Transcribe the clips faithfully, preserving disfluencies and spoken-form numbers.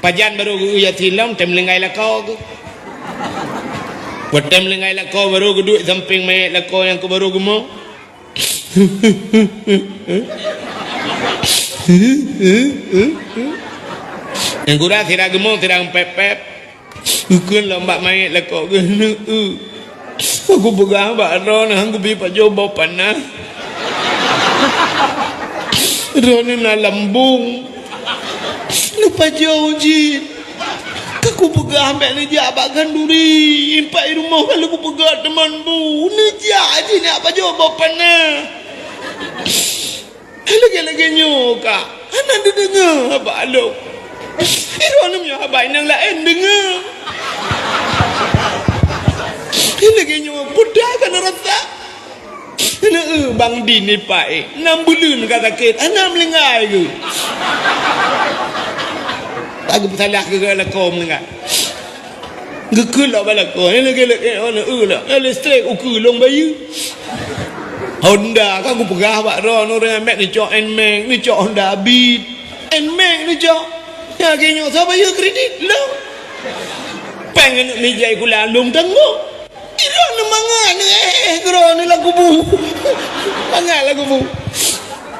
Pajan barô geu-eu Yasin lom, tém linggai lakoe geuh. Watèe linggai lakoe barô geuduek sampéng manyét lakoe nyang keu barô geumoe. Nyang gura sira geumoe, sira pép-pép. Geukheun lom bak manyét lakoe geuh, "Neu-eu, ka kupeugah bak droeneuh han kubi pajoh boh panah. Droeneuh na lambông. Neupajoh jih. Ka kupeugah bèk neujak bak khanduri, impat i rumoh ka lheueh kupeugah teuma bu. Neujak jih neujak pajoh boh panah." Lagèe-lagèe nyoe ka hana neudeungö haba lôn. Droeneuh meunyoe haba nyang laén deungö. Lagèe nyoe peue ka neurasa. Neu-eu Bang Din ipak éh, nam buleuen ka sakét, hana meulinggai geuh. Tak geupeusalah keu lakoe meulinggai. Geukheun lom bak lakoe, nyan lagèe-lagèe nyoe, neu-eu lom. Nyan listrik ukeue lôn bayeue. Honda ka kupeugah bak droeneuh, ureueng ambek neucok Nmax, neucok Honda Beat. Nmax neucok. Nyang lagèe nyoe soe bayeue kredit? Lôn. Péng aneuk mija sikula lôn tanggong. Droeneuh mangat, neu-, eh, eh, droeneuh lam kubu. Mangat lam kubu.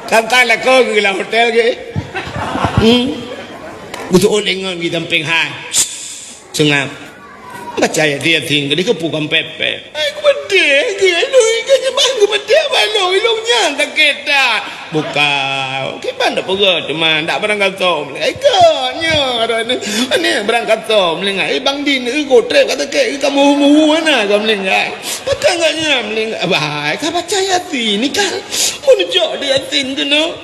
Ka-ka lakoe geuh lam hotel geuh. Hmm. Geuseuôt lé ngon geuh sampéng hai. Seungab. Baca Yasin, Yasin, keudéh keupeue kon pép-pép. Ai, geumeudeh, geu-, ai, lôn, geu-, nyang ban geumeudeh, ban lôn, ilôn nyan sakét that. Bukan, kiban dak peugah, teuma dak barangkasoe meulinggai. Ai, keu nyoe, adoe, ni, ni barangkasoe meulinggai. Eh, Bang Din, eh, gotrek ka sakét, eh, ka muhu-muhu hana ka meulinggai. Pakon gobnyan meulinggai. Bah, ka baca Yasin, ni kan. Mun jok di Yasin keunoe.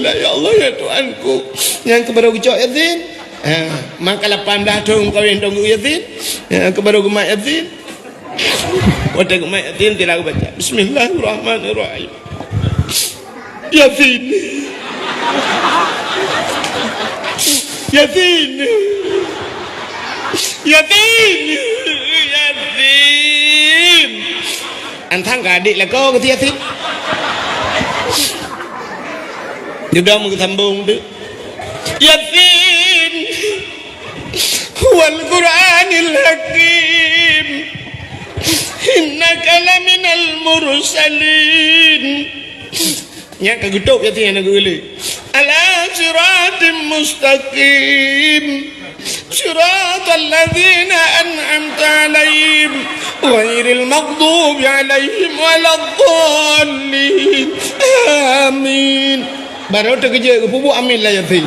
La, ya Allah, ya Tuhanku. Nyang keu barô geucok Yasin. Ha, maka lapan blah thôn kawen dong geuh Yasin. Ha, keu barô geumat Yasin. Watèe geumat Yasin, sila geubaca, "Bismillahirrahmanirrahim." Yasin. Yasin. Yasin. Yasin. Antang ka adik lakoe keu Yasin. Dudoe meugeusambong tu. Yasin. Wal Qur'anil Hakim. Innaka laminal mursalin. Nyan ka geutôb Yasin, hana geuéleuk. Ala siratim mustaqim. Siratal ladzina an'amta 'alaihim, ghairil maghdubi 'alaihim waladdallin. Amin. Barô teukeujot geupeubuet amin lam Yasin.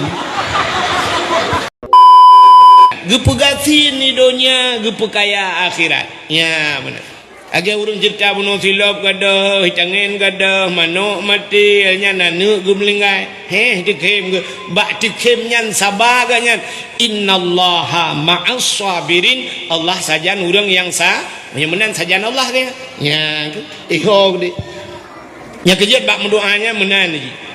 Geupeugah sin di donya, geupeukaya akhirat. Nya, meunan. Lagèe ureueng ceurita bunoe silop gadôh, itangen gadôh, manok maté, nyan aneuk geumeulinggai. Heh, teukhém geuh. Bak teukhém nyan saba geuh nyan. "Innallaha ma'as sabirin." Allah sajan ureueng nyang sa-, nyang meunan sajan Allah geuh. Nyan, iho geuh. Nyang keujeuet bak meudoa nyan meunan lagèe.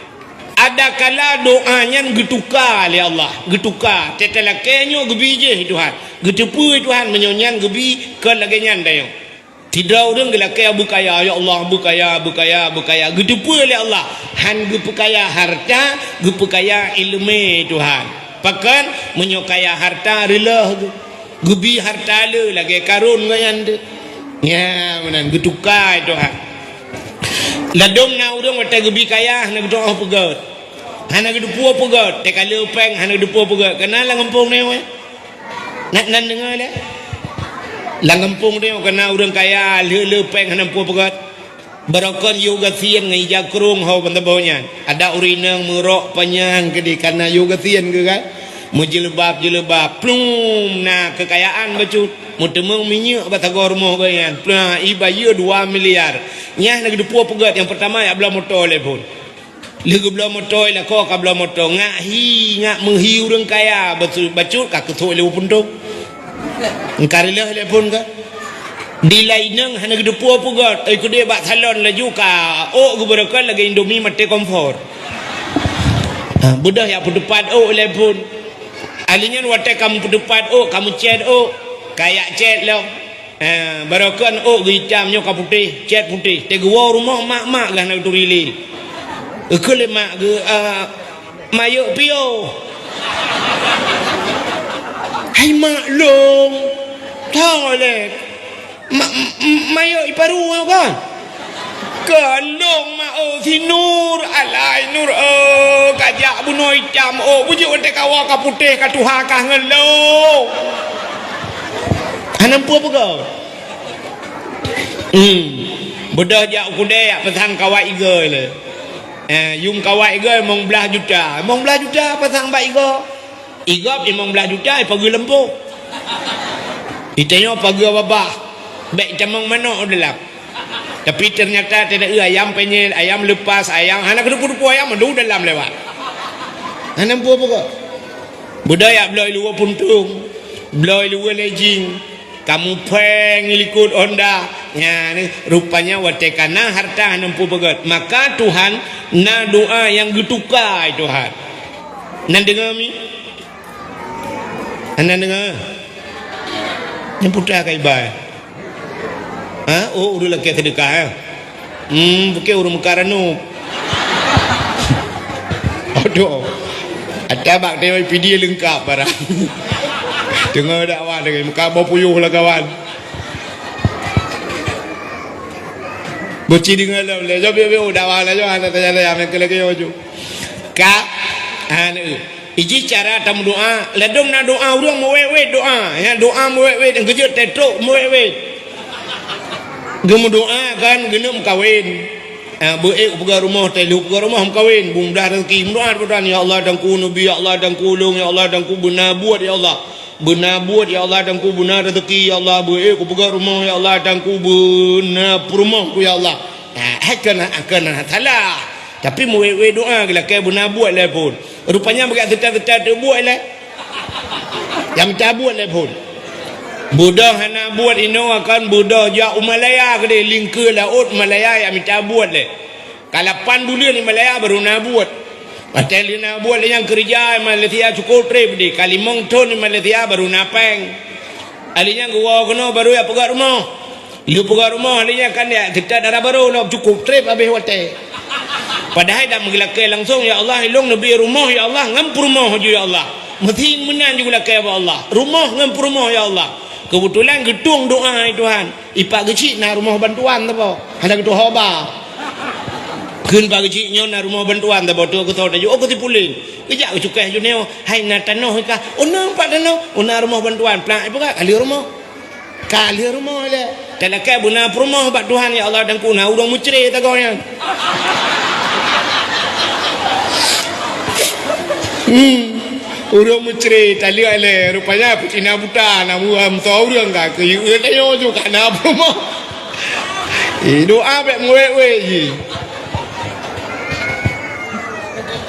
Adakala doa nyan geutuka lé Allah, geutuka. Teutalakèe nyoe geubi jih Tuhan. Geuteupeue Tuhan meunyoe nyan geubi kon lagèe nyan tanyoe. Sidroe ureueng geulakèe beukaya, "Ya Allah, beukaya, beukaya, beukaya." Geuteupeue lé Allah, han geupeukaya harta, geupeukaya ileumèe Tuhan. Pakon? Meunyoe kaya harta, reuloh geuh. Geubi harta le lagèe Karun ngon nyan teuh. Nya, meunan geutuka Tuhan. Ladôm na ureueng watèe geubi kaya hana geutu'oh peugöt. Hana geuteupeue peugöt, teuka le péng hana geuteupeue peugöt. Kana lam gampông nyoe. Ngat nan deungö lé. Lam gampông nyoe kana ureueng kaya le, le péng hana geuteupeue peugöt. Barokon yôh gasien ngon ija krông ho ban saboh nyan. Adak ureueng inong meurok panyang keudéh kana yôh gasien keu kan. Meujeuleubat-jeuleubat, plum, na keukayaan bacut. Meuteumeung minyeuk bak sagoe rumoh geuh nyan. Plum, ibayeue dua miliar. Nyan na geuteupeue peugöt nyang peurtama jak bloe moto lé phon. Lheueh geubloe moto, lakoe ka bloe moto. Ngat hi, ngat meuhi ureueng kaya, bacut, bacut ka keusok lé punto. Engka reuloh lé phon ka. Di laineng hana geuteupeue peugöt, ai keudéh bak salon laju ka ôk geubeureukat lagèe Indomie maté kompor. Ha, beudôh jak peuteupat ôk lé phon. Ahli nyan watèe ka meupeuteupat ôk, ka meucèt ôk, ka jak cèt lom. Eh, barokon ôk geuitam nyoe ka putéh, cèt putéh. Teuh geuwoe rumoh mak-mak geuh hana geuturi lé. Geukheun lé mak geuh, eh, "Mayok piôh." Ai mak lôn, tho lé. Ma-, m-, m-, mayok iparu nyoe kan? Keu lôn mak, oh, si Nur, alai Nur, oh, ka jak bunoe itam, oh, bujuk watèe kawa ka putéh, ka tuha kah ngon lôn. Hana peue-peue. Hmm. Beudôh jak u keudè, jak peusang kawai igoe lé. Eh, yum kawai igoe limong blaih juta. Limong blaih juta pasang bak igoe. Igob limong blaih juta, ipageue lampôh. Itanyoe pageue babah. Bèk itamong manok u dalam. Tapi ternyata tidak, ayam penyet, ayam lepas, ayam hana keudeupu-deupu, ayam mandum dalam lewat. Hana peue-peue. Beudôh jak bloe luweue puntông, bloe luweue lejing, kamoe péng likot honda. Nyan, rupanya watèe ka na harta hana peue beugèt. Maka Tuhan na doa nyang geutuka, Tuhan. Nan deungoe mi? Hana deungoe? Nyang putra ka iba, eh? Ha? Oh, ureueng lakèe seudeukah, eh? Hmm, pike ureueng meuka ranub. Aduh. Ata bak teuma P D leungkap barang. Teungoh dakwah lagèe meuka boh puyôh lah kawan. Beuci deungoe lom lé. Jom, jom, jom, dakwah lah, jom, hana tanya lé, amé keu lagèe nyoe, jom. Ka, ha, neu. Iji cara tameudoa, ladôm na doa ureueng meuwét-wét doa. Ya, doa meuwét-wét, nyang keujeuet teutrok meuwét-wét. Geumeudoa kan geuneuk meukawen. Ah, beu ék peugah rumoh, teuh lheueh peugah rumoh meukawen. Beu mudah rezeki. Meudoa kepada Tuhan, "Ya Allah, Tuhanku neubi, ya Allah, Tuhanku lôn, ya Allah, Tuhanku beuna buet, ya Allah. Beuna buet, ya Allah, Tuhanku beuna rezeki, ya Allah. Beu ék kupeugah rumoh, ya Allah, Tuhanku beuna peurumoh ku, ya Allah." Ah, hai keunan, keunan salah. Tapi meuwét-wét doa geulakèe beuna buet lé phôn. Rupanya bak seuta-seuta teuk buet lé. Nyang mita buet lé phôn. Beudôh hana buet inoe akan beudôh jak u Malaya keudéh, lingkeue laôt Malaya nyang mita buet lé. Ka lapan buleuen di Malaya baru na buet. Watèe lheueh na buet lé nyang keureuja di Malaysia cukôp trép deh. Ka limong thôn di Malaysia baru na péng. Lheueh nyan geuwoe keunoe baru jak peugah rumoh. Lheueh peugah rumoh, lheueh nyan kan jak teuka dara barô lom, cukôp trép habéh watèe. Padahai dak meugeulakèe langsông, "Ya Allah, ilôn neubi rumoh, ya Allah, ngon peurumoh ju, ya Allah." Meusi meunan ju geulakèe bak Allah. Rumoh ngon peurumoh, ya Allah. Keubeutulan geutueng doa, hai Tuhan. Ipak geuchik na rumoh bantuan saboh. Hana geutuho ba. Kheun pak geuchik nyoe na rumoh bantuan saboh, tu geusoe taju, oh, keu si Pulen. Geujak geucukéh ju nyoe, hai na tanoh ka. Oh, na pat tanoh. Oh, na rumoh bantuan. Plak ipeugah, ka lheueh rumoh. Ka lheueh rumoh lé. Talakèe beuna peurumoh bak Tuhan, ya Allah, dan ku na ureueng meucre tagoe nyan. Hmm. Ureueng meucre taleuek lé. Rupanya peucina buta na meuam soe ureueng ka keu yue tanyoe ju ka na peurumoh. Eh, doa bèk meuwét-wét jih.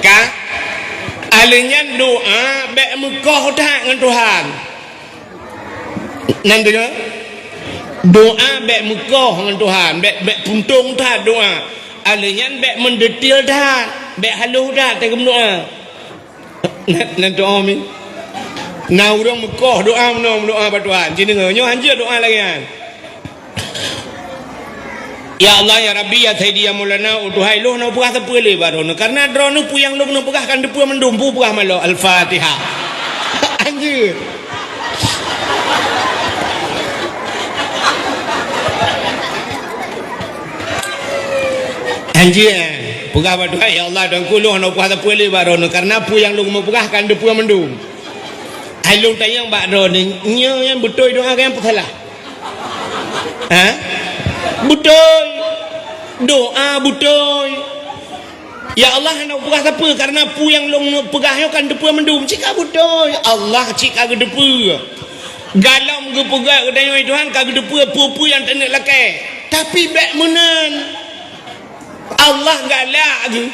Ka? Alheuh nyan doa bèk meukoh that ngon Tuhan. Nan deungoe? Doa bèk meukoh ngon Tuhan, bèk, bèk puntông that doa. Alheuh nyan bèk meudetil that, bèk halôh that teuh geumeudoa. Nan, nan doa mi. Na ureueng meukoh doa meunoe, meudoa bak Tuhan. Jideungoe, nyoe hanjeuet doa lagèe nyan. Ya Allah, ya Rabbi, ya Sayyidi, ya Maulana, oh Tuhan, ilôn hana peugah sapeue lé bak droeneuh. Karena droeneuh peue nyang lôn peugah kan teupeue mandum, peue peugah malôh. Al-Fatihah. Anjir. Anjir, eh. Peugah bak Tuhan, "Ya Allah, Tuhanku, lôn hana peugah sapeue lé bak droeneuh. Karena peue nyang lôn peugah kan teupeue mandum." Hai lôn tanyong bak droeneuh, nyoe nyang beutôi doa nyang peusalah? Ha? Beutôi. Doa beutôi. Ya Allah, hana peugah sapeue, karena peue nyang lôn peugah nyoe kan teupeue mandum. Cit ka beutôi. Allah cit ka geuteupeue. Galom geupeugah geutanyoe Tuhan ka geuteupeue peue-peue nyang taneuk lakèe. Tapi bèk meunan. Allah galak geuh.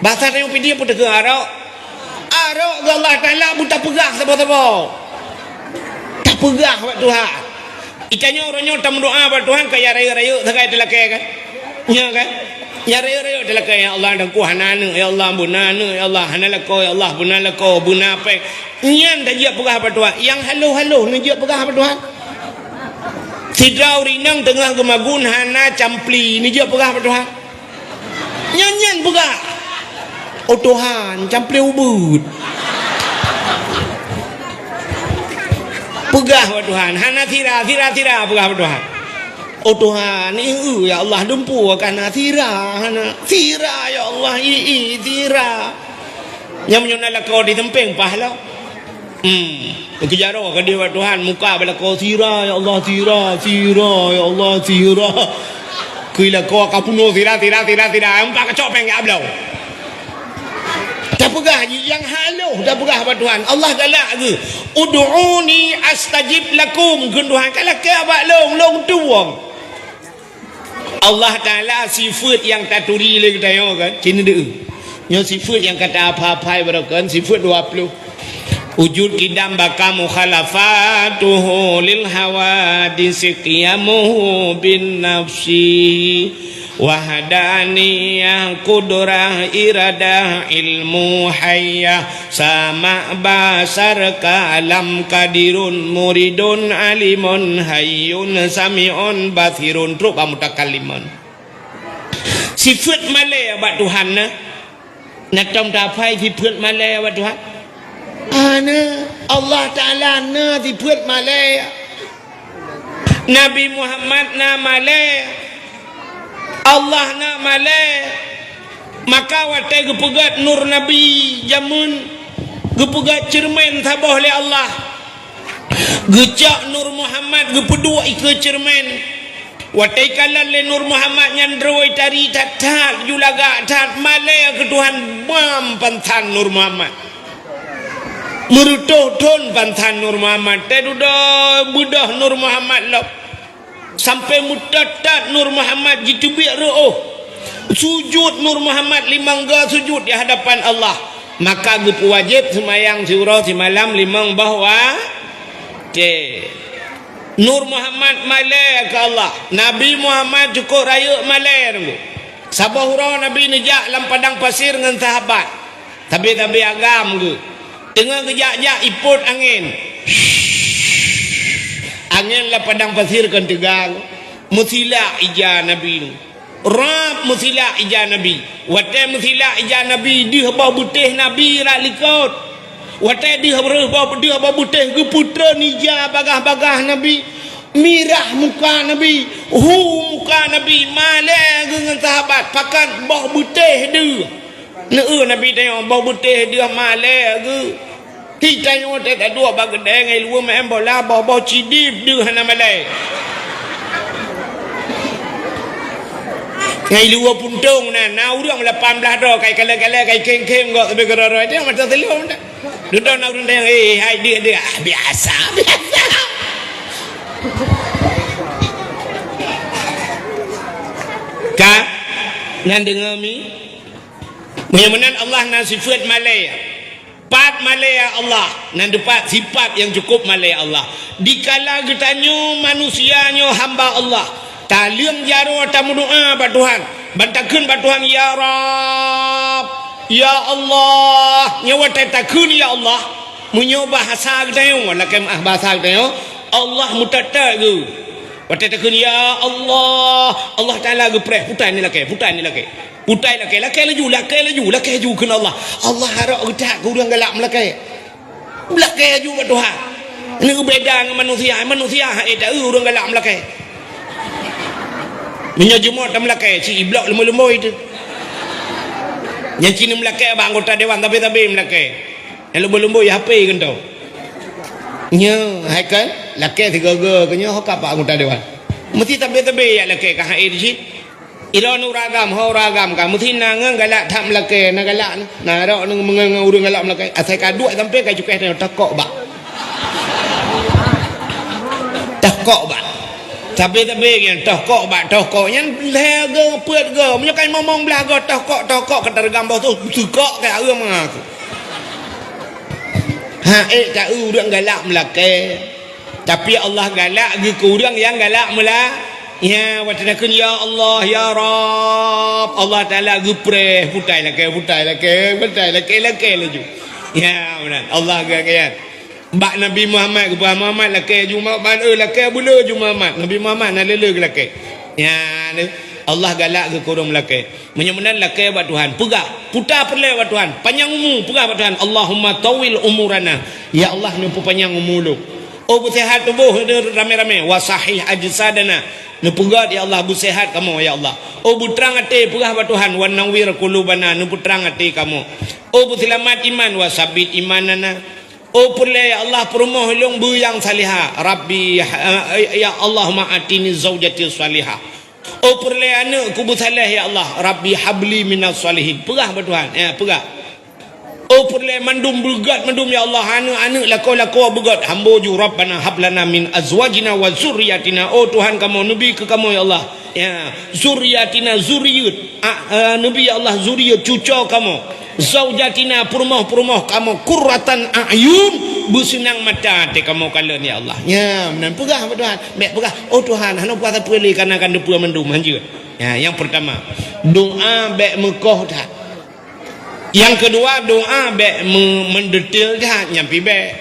Basa tanyoe pih dia peue takheun arok? Arok geuh Allah Taala beu tapeugah saboh-saboh. Tapeugah bak Tuhan. Itanyoe uroe nyoe tameudoa bak Tuhan ka ya rayeuk-rayeuk sagai teulakèe kan? Nya kan? Ya rayeuk-rayeuk teulakèe, "Ya Allah, Tuhanku hana aneuk, ya Allah, beuna aneuk, ya Allah, hana lakoe, ya Allah, beuna lakoe, beuna péng." Nyan tajeuet peugah bak Tuhan. Nyang halôh-halôh neujeuet peugah bak Tuhan. Sidroe ureueng inong teungoh geumagun hana campli, neujeuet peugah bak Tuhan. Nyan, nyan peugah, "Oh Tuhan, campli ubeuet." Peugah bak Tuhan, hana sira, sira, sira peugah bak Tuhan. Oh Tuhan, ié, ya Allah, dumpeue ka na sira, hana sira, ya Allah, ié, ié, sira. Nyang meunyoe na lakoe di seumpéng, paih lom. Hmm. Keujaroe keudeh bak Tuhan, muka bak lakoe, sira, ya Allah, sira, sira, ya Allah, sira. Keu lakoe ka peunoh sira, sira, sira, sira. Empat kacok péng ya bloe. Tapeugah jih nyang halôh, tapeugah bak Tuhan. Allah galak geuh. "Ud'uni astajib lakum," kheun Tuhan. Ka lakée bak lôn, lôn tuwông. Allah Taala sifeuet nyang taturi lé geutanyoe kan? Cit neudeue. Nyoe sifeuet nyang ka tahafai-hafai baroe kan? Sifeuet dua ploh. Wujud, qidam, baqa, mukhalafatuhu lil hawadisi, qiyamuhu bin nafsi, wahdaniyah, qudrah, iradah, ilmu, hayyah, sama', basar, kalam, qadirun, muridun, alimun, hayyun, sami'un, basirun, trok bak mutakallimun. Sifeuet malée bak Tuhan na. Na tom tahafai sifeuet malée bak Tuhan? Hana. Allah Taala na sifeuet malée. Nabi Muhammad na malée. Allah na malée. Maka watée geupeugét nur Nabi jameun, geupeugét ceureumen saboh lé Allah. Geucok nur Muhammad geupeuduek ikeue ceureumen. Watée ikalon lé nur Muhammad nyan droe tari that-that, ju lagak that, malée keu Tuhan bam pansan nur Muhammad. Meureutoh thon pansan nur Muhammad, teududoe beudôh nur Muhammad lom. Sampoe meutot-tot nur Muhammad jiteubiet reuôh. Sujut nur Muhammad limong go sujut di hadapan Allah. Maka geupeuwajéb seumayang siuroe simalam limong boh wa-, Te. Nur Muhammad malée keu Allah. Nabi Muhammad cukôp rayeuk malée teungku. Saboh uroe Nabi neujak lam padang pasir ngon sahabat. Sabe-sabe agam geuh. Teungoh geujak-jak ipot angén. Angén lam padang pasir kon teuga. Meusilak ija Nabi nyoe. Rab meusilak ija Nabi. Watée meusilak ija Nabi, deuh boh beutéh Nabi rot likot. Watée deuh boh, deuh boh beutéh geupeutreun ija bagah-bagah Nabi, mirah muka Nabi, hu muka Nabi, malée geuh ngon sahabat, pakat boh beutéh deuh. Neu-eu Nabi tanyoe boh beutéh deuh malée geuh. Geutanyoe teuka duek bak keudée ngon luweue maén bola, boh-boh cidib deuh hana malée. Ngon luweue puntông na, na ureuëng lapan blaih droe kai kalée-kalée kai khém-khém gok sabe keudroe-droe. Dia mata seuleueng dah. Dudoe na ureuëng tanyong, "Eh, hai deuh-deuh." "Ah, biasa, biasa." Ka? Nyan deungoe mi? Meunyoe meunan Allah na sifeuet malée. Pat malée Allah, nan teupat sifat nyang cukôp malée Allah. Dikala geutanyoe manusia nyoe hamba Allah, taleueng jaroe tameudoá bak Tuhan, ban takheun bak Tuhan, "Ya Rabb, ya Allah." Nyoe watée takheun, "Ya Allah," meunyoe bahasa geutanyoe, lakée meuah bahasa geutanyoe, Allah meutot-tot geuh. Watée takheun, "Ya Allah," Allah Taala geupreh, "Putai ni lakée, putai ni lakée." Putai lakée, lakée laju, lakée laju, lakée laju kheun Allah. Allah harok geutak keu ureuëng galak meulakée. Lakée laju bak Tuhan. Nyoe beda ngon manusia. Manusia hana ta-eu ureuëng galak meulakée. Meunyoe jeuet tameulakée, ci iblok leumboi-leumboi teuh. Nyang ci neumeulakée bak anggota dewan tabe-tabe meulakée. Nyang leumboi-leumboi H P keunong. Nyoe hai kan, lakée sigoe-goe keu nyoe ho ka bak anggota dewan. Meusti tabe-tabe jak lakée ka hai di cit. Ilôn ureuëng agam, ho ureuëng agam ka meusti na ngon galak that meulakée, na galak na, na rok ngon, ngon ureuëng galak meulakée. Asai ka duek sampoe ka cukéh nyoe tokok bak. Tokok bak. Tapi-tapi nyan tokok bak, tokok nyan lhée go, peuet go. Meunyoe ka limong blaih go tokok, tokok ka tareugam boh tu, seukok ka ureuëng mangaku. Ha, ék ta-eu ureuëng galak meulakée. Tapi Allah galak geuh keu ureuëng nyang galak meula-, ya, watée takheun, "Ya Allah, ya Rabb," Allah Taala geupreh, putai lakée, putai lakée, putai lakée, lakée laju. Ya, meunan. Allah geuh, geuh. Bak Nabi Muhammad geupeugah, "Muhammad lakée ju Muhammad, eh, lakée buleue ju Muhammad." Nabi Muhammad na lé-lé geulakée. Ya, Allah galak geuh keu ureuëng meulakée. Meunyoe meunan lakée bak Tuhan, peugah, puta peureulée bak Tuhan, panyang umu, peugah bak Tuhan, "Allahumma tawwil umurana." Ya Allah, neupeupanyang umu lôn. Oh, beuseuhat tuboh ramé-ramé, wa sahih ajsadana. Neupeugét, ya Allah, beuseuhat kamoe, ya Allah. Oh, beutrang até, peugah bak Tuhan, wa nawwir qulubana, neupeutrang até kamoe. Oh, beuseulamat iman, wa sabbit imanana. Oh, peureulée, ya Allah, peurumoh lôn beu nyang salihah. Rabbi, ya, ya Allahumma atini zaujati salihah. Oh, peureulée aneuëk ku beusaléh, ya Allah. Rabbi habli minas salihin. Peugah bak Tuhan. Ya, peugah. Oh, peureulée mandum beugét mandum, ya Allah. Aneuëk-aneuëk lakoe-lakoe beugét. Hambo ju, Rabbana hablana min azwajina wa zurriyatina. Oh, Tuhan kamoe, neubi keu kamoe, ya Allah. Ya, zurriyatina, zuriyeuet. A, eh, neubi, ya Allah, zuriyeuet, cucoe kamoe. Zaujatina, peurumoh-peurumoh kamoe, qurratan a'yun, beuseunang mata até kamoe kalon, ya Allah. Nya, meunan peugah bak Tuhan. Bék peugah, "Oh Tuhan, hana peugah sapeue lé, kareuna kan teupeue mandum hanjeuet." Nya, nyang peurtama, doá bék meukoh that. Nyang keudua, doá bék me-, meudetil that, nyan pih bék.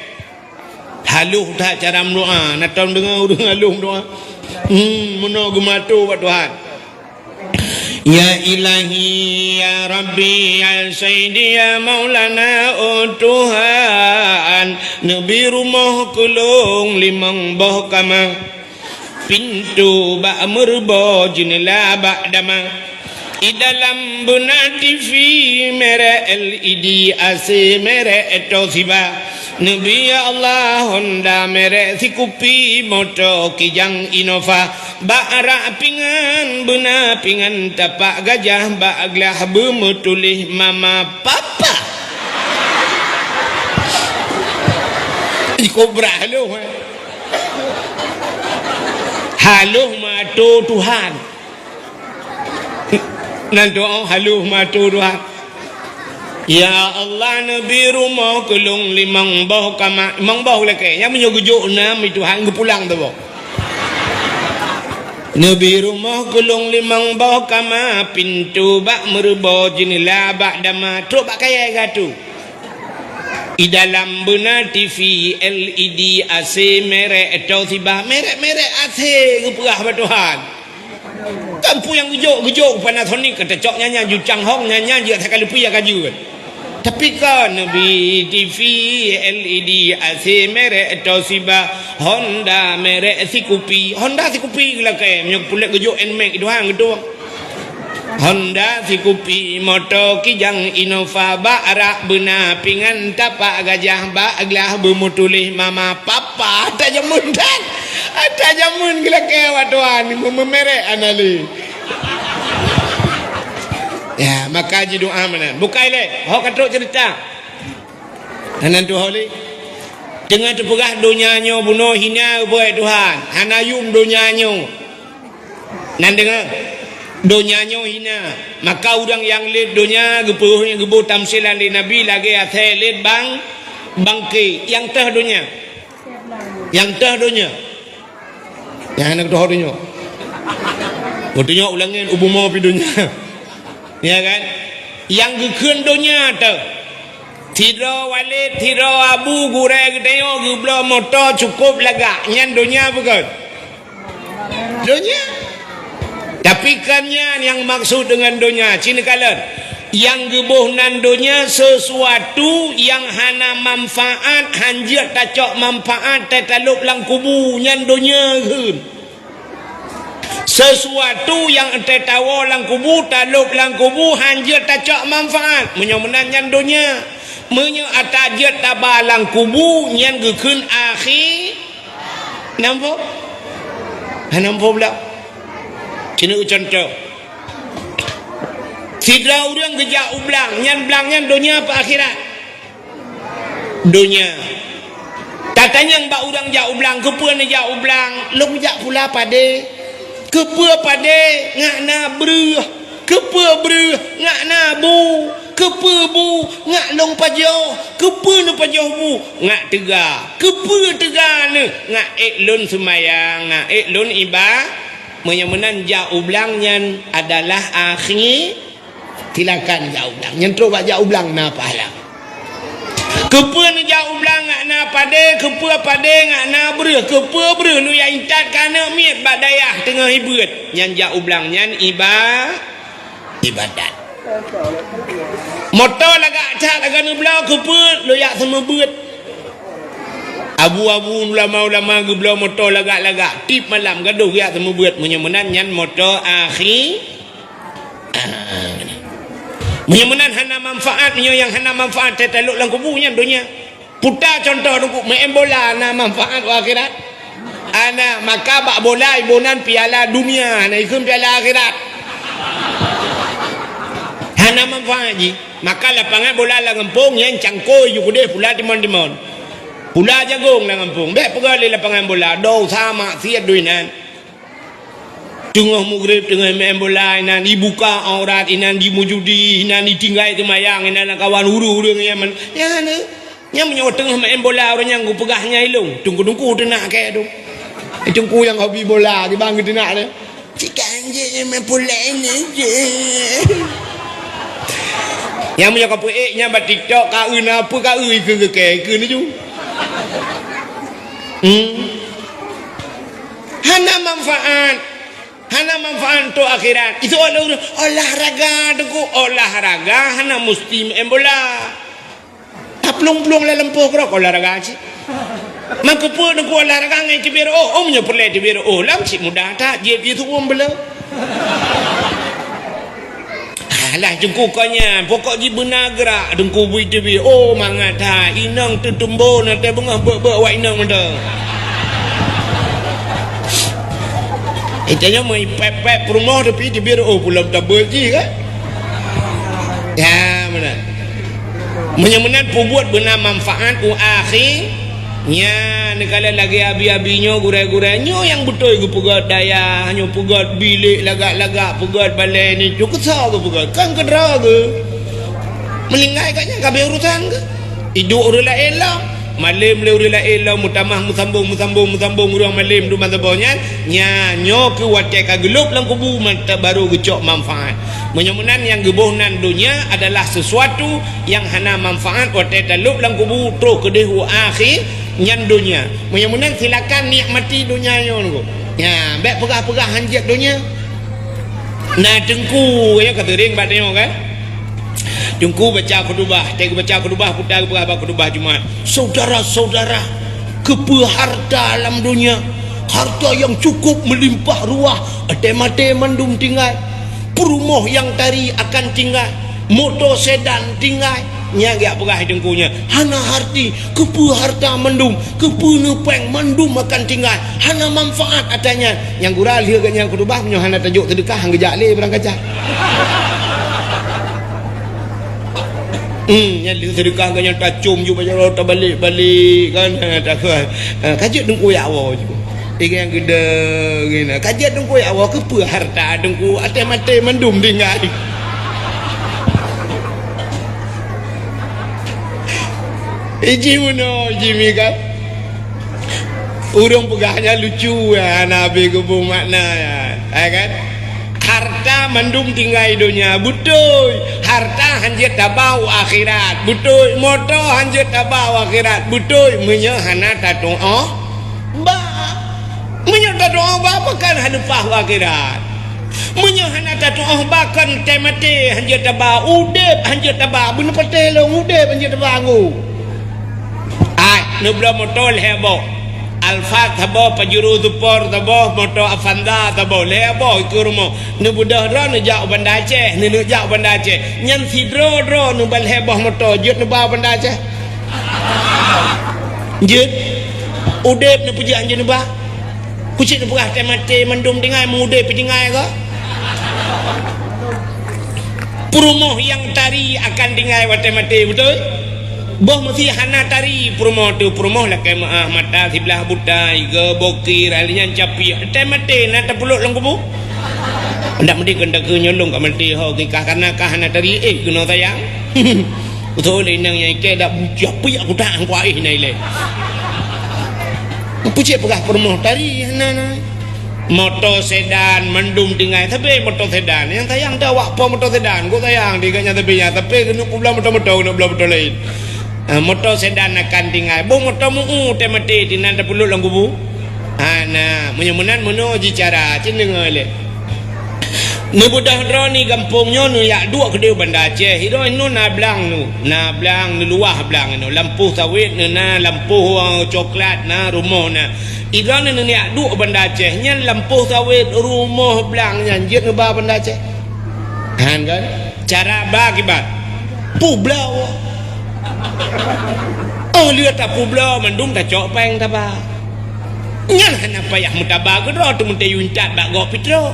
Haloh that cara meudoá. Na tom deungoe ureuëng haloh meudoá? Hmm, meunoe geumato bak Tuhan. Ya Ilahi, ya Rabbi, ya Sayyidi, ya Maulana, oh Tuhan, neubi rumoh keu lôn limong boh kama. Pintoe bak meureuboh, jeuneula bak dama. I dalam beuna T V merek L E D, A C merek Toshiba. Neubi ya Allah Honda merek sikupi, moto Kijang Innova. Bak rak pingan beuna pingan tapak gajah, bak glah beumeutuléh mama papa. Ikobra haloh, eh. Haloh mato Tuhan. Nan doa haloh mato Tuhan. Ya Allah, neubi rumoh keu lôn limong boh kama, limong boh lakée. Nyang meunyoe geujok nam, Tuhan geupulang teuboh. Neubi rumoh keu lôn limong boh kama, pintoe bak meureuboh, jeuneula bak dama, trok bak kayée gatu. I dalam beuna T V L E D, A C merek Toshiba, merek-merek A C geupeugah bak Tuhan. Kan peue nyang geujok, geujok Panasonic, ka tacok nyan-nyan, ju Changhong nyan-nyan, jeuet that ka leupie ka jeuet. Tapi kan neubi T V L E D, A C merek Toshiba, Honda merek sikupi. Honda sikupi geulakée, meunyoe puléh geujok Nmax Tuhan geutueng. Honda sikupi, moto Kijang Innova, bak rak beuna pingan tapak gajah, bak glah beumeutuléh mama papa. Ata jameun that. Ata jameun geulakée bak Tuhan, meumeumerek hana lé. Ya, maka jidoa meunan. Bukai lé, ho ka trok ceurita. Hana tuho lé. Teungoh teupeugah donya nyoe bunoe hina, geupeugah Tuhan. Hana yum donya nyoe. Nan deungoe, donya nyoe hina. Maka ureuëng nyang lét donya geupeugah, geuboh tamsilan lé Nabi lagée asée lét bang, bangke nyang teuh donya. Nyang teuh donya. Nyang hana geutuho donya. Geutunyok u langét, u bumoe pih donya. Ya kan? Nyang geukheun donya teuh. Sidroe walét, sidroe abu, gurée geutanyoe geubloe moto cukôp lagak. Nyan donya bukon? Donya. Tapi kan nyan nyang maksud deungon donya, ci neukalon. Nyang geuboh nan donya, sesuatu nyang hana manfaat, hanjeuet tacok manfaat, teutalop lam kubu, nyan donya kheun. Sesuatu nyang teuh tawoe lam kubu, talop lam kubu, hanjeuet tacok manfaat. Meunyoe meunan nyan donya. Meunyoe ata jeuet taba lam kubu, nyan geukheun akhi. Nampak? Hana nampak pula. Keuneuk contoh. Sidroe ureuëng geujak u blang, nyan blang nyan donya apa akhirat? Donya. Tatanyong bak ureuëng jak u blang, keupeue neujak u blang? Lôn jak pula padé. Keupeue padé? Ngat na breueh. Keupeue breueh? Ngat na bu. Keupeue bu? Ngat lôn pajoh. Keupeue neupajoh bu? Ngat teuga. Keupeue teuga neuh? Ngat ék lôn seumayang, ngat ék lôn iba-, Meunyoe meunan jak u blang nyan adalah akhi-, silakan jak u blang. Nyan trok bak jak u blang na pahala. Keupeue neujak u blang ngat na padé, keupeue padé ngat na breueh, keupeue breueh neujak intat keu aneuk miet bak dayah teungoh ibeuet. Nyan jak u blang nyan iba-, ibadat. Moto lagak that lagak neubloe, keupeue lôn jak seumeubeuet. Abu-abu ulama-ulama geubloe moto lagak-lagak, tiep malam gadôh geujak seumeubeuet, meunyoe meunan nyan moto akhi. Ah. Meunyoe meunan hana manfaat, meunyoe nyang hana manfaat teutalok lam kubu nyan donya. Puta contoh Teungku, main bola na manfaat u akhirat? Hana, maka bak bola iboh nan piala dunia, hana ikheun piala akhirat. Hana manfaat jih. Maka lapangan bola lam gampông nyan cangkôi ju keudeh pula timon-timon. Pula jagong lam gampông. Bék peugah lé lapangan bola, dosa maksiat doi nan. Teungoh mugreb, teungoh main bola inan, ibuka aurat inan, jimujudi inan, itinggai teumayang inan, lam kawan ureuëng-ureuëng nyang man-, nyan, nyan meunyoe teungoh main bola ureuëng nyang geupeugah nyan ilong, teungku-teungku teunak kèe tu. Teungku nyang hobi bola, di bang geudeungoe deh. Cik Kanjeng nyang main bola ini je. Nyang meunyoe ka peuék nyan bak TikTok, ka eu na peue ka eu ikeu geukèe, ikeu ni ju. Hmm. Hana manfaat. Hana manfaat untuk akhirat. Itu oleh olahraga tu, olahraga hana mesti main bola. Taplueng-plueng lam lampôh keudroe olahraga cit. Maka peue Teungku olahraga ngon teubiet reuôh? Oh, meunyoe peureulèe teubiet reuôh, lam cit mudah that, jieb jisuruh beuleue. Alah, Teungku kon nyan, pokok jih beuna geurak, Teungku bui teubiet. Oh, mangat that, inong teutumbon, watèe beungoh beuet-beuet awak inong mantong. Eh, tanyoe meu pèp-pèp peurumoh tapi teubiet reuôh pulang tabeuet jih kan? Ya, meunan. Meunyoe meunan peubuet beuna manfaat u akhi, nyan neukalon lagèe abi-abi nyoe, gurèe-gurèe nyoe nyang beutôi geupeugöt dayah, nyoe peugöt bilék lagak-lagak, peugöt balèe ni, tu keusoe geupeugöt, kan keudroe geuh. Meuninggai ka nyan ka abéh urosan geuh. Iduek ureueng laén lom. Malém lé ureueng laén lom, meutamah meusambông, meusambông, meusambông ureueng malém teuma saboh nyan, nyan nyoe keuh watèe ka geulôb lam kubu mantong barô geucok manfaat. Meunyoe meunan nyang geuboh nan donya adalah sesuatu nyang hana manfaat watèe talôb lam kubu troh keudeh u akhé nyan donya. Meunyoe meunan silakan nikmati donya nyoe. Nyan, bèk peugah-peugah hanjeuet donya. Na teungku, ya, ka seuring bak tanyoe kan? Teungku baca khutubah, watèe geubaca khutubah, peue geupeugah bak khutubah Jumat. Saudara-saudara, keupeue harta lam donya? Harta nyang cukup meulimpah ruah, watèe maté mandum tinggai. Peurumoh nyang tari akan tinggai, moto sedan tinggai. Nyan geujak peugah teungku nyan, hana arti, keupeue harta mandum, keupeue neupèng mandum akan tinggai, hana manfaat ata nyan. Nyang gura lheueh geuh nyan khutubah, meunyoe hana tajok seudeukah, han geujak lé barang kaca. Hmm, nyan lheueh seudeukah geuh nyan tacôm ju bak jaroe tabalek-balek kan, hana takheun. Ha, ka jeuet teungku jak woe ju. Ikan geude ngena. Ka jeuet teungku jak woe, keupeue harta teungku, watèe maté mandum tinggai. Iji meunoe, iji mi kan? Ureueng peugah nyan lucu, ya, hana abéh geuboh makna, ya. Ya kan? Harta mandum tinggai donya, beutôi. Harta hanjeuet taba u akhirat, beutôi. Moto hanjeuet taba u akhirat, beutôi. Meunyoe hana tatu'oh ba. Meunyoe tatu'oh ba, pakon hana leupah u akhirat. Meunyoe hana tatu'oh ba, kon watèe maté hanjeuet taba, udép hanjeuet taba, beuneupatéh lôn udép hanjeuet taba anggô. Ai, neubloe moto lhèe boh. Alphard saboh, Pajero Sport saboh, moto Avanza saboh, lhèe boh ikeue rumoh. Neubeudôh droe neujak u Banda Aceh, neuneuk jak u Banda Aceh. Nyan sidroe-droe neuba lhèe boh moto, jeuet neuba u Banda Aceh. Jeuet. Udép neupeujeuet hanjeuet neuba. Keucit neupeugah watèe maté mandum tinggai, meu udép pih tinggai keu? Peurumoh nyang tari akan tinggai watèe maté, beutôi? Boh meusi hana tari peurumoh teuh, peurumoh lakèe meu'ah, mata siblah buta, igoe bokir, ahli nyan capiek. Watèe maté na tapeulok lam kubu? Ndak meusti kon takheun nyoe lôn ka maté ho, keu kah kana kah hana tari, eh, keunoe sayang. Beutôi lé inong nyang ikèe dak bucah piak kutak angkuah éh na ilèe. Peucit peugah peurumoh tari hana na. Moto sedan mandum tinggai, sabe moto sedan. Nyang sayang teuh awak po moto sedan. Gok sayang di gobnyan sabe nyan, sabe keuneuk peubloe moto-moto, keuneuk bloe moto laén. Ah, moto sedan akan tinggai. Boh moto meu-u watèe maté, dinan tapeulok lam kubu. Hana, meunyoe meunan meunoe jih cara, cit deungö lé. Neubeudôh droeneuh gampông nyoe, neuyak duek keudeh Banda Aceh. Idroeneuh na blang nyoe, na blang, neuluwah blang nyoe. Lampôh sawét nyoe na, lampôh, eh, coklat na, rumoh na. Idroeneuh neuyak duek Banda Aceh, nyan lampôh sawét, rumoh, blang nyan jeuet neuba Banda Aceh. Han kan? Cara ba kiban? Peubloe. Oh, lheueh tapeubloe mandum tacok péng taba. Nyan hana payah meutaba keudroe, teumeuntée yue intat bak gob pih trok.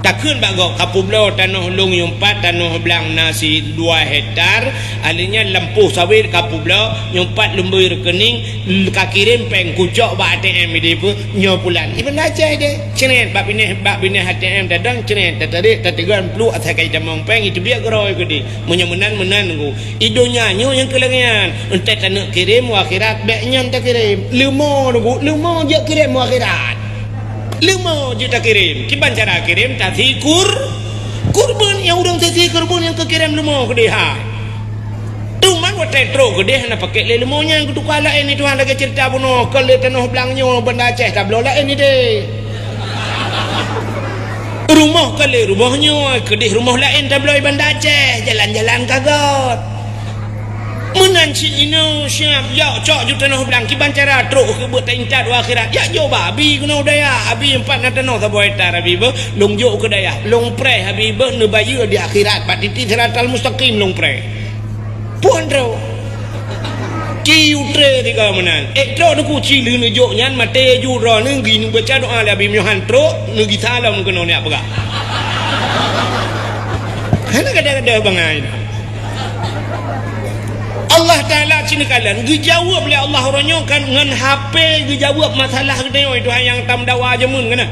Takheun bak gob, "Kapeubloe tanoh lôn nyoe pat, tanoh blang na sidua hektar, alèh nyan lampôh sawét kapeubloe, nyoe pat lumbôi reukeuning, kakirém péng kucok bak A T M idéh peue, nyoe pulan." Iban Aceh deh, cret bak binéh, bak binéh A T M tadong, cret, tatarek, tateugon pluek asai ka jitamong péng, iteubiet keudroe keudeh. Meunyoe meunan, meunan nunggu. I donya nyoe nyang keulangèan, entah taneuk kirém u akhirat, bèk nyan takirém. Leumo nunggu, leumo jeuet kirém u akhirat. Leumo jeuet takirém. Kiban cara kirém, tasi kur-, kurban, nyang ureueng tasi kurban nyang keukirém leumo keudeh hai. Teuma watèe trok keudeh hana pakèk lé leumo nyan, geutuka laén, i Tuhan lagèe ceurita bunoe, kon lé tanoh blang nyoe Banda Aceh tabloe laén idéh. Rumoh ka lé rumoh nyoe, keudeh rumoh laén tabloe Banda Aceh, jalan-jalan ka göt. Meunan cit inoe siab, jok cok ju tanoh blang, kiban cara trok keu beuet taintat u akhirat. Jak jok bak abi keunoe u dayah, abi, nyoe pat na tanoh saboh hektar abi beuh, lôn jok keu dayah, lôn preh abi beuh, neubayeue di akhirat, bak titi siratal mustaqim lôn preh. Phon trok. Ci utre tiga meunan. Ék trok neuku ci lheueh neujok nyan maté ju droeneuh geuneuk baca doa lé Abi Yohan trok neugisa lom keunoe neujak peugah. Hana gadoh-gadoh bangai. Allah Taala cit neukalon geujaweueb lé Allah uroe nyoe kan ngon H P geujaweueb masalah geutanyoe, Tuhan nyang tameudawa jameun keunan.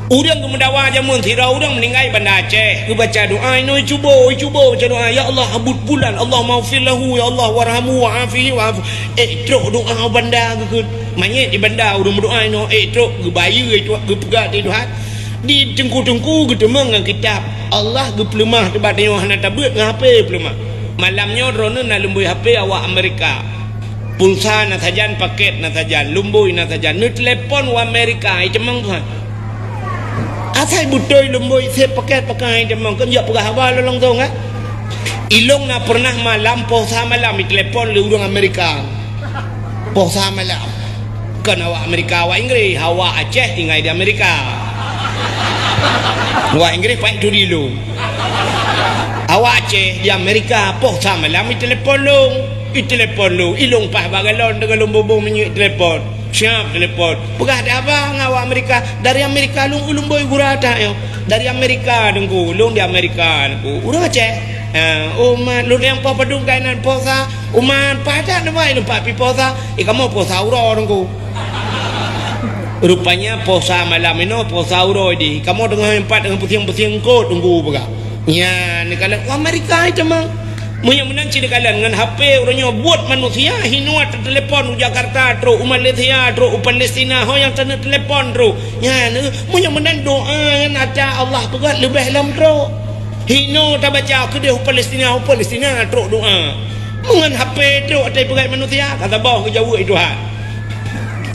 Ureueng geumeudawa jameun sidroe ureueng meuninggai Banda Aceh, geubaca doa inoe cubo, cubo baca doa, "Ya Allah, buet pulan, Allahummaghfir lahu, ya Allah, warhamhu wa'afihi wa'fu." Ék trok doa Banda geukheun. Manyét di Banda ureueng meudoa inoe, ék trok geubayeue, geupeugah di Tuhan. Di teungku-teungku geuteumeung ngon kitab. Allah geupeuleumah teubat nyoe hana tabeuet ngon H P peuleumah. Malam nyoe droeneuh na lumbôi H P awak Amerika. Pulsa na sajan, paket na sajan, lumbôi na sajan. Neuteulepon u Amerika, i teumang tuhan. Asai beutôi lumbôi sép paket pakai i teumang, kon jak peugah haba lôn langsong, eh. Ilong na pernah malam, poh sa malam, iteulepon lé ureueng Amerika. Poh sa malam. Kon awak Amerika, awak Inggris, awak Aceh tinggai di Amerika. Awak Inggris paih tu di ilong. Awak Aceh di Amerika, poh sa malam, iteulepon lôn. Itelepon lôn, ilong paih bak galon, deungon lôn bubong minyeuk telepon. Siap telepon. Peugah dak haba ngon awak Amerika, dari Amerika lôn ulôn boi gura that nyoe. Dari Amerika teungku, lôn di Amerika teungku. Ureueng Aceh. Ha, umat lôn nyang poh padum kainan posa, umat paih that neubai lôn pat pi posa, i kamoe posa uroe teungku. Rupanya posa malam inoe, posa uroe di. Kamoe teungoh empat deungon pusieng-pusieng kot teungku peugah. Nyan, neukalon, wah, Amerika itu mah. Meunyoe meunan cit neukalon ngon H P uroe nyoe buet manusia hinoe teutelepon u Jakarta trok, u Malaysia trok, u Palestina ho nyang taneuk telepon trok. Nyan, meunyoe meunan doa nyan ata Allah peugah leubeh lom trok. Hinoe tabaca keudeh u Palestina, u Palestina trok doa. Meungon H P trok atai peugah manusia, ka saboh geujaweueb Tuhan.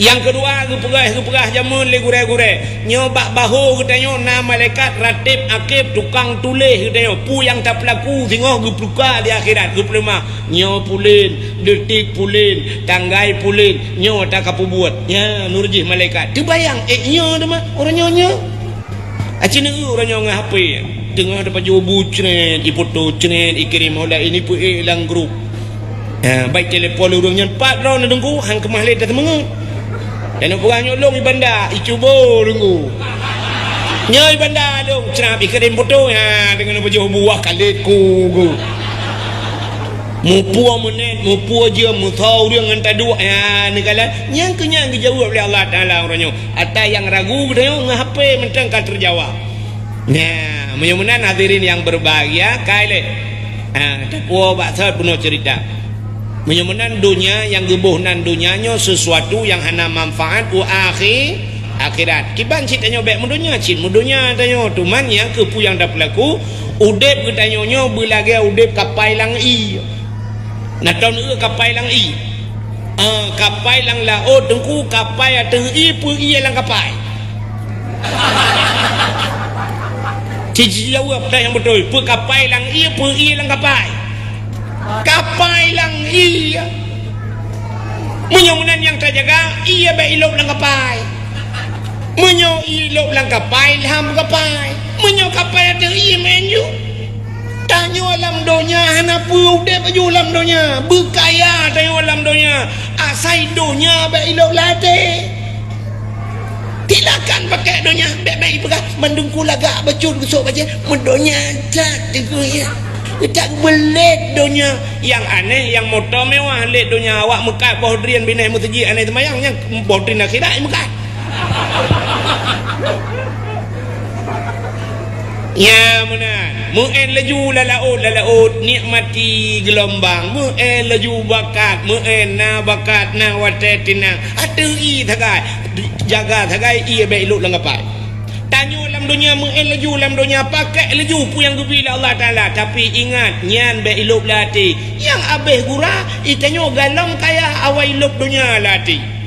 Nyang keudua, geupeugah-geupeugah jameun lé gurée-gurée. Nyoe bak bahô geutanyoe na malaikat ratib akib tukang tuléh geutanyoe. Peue nyang tapeulaku singoh geupeuka di akhirat, geupeuleumah. Nyoe pulen, detik pulen, tanggai pulen, nyoe takapeubuet. Nyan ureueng jih malaikat. Teubayang, ék nyoe teuma, uroe nyoe nyoe. Aci neueu uroe nyoe ngon H P. Teungoh tapajoh bu cret, ipoto cret, ikirém hola ini peuék lam grup. Ha, baik telepon ureueng nyan pat droe na teungku, han keumah lé taseumeungeut. Dan peugah nyoe lôn i Banda, icubo teungku. Nyoe i Banda lôn, crab ikirém poto, ha, deungon pajoh buah kalét ku, ku. Muphom meunet, muphom jeuem, meusoe ureueng ngon taduek, ha, neukalon. Nyang keu nyan geujaweueb lé Allah Taala uroe nyoe. Ata nyang ragu geutanyoe ngon H P mantong ka teujawab. Nah, meunyoe meunan hadirin yang berbahagia, kai lé. Ha, tapuo bak sot bunoe cerita. Meunyoe meunan donya nyang geuboh nan donya nyoe sesuatu yang hana manfaat u akhi-, akhirat. Kiban cit tanyoe bék meudonya, cit meudonya tanyoe. Teuma nyang keupeue nyang tapeulaku, udeb geutanyoe nyoe beulagée udeb kapai lam ie. Na ton eu kapai lam ie. Ah, kapai lam laôt teungku, kapai ateueh ie, peue ie lam kapai. Ijaweueb teuh nyang beutôi, peue kapai lam ié, peue ié lam kapai. Kapai lam ié. Meunyoe meunan nyang tajaga, ié bèk ilôb lam kapai. Meunyoe ilôb lam kapai, lham kapai. Meunyoe kapai ateueh ié, meu'en ju. Tanyoe lam donya hana peue udép laju lam donya. Beukaya tanyoe lam donya. Asai donya bèk ilôb lam até. Silakan pakèk donya, bèk-bèk ipeugah, mandum ku lagak bacut geusok bajèe, meudonya that teungku ya. Geutak beulét donya. Nyang aneh, nyang moto mewah lét donya, awak meukat boh drien binéh meuseujid aneh seumayang, nyang boh drien akhirat meukat. Ya meunan, meu'en laju lam laôt, lam laôt, nikmati geulumbang, meu'en laju bakat, meu'en na bakat, na watèe tinang, ateueh ié sagai, jaga sagai ié bèk ilôb lam kapai. Tanyoe lam donya meu'en laju lam donya, pakèk laju peue nyang geubri lé Allah Taala, tapi ingat, nyan bèk ilôb lam até. Nyang abéh gura, i tanyoe galom kaya awai lôb donya lam até.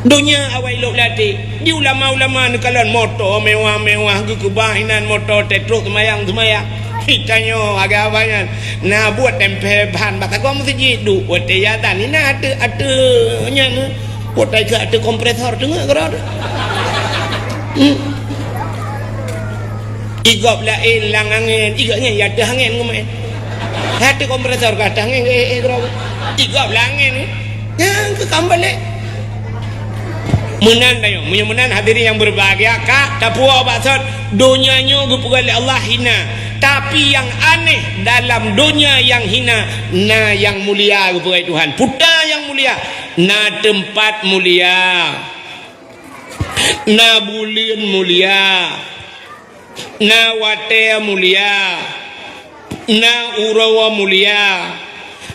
Donya awai lôb lam até. Di ulama-ulama neukalon moto mewah-mewah geukeubah inan moto teuh trôk seumayang-seumayang. Di tanyoe agak abah nyan na buet tempel ban bak sagoe meuseujid duek watèe azan inan ateueh-ateueh nyan. Watèe keu ateueh kompresor teungeut keudroe. Hmm. Igop laén lam angén, igop nyan ya ateueh angén keumaén. Ateueh kompresor ka ateueh angén, eh, eh, keudroe. Igop lam angén, eh. Nyang keu kambalek. Meunan tanyoe, meunyoe meunan hadirin yang berbahagia, ka tapuwoe bak sot, donya nyoe geupeugah lé Allah hina. Tapi nyang aneh dalam donya nyang hina, na nyang mulia geupeugah Tuhan. Peue nyang mulia, na teumpat mulia. Na buleuen mulia. Na watèe mulia, na uroe mulia,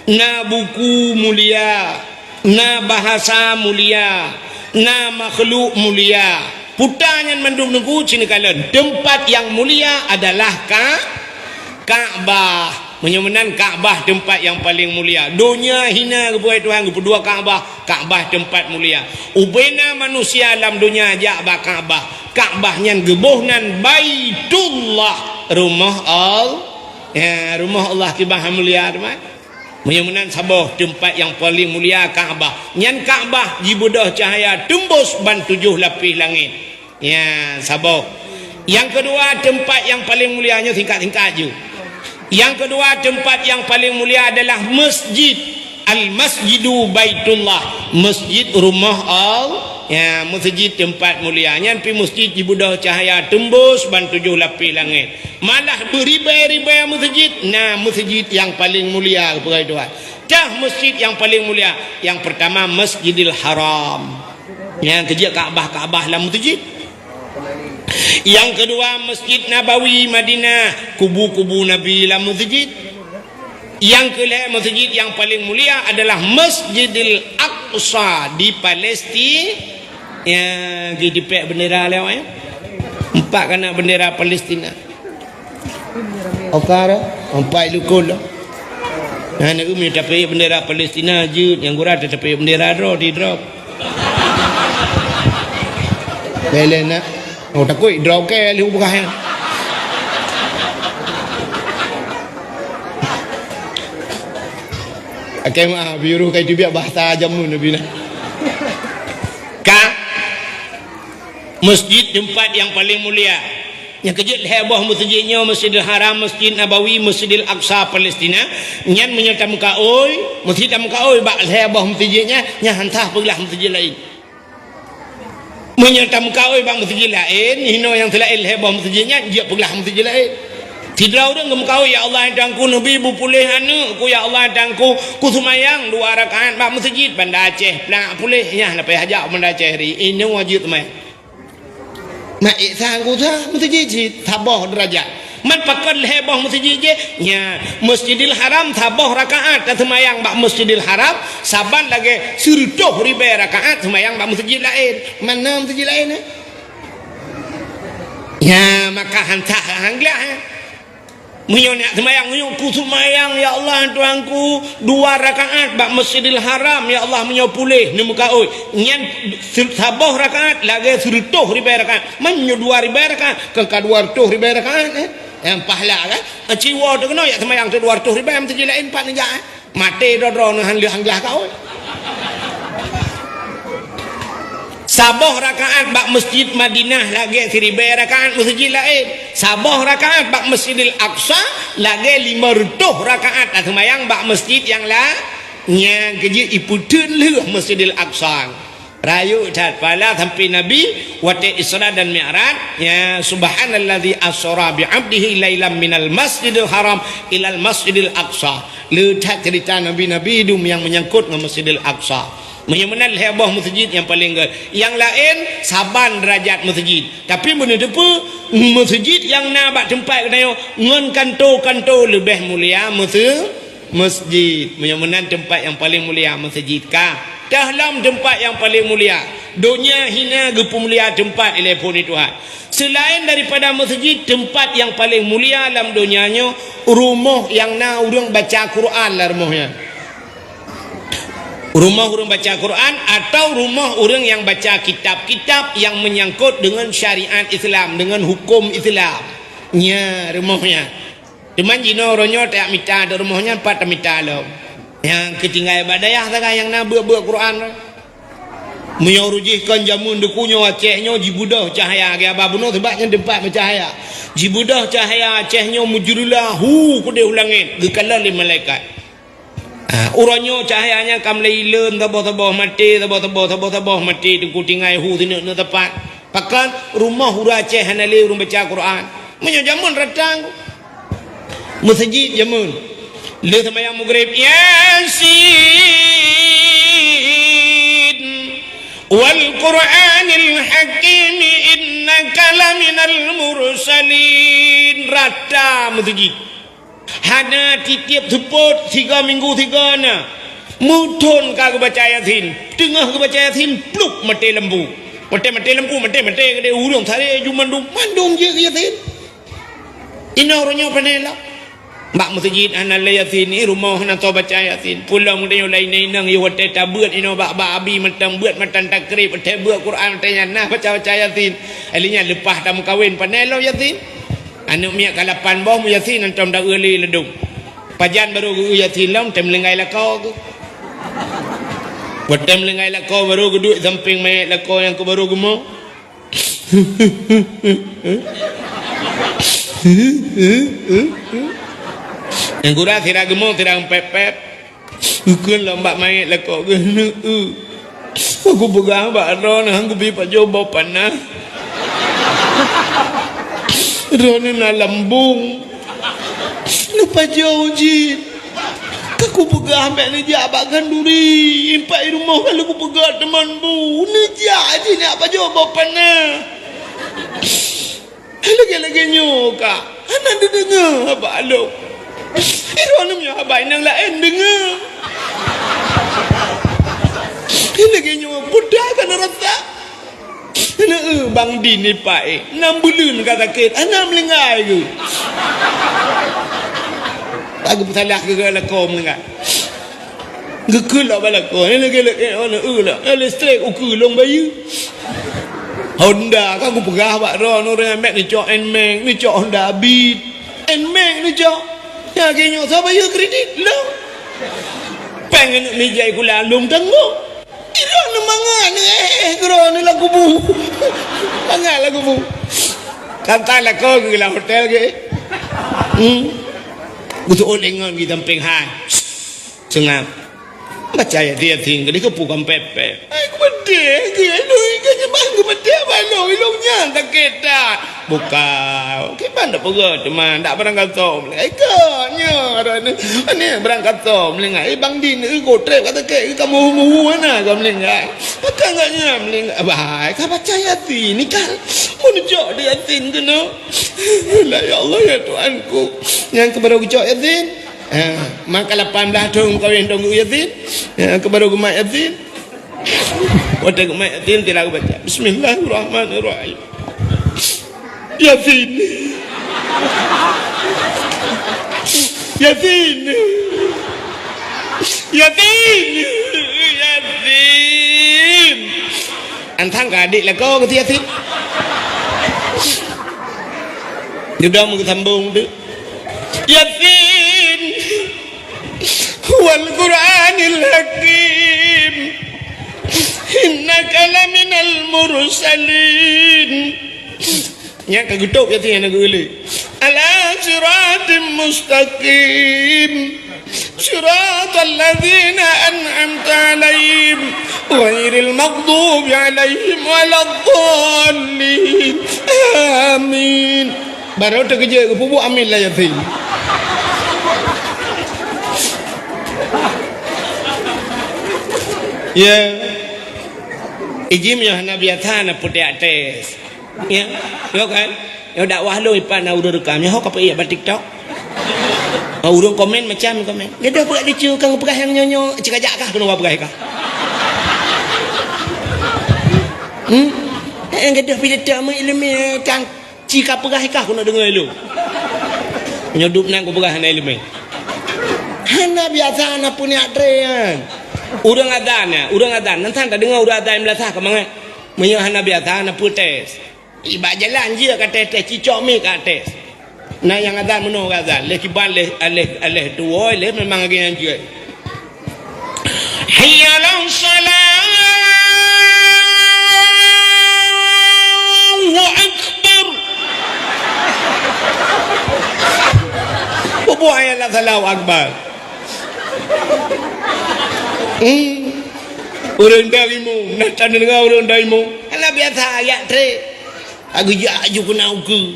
na buku mulia, na bahasa mulia, na makhluk mulia. Peue nyan mandum teungku, ci neukalon. Teumpat nyang mulia adalah Ka-, Ka'bah. Meunyoe meunan Ka'bah teumpat nyang paleng mulia. Donya hina geupeugah Tuhan, geupeuduek Ka'bah. Ka'bah teumpat mulia. Ubena manusia lam donya jak bak Ka'bah. Ka'bah nyan geuboh nan Baitullah, rumoh Al-, ya, rumoh Allah kiban mulia, teuma. Meunyoe meunan saboh teumpat nyang paleng mulia Ka'bah. Nyan Ka'bah jibeudôh cahya teumbôh ban tujoh lapéh langét. Ya, saboh. Nyang keudua, teumpat nyang paleng mulia, nyoe singkat-singkat ju. Nyang keudua, teumpat nyang paleng mulia adalah masjid. Al-Masjidu Baitullah, masjid rumoh Al-, ya, meuseujid teumpat mulia. Nyan pih masjid jibeudôh cahya teumbôh ban tujoh lapéh langét. Malah beuribèe-ribèe meuseujid, na meuseujid nyang paleng mulia, geupeugah Tuhan. Tah masjid nyang paleng mulia, nyang peurtama Masjidil Haram. Nyang keujeuet Ka'bah-Ka'bah lam meuseujid. Nyang keudua, Masjid Nabawi Madinah, kubu-kubu Nabi lam meuseujid. Nyang keulhèe, meuseujid nyang paleng mulia adalah Masjidil Aqsa di Palestina. Ya, geutipèk bendera lé awak, ya. Empat kana bendera Palestina. Oka dah, empat lukon dah. Nah, nak umi tapi bendera Palestina jeuet, nyang gura tapi bendera droe di droe. Bèk lé nak. Oh, takut droe ke lheuh bukaih. Akai mah biru kai tibiak bahasa jameun Nabi nah. Ka masjid teumpat nyang paleng mulia. Nyang keujeuet lhèe boh meuseujid nyoe, Masjidil Haram, Masjid Nabawi, Masjidil Aqsa, Palestina. Nyan meunyoe tameukaôi, meusti tameukaôi bak lhèe boh meuseujid nyan, nyan han sah peuglah meuseujid laén. Meunyoe tameukaôi bak meuseujid laén, hino nyang seulaén lhèe boh meuseujid nyan, jeuet peuglah meuseujid laén. Sidroe ureueng geumeukaôi, "Ya Allah, Tuhanku, neubi beupuléh aneukku, ya Allah, Tuhanku, kuseumayang dua rakaat bak meuseujid Banda Aceh, plak puléh." Nyan leupah hajat Banda Aceh ri, inoe jeuet seumayang. Mak Isa geusa meuseujid cit saboh deurajat. Man pakon lhèe boh meuseujid jih? Nya, Masjidil Haram saboh rakaat taseumayang bak Masjidil Haram, saban lagèe sireutôh ribèe rakaat seumayang bak meuseujid laén. Mana meuseujid laén, eh? Nya, maka han sah han glah, eh? Meunyoe neujak seumayang, meunyoe kuseumayang, ya Allah, Tuhanku, dua rakaat bak Masjidil Haram, ya Allah, meunyoe puléh neumeukaôi. Nyan se-, saboh rakaat lagée sireutôh ribée rakaat. Meunyoe dua ribée rakaat, kon ka dua reutôh ribée rakaat, eh? Nyang pahala kan? Siwoe teuk keunoe jak seumayang teuk dua reutôh ribée, meuseujid laén pat neujak, eh? Maté droe-droe neuh han lheueh han glah kaôi. Saboh rakaat bak Masjid Madinah lagée siribée rakaat meuseujid laén. Saboh rakaat bak Masjidil Aqsa lagée lima reutôh rakaat taseumayang bak masjid nyang la-, nyang keujeuet ipeuteun lheueh Masjidil Aqsa. Rayeuk that pahala sampai Nabi watée Isra dan Mi'raj, ya, "Subhanalladzi asra bi 'abdihi lailam minal masjidil haram ilal masjidil aqsa." Le that cerita nabi-nabi dum nyang menyangkut ngon Masjidil Aqsa. Meunyoe meunan lhée boh meuseujid nyang paleng gét. Nyang laén saban deurajat meuseujid. Tapi meunyoe teupeue, meuseujid nyang na bak teumpat geutanyoe ngon kanto-kanto leubeh mulia meuse-, Masjid. Meunyoe meunan teumpat nyang paleng mulia meuseujid ka. Teuh lom teumpat nyang paleng mulia. Donya hina geupeumulia teumpat ilée phon Tuhan. Seulaén daripada meuseujid, teumpat nyang paleng mulia lam donya nyoe, rumoh nyang na ureuëng baca Quran lam rumoh nyan. Rumoh ureuëng baca Quran atau rumoh ureuëng nyang baca kitab-kitab nyang menyangkut deungon syariat Islam, deungon huköm Islam. Nya rumoh nyan. Teuma jinoe uroe nyoe tajak mita di rumoh nyan pat tamita lom. Nyang keutinggai bak dayah sagai nyang na beuet-beuet Quran. Meunyoe ureuëng jih kon jameun deuku nyoe Aceh nyoe jibeudôh cahya geuh haba bunoe sabab nyan teumpat meucahya. Jibeudôh cahya Aceh nyoe meujeureulah hu keudeh u langét geukalon lé malaikat. Ah, uroe nyoe cahya nyan ka mulai ileuen saboh-saboh maté, saboh-saboh, saboh-saboh maté teungku tinggai hu sineuk-neuk teumpat. Pakon rumoh ureuëng Aceh hana lé ureuëng baca Quran. Meunyoe jameun ratang, meuseujid jameun. Lheueh seumayang Maghrib, Yasin, wal Qur'anil Hakim, innaka laminal mursalin. Rata meuseujid. Hana tiep-tiep seupôt, siga minggu siga na. Meuthon ka geubaca Yasin. Teungoh geubaca Yasin, pluk, maté lampu. Maté, maté lampu, maté, maté keudeh ureuëng saré ju mandum, mandum jeuet Yasin. Inoe uroe nyoe pane lom. Bak meuseujid hana lé Yasin, i rumoh hana soe baca Yasin. Peue lom geutanyoe lom inong-inong yoh watée tabeuet inoe bak, bak abi mantong beuet matan takrib, watée beuet Quran watée nyan nah baca-baca Yasin. Ai lheueh nyan leupah tameukawen pane lom Yasin. Aneuëk miet ka lapan boh meuyasin hantom taeu lé ladôm. Pajan barô geu-eu Yasin lom, tém linggai lakoe geuh. Watém linggai lakoe barô geuduek sampéng manyét lakoe nyang keu barô geumo. Nyang gura sira geumo, sira pép-pép. Geukheun lom bak manyét lakoe geuh, "Neu-eu, kupeugah bak droeneuh han kubi pajoh boh panah. Droeneuh na lambông. Neupajoh jih. Ka kupeugah bék neujak bak khanduri, impak i rumoh ka lheueh kupeugah teuma bu. Neujak jih neujak pajoh boh panah." Lagée-lagée nyoe ka hana neudeungoe haba lôn. Droeneuh meunyoe haba inong laén deungoe. Lagée nyoe peue ka neurasa. Neu-eu bang di nipa éh, nam buleuen ka sakét, hana meulinggai geuh. Ka geupeusalah keu lakoe meulinggai. Geukheun lom bak lakoe, "Nyoe lagée-lagée nyoe, neu-eu lom. Nyoe listrik ukeue lôn bayeue. Honda ka kupeugah bak droeneuh, ureuëng bék neucok Nmax, neucok Honda Beat. Nmax neucok. Nyang lagée nyoe soe bayeue kredit lôn. Péng aneuk miet jai sikula lôn tanggong. Droeneuh mangat neu-éh-éh droeneuh lam kubu. Mangat lam kubu." Ka meutan lakoe geuh lam hotel geuh. Hmm. Geuseuôt lé ngon geuh sampéng hai. Seungab. Baca Yasin, Yasin, keudeh keupeue kon pép-pép. Ai, kupeudeh, keu lôn, keu nyan ban kupeudeh, ban lôn, lôn nyan sakét that. Bukan, kiban dak peugah teuma, dak barang gasoe meulinggai. Ikot nyoe, adak ni, ni barang gasoe meulinggai. Eh, bang din, eh, gotrek ka sakét, ka muhu-muhu hana ka meulinggai. Pakon gobnyan meulinggai. Bah, ka baca Yasin, ni kan. Mun jok di Yasin keunoe. La, ya Allah, ya Tuhanku. Nyang keu barô geucok Yasin. Ha, maka lapan blaih thon kawen dong geu Yasin. Ha, keu barô geumat Yasin. Watée geumat Yasin, sira geubaca, "Bismillahirrahmanirrahim." Yasin. Yasin. Yasin. Yasin. Antang ka adik lakoe keu Yasin. Dudoe meusambong tu. Yasin. Wal Qur'anil Hakim. Innaka laminal mursalin. Nyan ka geutôb Yasin nyang na geuh lé. Ala siratim mustaqim. Siratal ladzina an'amta 'alaihim ghairil maghdubi 'alaihim waladdallin. Amin. Barô teukeujot geupeubuet amin lam Yasin. Ya. Ijim nyoe hana biasa na putéh até. Ya, yo kan? Yo dakwah lôn ipat na ureuëng rekam. Nyoe ho ka peuék bak TikTok. Ah, ureuëng komen macam komen. Gadoh peugah lucu, kang peugah nyang nyoe-nyoe, cikajak kah keunoe peugah kah? Hmm? Eh, gadoh pih teuka meuileumé, kang ci ka peugah kah keunoe deungoe lôn. Nyoe dup nan kupeugah hana ileumé. Hana biasa na peuniat tré nyan. Ureuëng azan nyan, ureuëng azan. Nan san tadeungoe ureuëng azan meunasah ka mangat. Meunyoe hana biasa na peutés. Ibak jalan jih ka tes-tes, cicok mi ka tes. Na nyang azan meunoe ureuëng azan, lheueh kiban lheueh, lheueh, lheueh tuwoe lheueh memang lagée nyan jeuet. Hayya 'alas shalah. Allahu Akbar. Bubuet hayya 'alas shalah, Allahu Akbar. Hmm. Ureuëng daimu, na tadeungoe ureuëng daimu. Hana biasa ayat tré. Geujak aju keunan ukeue.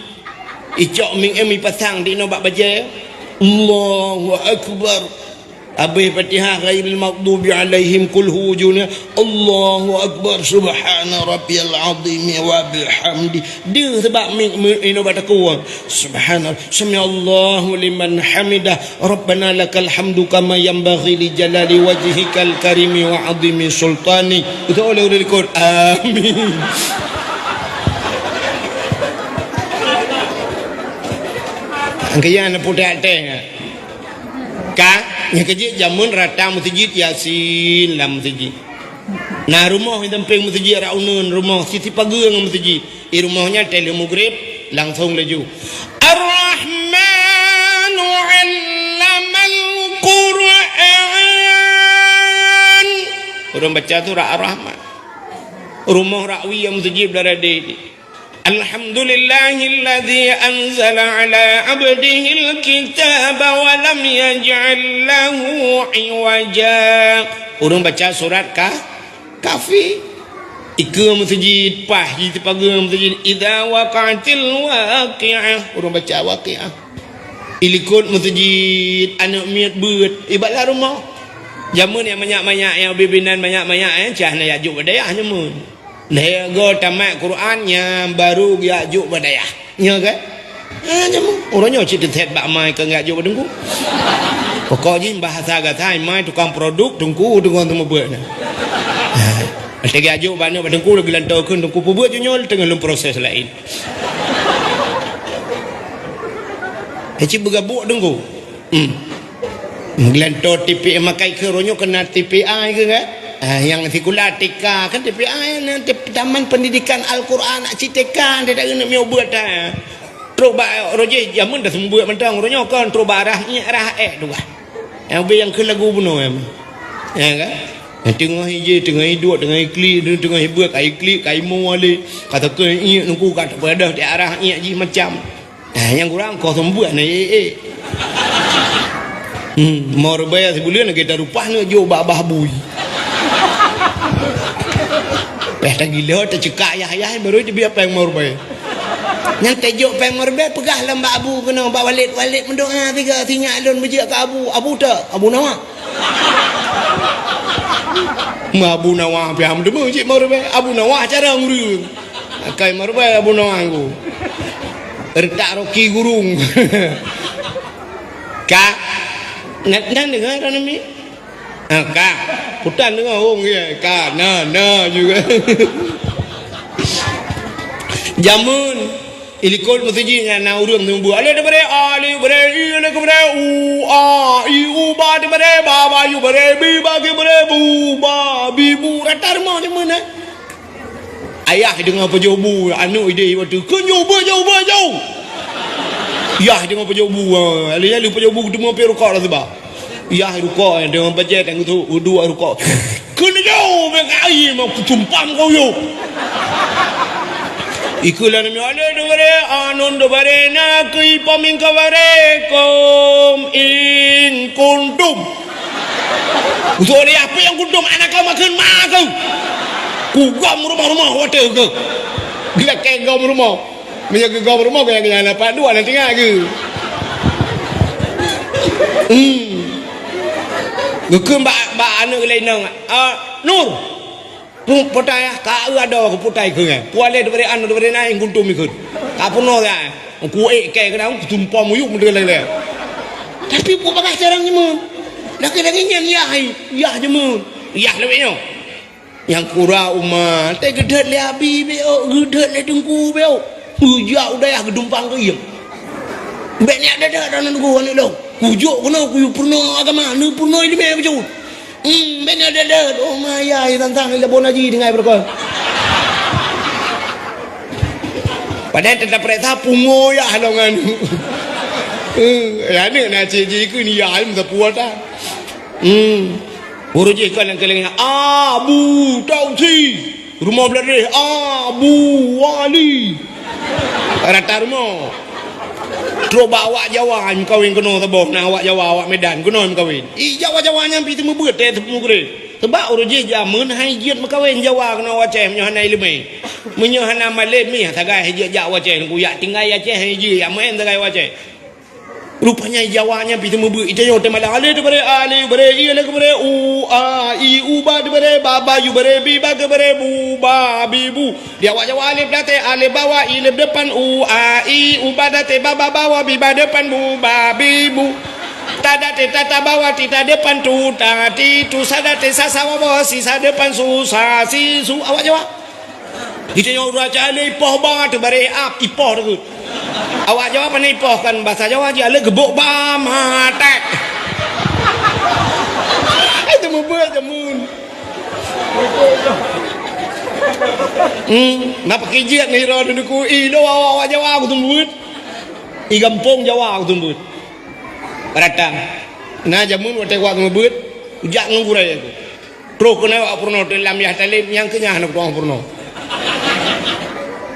Icok mik em ipasang di inoe bak bajée. Allahu Akbar. Habéh Fatihah ghairil maghdubi 'alaihim, qul hu juna. Allahu Akbar. Subhana rabbiyal 'azhimi wa bihamdi. Deuh sabab mik, mik inoe bak takue. Subhana, sami'allahu liman hamidah. Rabbana lakal hamdu kama yanbaghi li jalali wajhikal karimi wa 'azimi sultani. Beutôi lé ureuëng likot. Amin. Angka nyan na putéh até nyan. Ka, nyang keujeuet jameun rata meuseujid Yasin lam meuseujid. Na rumoh nyang sampéng meuseujid rot uneuen, rumoh sisi pageue ngon meuseujid. Di rumoh nyan teuh lheueh mugreb, langsong laju. Ar-Rahmanu 'allamal Qur'an. Ureuëng baca surat Ar-Rahman. Rumoh rot wie meuseujid beuladé. Alhamdulillahilladzi anzala 'ala 'abdihil kitaba wa lam yaj'al lahu 'iwaja. Ureuëng baca surat ka Kafi. Ikeue meuseujid, paih jih sipageue meuseujid, idza waqa'atil waqi'ah. Ureuëng baca Waqi'ah. Ilikot meuseujid, aneuëk miet beuet, ibak lam rumoh. Jameun nyang manyak-manyak, nyang bibinan manyak-manyak, eh, cah na jak jok bak dayah jameun. Lhée goe tamat Quran, nyan baru geujak jok bak dayah. Nyoe kan? Ha, nyoe, uroe nyoe cit teutet bak mai keu geujak jok bak teungku. Pokok jih bahasa gata mai tukang produk teungku, teungku teumeubuet na. Ha, teuka jok bak aneuk bak teungku lagi lantoe kheun teungku peubuet nyoe teungoh lom proses laén. Cit beugabuk teungku. Hmm. Meugeulantô T P A makai keu uroe nyoe keunan T P A keu kan? Ah, nyang sikula T K kan T P A nyan, T-, Taman Pendidikan Al-Quran, cit T K, tidak keuneuk miyueb buet dah. Trok bak roh jih jameun dah seumeubeuet mantong, uroe nyoe kon trok bak arah nyiek arah ék tu bah. Nyang ubé nyang kheun lagu bunoe nyan. Ya kan? Nyang teungoh ijih, teungoh iduek, teungoh iklik, teungoh ibeuet, ka iklik, ka imo alé. Ka takheun iék nungku ka tapeudeuh di arah iék jih macam. Eh, nyang kurang kosong buet na, eh, eh. Hmm, mo reubai sibuleuen lagèe tarupah neuk jok bak babah bui. Peh tagilo, tacekak yah-yah, baru jibiet péng mo reubai. Nyan tajok péng mo reubai, peugah lam bak abu keunoe, bak Walid, Walid meudoa sigoe, sinyak lôn beujeuet keu abu, abu tok, Abu Nawa. Meu Abu Nawa pih ham teumeu cit mo reubai, Abu Nawa cara ureueng. Akai mo reubai Abu Nawa ngku. Retak roki gurung. Ka. Nyan, nyan deungoe droeneuh mi? Ha, ka. Putan deungoe wong ye. Ka, na, na juga. Jameun. Ilikot meuseujid nyan na ureuëng seumeubeuet, "Alif teubeuet, a, alif beuré, i, alif keubeuet, u, a, i, u, ba teubeuet, ba, ba, yu beuré, bi, ba keubeuet, bu, ba, bi, bu." Rata rumoh nyan meunan. Ayah deungoe pajoh bu, aneuk ideh watée, "Keu nyoe, beuet jauh, beuet jauh!" Yah deungoe pajoh bu, ha, lheueh nyan lheueh pajoh bu, teuma pih rukok lam seuba. Yah rukok, deungon bajée tanggeutu, uduk rukok. Keuneujau bèk ai meukutumpam kau yôh. Ikeu lôn nyoe, "Alif teubeuet, a, nun teubeuet, na keu ipom in kabaré, kum in kuntum." Usoe dia apa nyang kuntum, anak kau makheun ma kau. Kugom rumoh-rumoh watée keu. Geulakée gom rumoh. Meunyoe geugom rumoh, gaya-gaya lapan dua na tinggai geu. Hmm. Geukheun bak, bak aneuk lé inong, "Ah, Nur, pu-, putai ah, ka eu adoe keu putai keu nyan. Pualé dibri anu dibri naing guntum ikheun. Ka peunoh ya. Ku ék kée keu daun, ku tumpom muyup meudeh lé." Tapi peue bagah carang nyeumeuon. Lagée-lagée nyan yah, yah nyeumeuon. Yah lewat nyoe. Nyang kura uma, teuh geudhôt lé abi bék, geudhôt lé teungku bék. Peujak u dayah geudumpang keu iem. Bék nyak deuh-deuh droeneuh teungku aneuk lôn. Kujok keunoe kuyue peurunoe agama, neupeurunoe ileumèe bacut. Hmm, bék nyak deuh-deuh. Oh, ma yai tantang ilabon haji tinggai beureukoh. Padahai teuta peuriksa pungo yah lôn ngon. Hmm, aneuk na cit jikheun yah lom sapeue ta. Hmm. Ureueng jih kon nyang keulieng, Abu Tausi. Rumoh Bladeh, Abu Wali. Rata rumoh. Trok bak awak Jawa, meukawen keunoe saboh, na awak Jawa, awak Medan, keunoe meukawen. Ih, Jawa-Jawa nyan pih teumeubeuet, teuh teupeumugreh. Sebab ureueng jih jameun han jeuet meukawen Jawa keunoe u Aceh, meunyoe hana ileumèe. Meunyoe hana malém, mih sagai jeuet jak u Aceh, yak tinggai Aceh, han jeuet, yak meu'en sagai u Aceh. Rupanya Jawa nyan pih teumeubeuet, itanyoe teumalang, alif teubri, a, alif beuré, i, alif keubri, u, a, i, u, ba teubri, ba, ba, yu beuré, bi, ba keubri, bu, ba, bi, bu. Di awak Jawa alif daté, alif bawah, i, alif depan, u, a, i, u, ba daté, ba, ba bawah, bi, ba depan, bu, ba, bi, bu. Ta daté, ta, ta bawah, ti, ta depan, tu, ta, ti, tu, sa daté, sa, sa bawah, si, sa depan, su, sa, si, su. Awak Jawa. Geutanyoe ureueng Aceh lé ipoh ba teuh bareh ap, ipoh teuh. Awak Jawa pane ipoh kan, basa Jawa jih aleuh geubok ba matek. Ai teumeubeuet jameun. Hmm, na pakri jeuet ngon droe teuh ku i lo awak Jawa ku teumeubeuet. I gampông Jawa ku teumeubeuet. Ratang. Na jameun watèe ku teumeubeuet, kujak ngon gurèe ku. Troh keunoe awak peurunoe teuh lam yah talem nyang keu nyan hana kutu'oh peurunoe.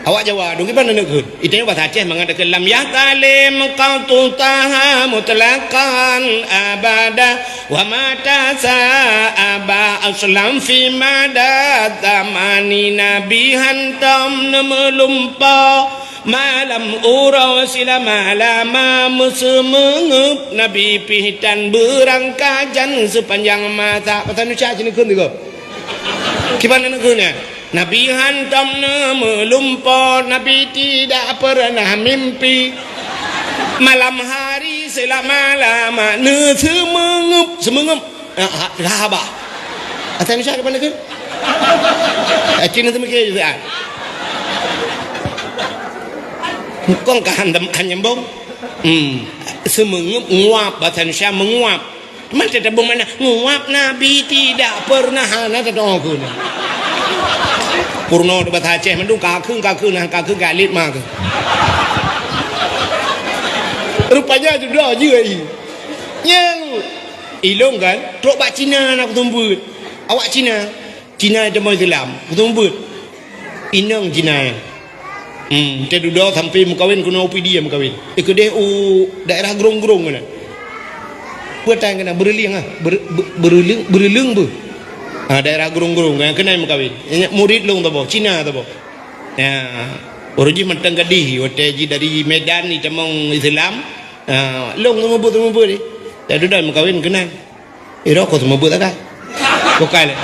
Awak Jawa, dong kiban aneuk kheun. Itanyoe basa Aceh mangat takheun lam yah talem qatutaha mutlaqan abada wa mata sa'aba aslam fi mada tamani nabi hantom neumeulumpo. Malam uroe silama-lama meuseumeungeup Nabi pih tan beurangkajan seupanjang masa. Pasal nuca cit neukheun tiga. Kiban neukheun nyan? Nabi hantom neumeulumpo, Nabi tidak pernah mimpi. Malam hari silama-lama neuseumeungeup, seumeungeup. Ah, ha, ha, bah. Asai misai depan lagi. Eh, Cina tu mikir juga. Kong ka han dem han nyambung. Hmm. Seumeungeup nguap, bahasa Indonesia menguap. Teuma teutabong mana? Nguap Nabi tidak pernah hana teudoe keu na. Purno tu bahasa Aceh mandum kakheun, kakheun, nah, kakheun galit mah keu. Rupanya judoe jih ai. Nyang Ilong kan, trok bak Cina na kutumbeuet. Awak Cina. Cina teuma Islam. Kutumbeuet. Inong Cina. Hmm, teududoe sampai meukawen keunoe u Pidie meukawen. Eh, keudeh u daerah Grong-Grong keunan. Peue tan keunan, Beureulieng ah. Ber-, Be-, Beureulieng, Beureulieng beuh. Ha, daerah Grong-Grong kan, keunan meukawen. Nyan murit lôn saboh, Cina saboh. Ya, ureueng jih mantong gadih, watèe jih dari Medan jitamong Islam. Ah, lôn seumeubeuet-seumeubeuet jih. Teududoe meukawen keunan. Iro ko seumeubeuet sagai. Bukai lé.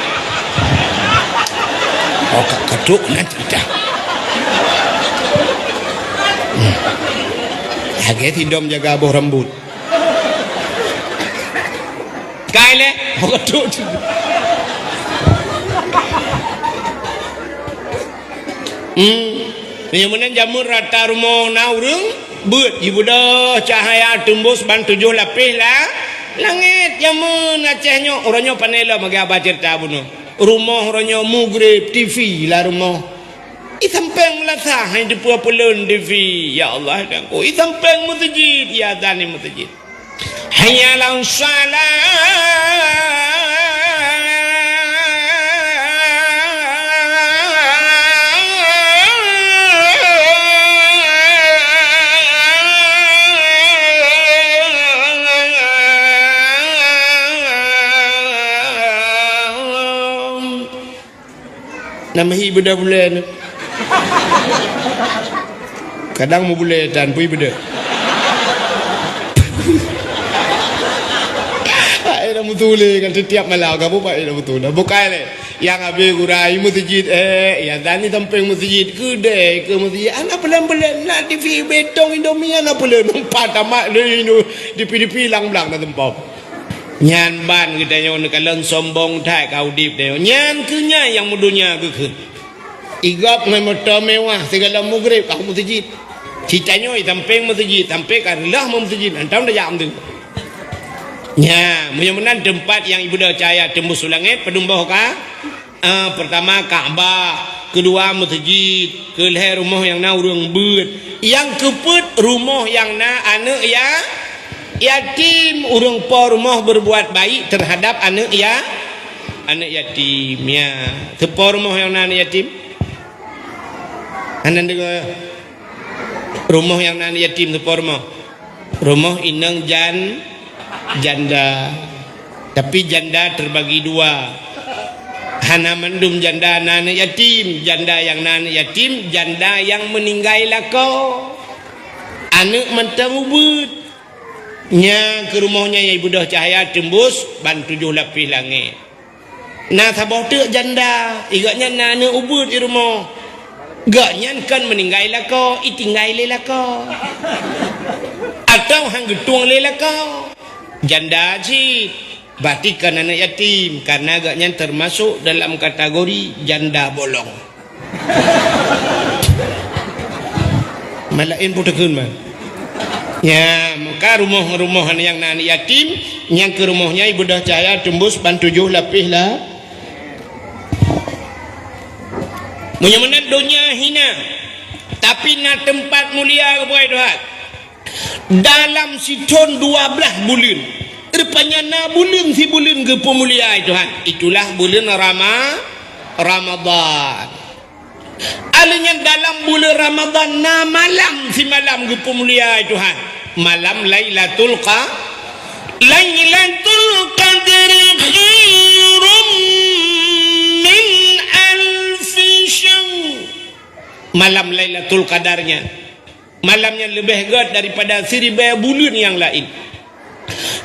Oh, ka, ka trok keunan cerita. Hmm. Lagèe sidom jaga boh rambut. Kai lé. Oh, ka trok cerita. Hmm. Meunyoe meunan jameun rata rumoh na ureuëng beuet, jibeudôh cahya teumbus ban tujoh lapéh la-, langét. Jameun Aceh nyoe, uroe nyoe pane lom lagée haba ceurita bunoe. Rumoh uroe nyoe mugreb, T V lam rumoh. Di sampéng meulasah, hai teupeue peulon T V, ya Allah, dan ko. Di sampéng meuseujid, ya azan di meuseujid. Hayya 'alas shalah. Nama hi beudôh buleuen. Kadang meubulée tan pui beudôh. Hai dah meutuléh kan setiap malam, kamu baik dah betul. Dah bukai lé. Yang habis gura i meuseujid, eh, ya dan ni sampéng meuseujid, keudée ke meuseujid. Anak pelan-pelan nak T V betong Indomie anak pelan. Empat tamat lé Indo-, T V-T V lang blang dah tempom. Nyan ban geutanyoe neukalon sombong that ka udeb tanyoe. Nyan keuh nyan nyang meudonya geukheun. Igop ngon moto mewah, sigala mugreb ka meuseujid. Citanyoe sampéng meuseujid, sampai ka reuloh meuseujid, hantom tajak meuteun. Nya, meunyoe meunan teumpat nyang ibeudôh cahya teumbus u langét, padum boh ka? Ah, pertama Ka'bah, keudua meuseujid, keulhée rumoh nyang na ureuëng beuet, nyang keupeuet rumoh nyang na aneuëk ya-, yatim. Ureuëng po rumoh berbuat baik terhadap aneuëk ya-, aneuëk yatim. Ya, teupo rumoh nyang na aneuëk yatim? Hana deungoe? Rumoh nyang na aneuëk yatim teupo rumoh? Rumoh inong jan-, janda. Tapi janda terbagi dua. Hana mandum janda na aneuëk yatim. Janda nyang na aneuëk yatim, janda nyang meuninggai lakoe. Aneuëk mantong ubeuet. Nyang keu rumoh nyan nyang ibeudôh cahya teumbus ban tujoh lapéh langét. Na saboh teuk janda, i gobnyan na aneuëk ubeuet i rumoh. Gobnyan kon meuninggai lakoe, itinggai lé lakoe. Atawa han geutueng lé lakoe. Janda cit, berarti kon aneuëk yatim, karena gobnyan termasuk dalam kategori janda bolong. Malaén putôkeun man. Nya, maka rumoh-rumoh nyang na aneuëk yatim, nyang keu rumoh nyan ibeudôh cahya teumbus ban tujoh lapéh la. Meunyoe meunan donya hina, tapi na teumpat mulia keu Tuhan. Dalam sithon dua blaih buleuen. Rupanya na buleuen sibuleuen geupeumulia Tuhan. Itulah buleuen Rama-, Ramadan. Alheuh nyan dalam buleuen Ramadan na malam simalam geupeumulia Tuhan. Malam Lailatul Qa-, Lailatul Qadri khairum min alfi syahr. Malam Lailatul Qadar nyan. Malam nyan leubeh gét daripada siribée buleuen nyang laén.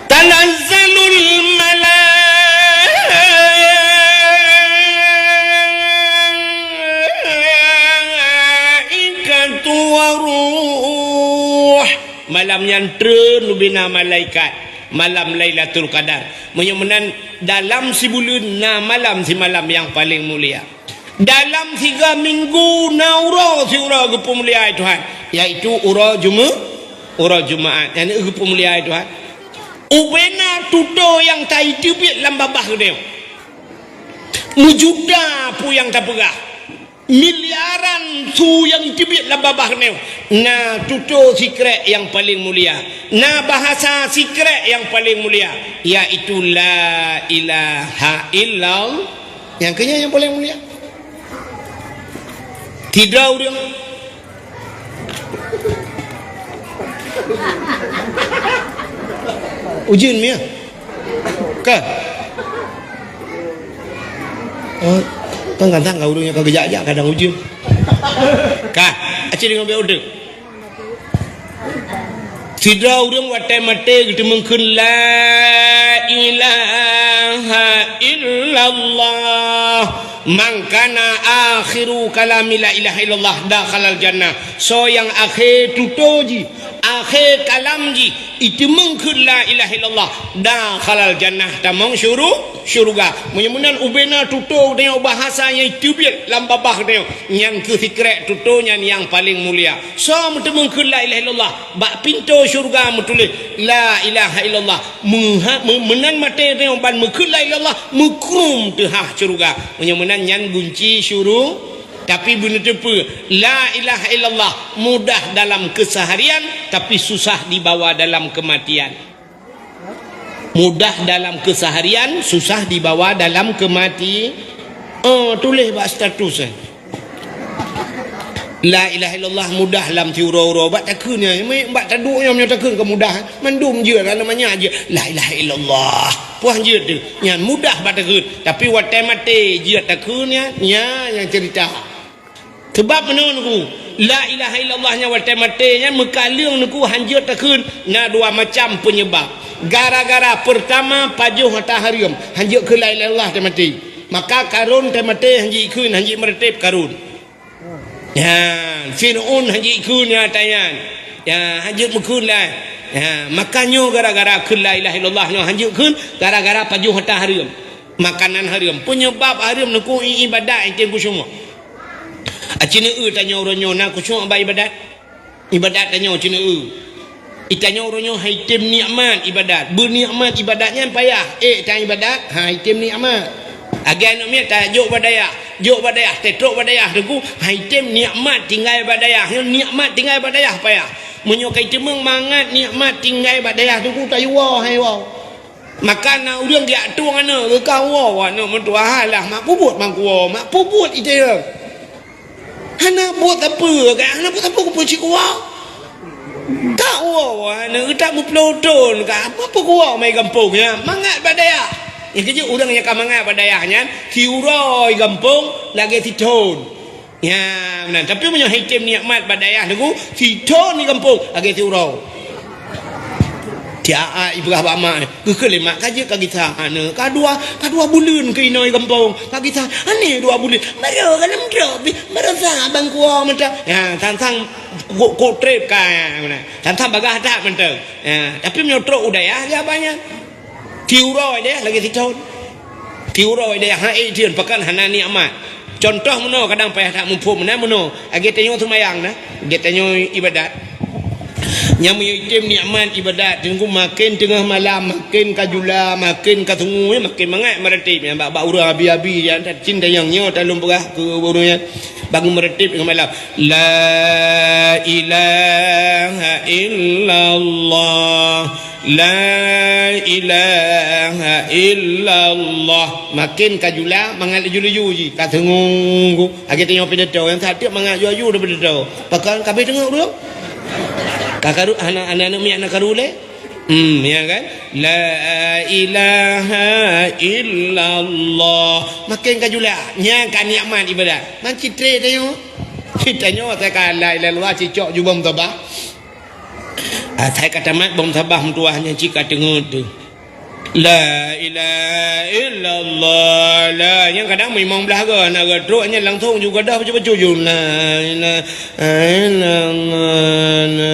Tanazzalul malaikatu waruh. Malam nyan treun ubena malaikat. Malam Lailatul Qadar. Meunyoe meunan dalam sibuleuen na malam simalam nyang paleng mulia. Dalam siga minggu na uroe siuroe geupeumulia Tuhan, yaitu uroe Jume-, uroe Jumaat, nyang geupeumulia Tuhan. Ubena tutoe nyang taiteubiet lam babah geutanyoe. Meujuta peue nyang tapeugah. Miliaran su nyang iteubiet lam babah geutanyoe. Na tutoe sikrek nyang paleng mulia. Na bahasa sikrek nyang paleng mulia, yaitu la ilaha illallah. Nyang keu nyan nyang paleng mulia. Sidroe ureuëng. Ujeuen miah. Ka. Oh, kan kadang ka ureuëng nyang ka geujak-jak kadang ujeuen. Ka, aci deungon bak udeueng. Sidroe ureuëng watée maté geuteumeung kheun la ilaha illallah. Man kana akhiru kalami la ilaha illallah dakhalal jannah. Soe nyang akhé tutoe jih, Akhé kalam jih, iteumeung kheun la ilaha illallah, dakhalal jannah, tamong syuru-, syuruga. Meunyoe meunan ubena tutoe geutanyoe bahasa nyang teubiet lam babah geutanyoe, nyan keuh sikrek tutoe nyan nyang paleng mulia. Soe meuteumeung kheun la ilaha illallah, bak pintoe syuruga meutuléh la ilaha illallah. Meuha-, meu-, meunan maté geutanyoe ban meukheun la ilaha illallah, meukrum teuhah syuruga. Meunyoe meunan nyan gunci syuru-, Tapi beuneuteupeue, la ilaha illallah mudah dalam keseharian, tapi susah dibawa dalam kematian. Mudah dalam keseharian, susah dibawa dalam kemati-, oh, tuléh bak status, eh. La ilaha illallah mudah lam siuroe-uroe. Bak takheun nyan, bak taduek nyan, meunyoe takheun keu mudah, eh. Mandum jeuet, aneuk manyak jeuet. La ilaha illallah. Puah jeuet tu. Nyan mudah bak takheun. Tapi watèe maté jeuet takheun nyan, nyan nyang cerita. Sebab meunoe Teungku, la ilaha illallah nyan watèe maté nyan meukaleueng Teungku hanjeuet takheun na dua macam penyebab. Gara-gara pertama pajoh hareuem, hanjeuet kheun la ilaha illallah watèe maté. Maka Karun watèe maté hanjeuet kheun, hanjeuet meureutéb Karun. Ya, Fir'aun hanjeuet kheun nyan watèe nyan. Ya, hanjeuet meukheun lah. Ya, maka nyoe gara-gara kheun la ilaha illallah nyoe hanjeuet kheun gara-gara pajoh hareuem. Makanan hareuem. Penyebab hareuem Teungku i-, ibadat item khusyuk. Aci neu-eu tanyoe uroe nyoe na khusyuk bak ibadat. Ibadat tanyoe ci neu-eu. Itanyoe uroe nyoe hai tem nikmat ibadat. Beunikmat ibadat nyan payah. Eh, tan ibadat, hai tem nikmat. Lagèe aneuk miet tajok bak dayah. Jok bak dayah, tetrok bak dayah Teungku, hai tem nikmat tinggai bak dayah. Nyoe nikmat tinggai bak dayah payah. Meunyoe kai teumeung mangat nikmat tinggai bak dayah Teungku, tayue woe hai woe. Maka na ureueng geujak tueng aneuk, geukawoe aneuk meutuah, alah, mak peubuet mangkuwoe, mak peubuet iteueng. Hana buet sapeue, kan? Hana buet sapeue, kupeue cit kuwoe. Kawoe aneuk geutak meuploe thon, kan? Apa kuwoe mai gampông nyan? Mangat bak dayah. Nyang keujeuet ureueng nyang ka mangat bak dayah nyan, siuroe gampông lagèe sithon. Ya, meunan. Tapi meunyoe hai tem nikmat bak dayah Teungku, sithon di gampông, lagèe siuroe. Tiap ipeugah bak mak, geukheun lé mak, ka jeuet ka gisa aneuk, ka dua, ka dua buleuen keu inoe gampông, ka gisa, aneh dua buleuen, baru ka lom drop, baru sa bangkuang mantong. Ya, sang-sang kok, kok trép ka, ya, meunan. Sang-sang bagah that mantong. Ya, tapi meunyoe trok u dayah, ya banyak. Siuroe deh lagèe sithon. Siuroe deh hai thon pakon hana nikmat. Contoh meunoe kadang payah that muphom meunan meunoe. Lagèe tanyoe seumayang na, lagèe tanyoe ibadat. Nyang meunyoe item nikmat ibadat, Teungku, maken teungoh malam, maken ka jula, maken ka sungu, maken mangat meureutéb. Nyang bak, bak ureueng abi-abi nyan, cit tanyong nyoe talôn peugah keu ureueng nyan. Bangun meureutéb teungoh malam. La ilaha illallah. La ilaha illallah. Maken ka jula, mangat laju-laju jih. Ka teungoh, lagèe tanyoe pidato, nyang sateuk mangat laju-laju daripada pidato. Pakon ka abéh teungoh ureueng? Ka karu-, aneuk, aneuk miet na karu lé? Hmm, ya kan? La ilaha illallah. Maken ka jula. Nyan ka nikmat ibadat. Man citré tanyoe. Tanyoe asai ka la ilaha illallah, cicok jubah meutabah. Asai ka tamat bom sabah meutuah nyan cit ka teungeut teuh. La ilaha illallah. La, nyang kadang meunyoe limong blaih goe hana geutrok nyan langsong ju gadoh bacut-bacut ju. La ilaha illallah. La.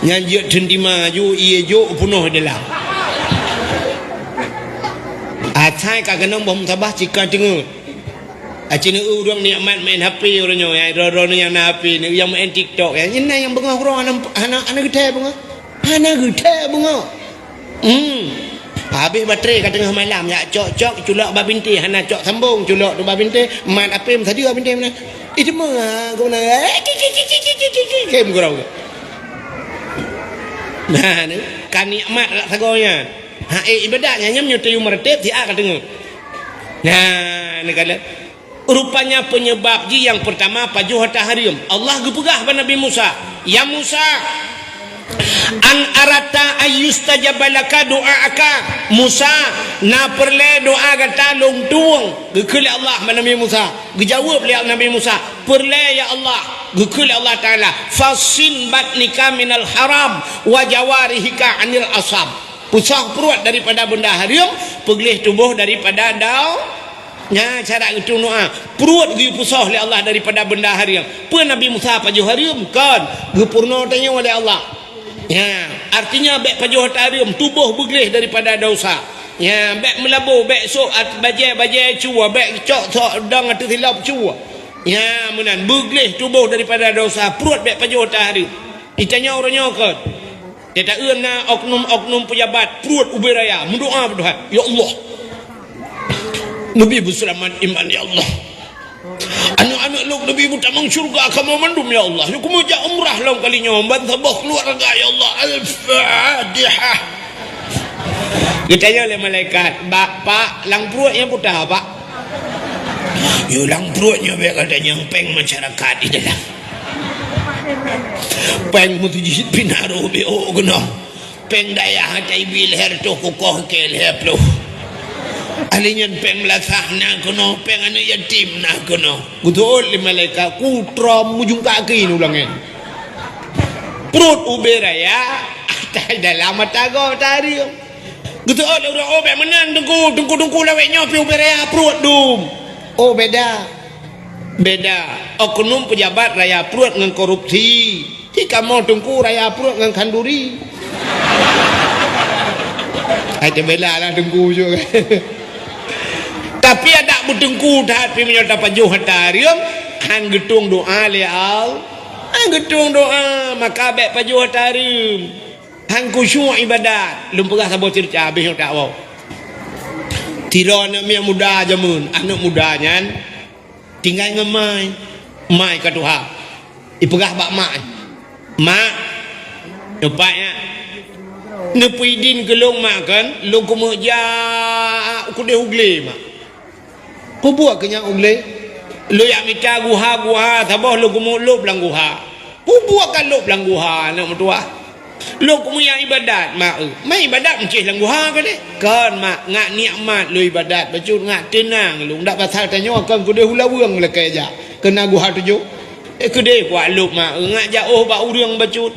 Nyan jeuet teuntima ju, ié jok peunoh dalam. Asai ka keunong bom sabah cit ka teungeut. Aci neu ureueng nikmat main H P uroe nyoe, ya, droe-droe nyang na H P, nyang main TikTok, ya. Nyan na nyang beungoh uroe hana, hana, hana geuthèe beungoh. Hana geuthèe beungoh. Hmm. Habéh baterai ka teungoh malam, ya, cok-cok, culok bak bintéh, hana cok sambong, culok tu bak bintéh, mat H P meusadeue bintéh meunan. Ih, teuma, ha, guna, eh, ki, ki, ki. Nah, ni, ka nikmat rak sagoe nyan. Ha, eh, ibadat nyan, nyan meunyoe tayue meureutéb, siat ka teungeut. Nah, ni kala. Rupanya penyebab jih nyang pertama pajoh hareuem. Allah geupeugah bak Nabi Musa, "Ya Musa, an aratta ayyustajaba laka du'aaka." Musa, na peureulèe doa gata lôn tueng, geukheun lé Allah bak Nabi Musa. Geujaweueb lé Nabi Musa, "Peureulèe ya Allah," geukheun lé Allah Taala, "fasin batnika minal haram wa jawarihika anil asam." Peusah pruet daripada benda hareuem, peugleh tuboh daripada dau-, Nyan cara geutueng doa. Pruet geupeusoh lé Allah daripada benda hareuem. Peue Nabi Musa pajoh hareuem? Kon. Geupeurunoe tanyoe lé Allah. Ya, artinya bék pajoh hareuem, tuboh beugleh daripada dosa. Ya, bék meulaboh, bék sôk at-, bajée-bajée cue, bék cok-cok dong ateueh silop cue. Ya, meunan, beugleh tuboh daripada dosa, pruet bék pajoh hareuem. Di tanyoe uroe nyoe kon. Teuta-eu na oknum-oknum peujabat pruet ubé raya, meudoa beudoa, "Ya Allah, neubi beuseulamat iman, ya Allah. Aneuk-aneuk lôn neubi meutamong syeuruga kamoe mandum, ya Allah. Lôn keumeujak umrah lom kali nyoe ban saboh keuluwarga, ya Allah. Al-Fatihah." Geutanyong lé malaikat, "Bak, Pak, lam pruet nyang peue teuh, Pak?" "Yo, lam pruet nyoe bék gata nyang péng masyarakat di dalam. Péng meuseujid pih na rôh B O keunoe. Péng dayah ata ibi lhèe reutôh kukoh keu lhèe ploh. Ahli nyan péng meulasah na keunoe, péng aneuk yatim na keunoe." Geuteuôt lé malaikat, "Ku trom mujungka keu ureueng nyan. Pruet ubé raya, ata dalam mata gob, mata hareuem." Geuteuôt lé ureueng, "Oh, bék meunan, Teungku, Teungku, Teungku, lawét nyoe pih ubé raya pruet dum." "Oh, beda. Beda. Oknum peujabat raya pruet ngon korupsi. Ci kamoe Teungku raya pruet ngon khanduri." Hai teubela lah Teungku jok. Tapi adak beuteungku that pih meunyoe tapajoh ata hareuem, han geutueng doa lé Allah. Han geutueng doa, maka bék pajoh ata hareuem. Han khusyuk ibadat. Lôn peugah saboh ceurita habéh nyoe tawoe. Sidroe aneuk miet muda jameun, aneuk muda nyan tinggai ngon mai. Mai ka tuha. Ipeugah bak mak, "Mak, neupat nyak. Neupeuidin keu lôn, Mak, kon lôn keumeujak keudeh u glé, Mak." "Peue buet keu nyan u glé?" "Lôn jak mita guha-guha saboh lôn keumeulôb lam guha." "Peue buet ka lôb lam guha, aneuk meutuwah?" "Lôn keumeujak ibadat, Mak, eu." "Ma ibadat meucéh lam guha keudeh?" "Kon, Mak, ngat nikmat lôn ibadat bacut, ngat teunang lôn. Dak pasal tanyoe kon keudeh u laweueng lakée jak, keu na guha tujoh. Eh, keudeh kuat lôb, Mak, eu, ngat jak óh bak ureueng bacut."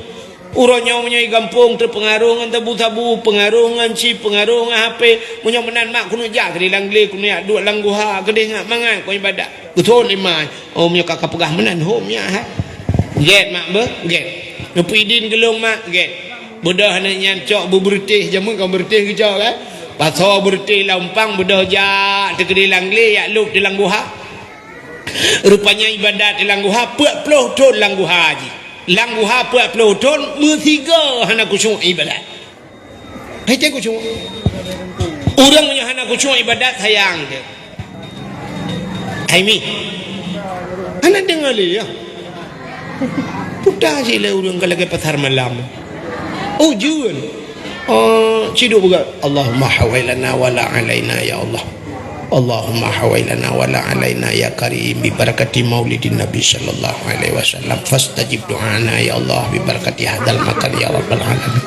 Uroe nyoe meunyoe i gampông teupeungaruh ngon sabu-sabu, peungaruh ngon chip, peungaruh ngon H P. Meunyoe meunan mak keuneuk jak keudeh lam glé, keuneuk jak duek lam guha, keudeh ngat mangat kon ibadat. Geuthon lé mak, "Oh, meunyoe ka kapeugah meunan, hom nyak, ha." "Gét mak beuh, gét. Neupeuidin keu lôn mak, gét." Beudôh aneuk nyan cok beubeureutéh, jameun kon beureutéh geucok, kan. Pasoe beureutéh lam umpang, beudôh jak teukeudeh lam glé, jak lôb teuh lam guha. Rupanya ibadat di lam guha, peuet ploh thon lam guha jih. Lam guha peuet ploh thon, meusigoe hana khusyuk ibadat. Hai teuh khusyuk. Ureueng meunyoe hana khusyuk ibadat, sayang teuh. Hai mi. Hana deungoe lé, ya. Puta cit lé ureueng ka lagée pasar malam. Ujeuen. Oh, ciduk beugah. Allahumma hawailana wala alaina ya Allah. Allahumma hawailana wala alaina ya Karim, bi barakati maulidin Nabi sallallahu alaihi wasallam. Fastajib du'ana ya Allah, bi barakati hadal makan ya rabbal alamin.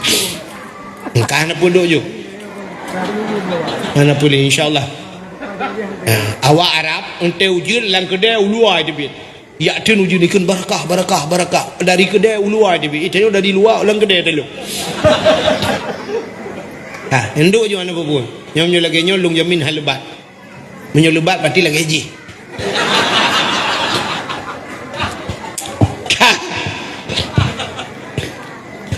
Engkah hana peuduek ju. Hana peuduek, insyaallah. Ha, awak Arab, enteuk ujeuen lam keudè u luwa teubiet. Jak teun ujeuen ikheun, "Barakah, barakah, barakah." Dari keudè u luwa teubiet. Eh, tanyoe dari luwa lam keudè teuh lom. Ha, enduek ju hana peubuet. Nyoe, nyoe lagée nyoe lôn jamin han leubat. Meunyoe leubat, berarti lagée jih.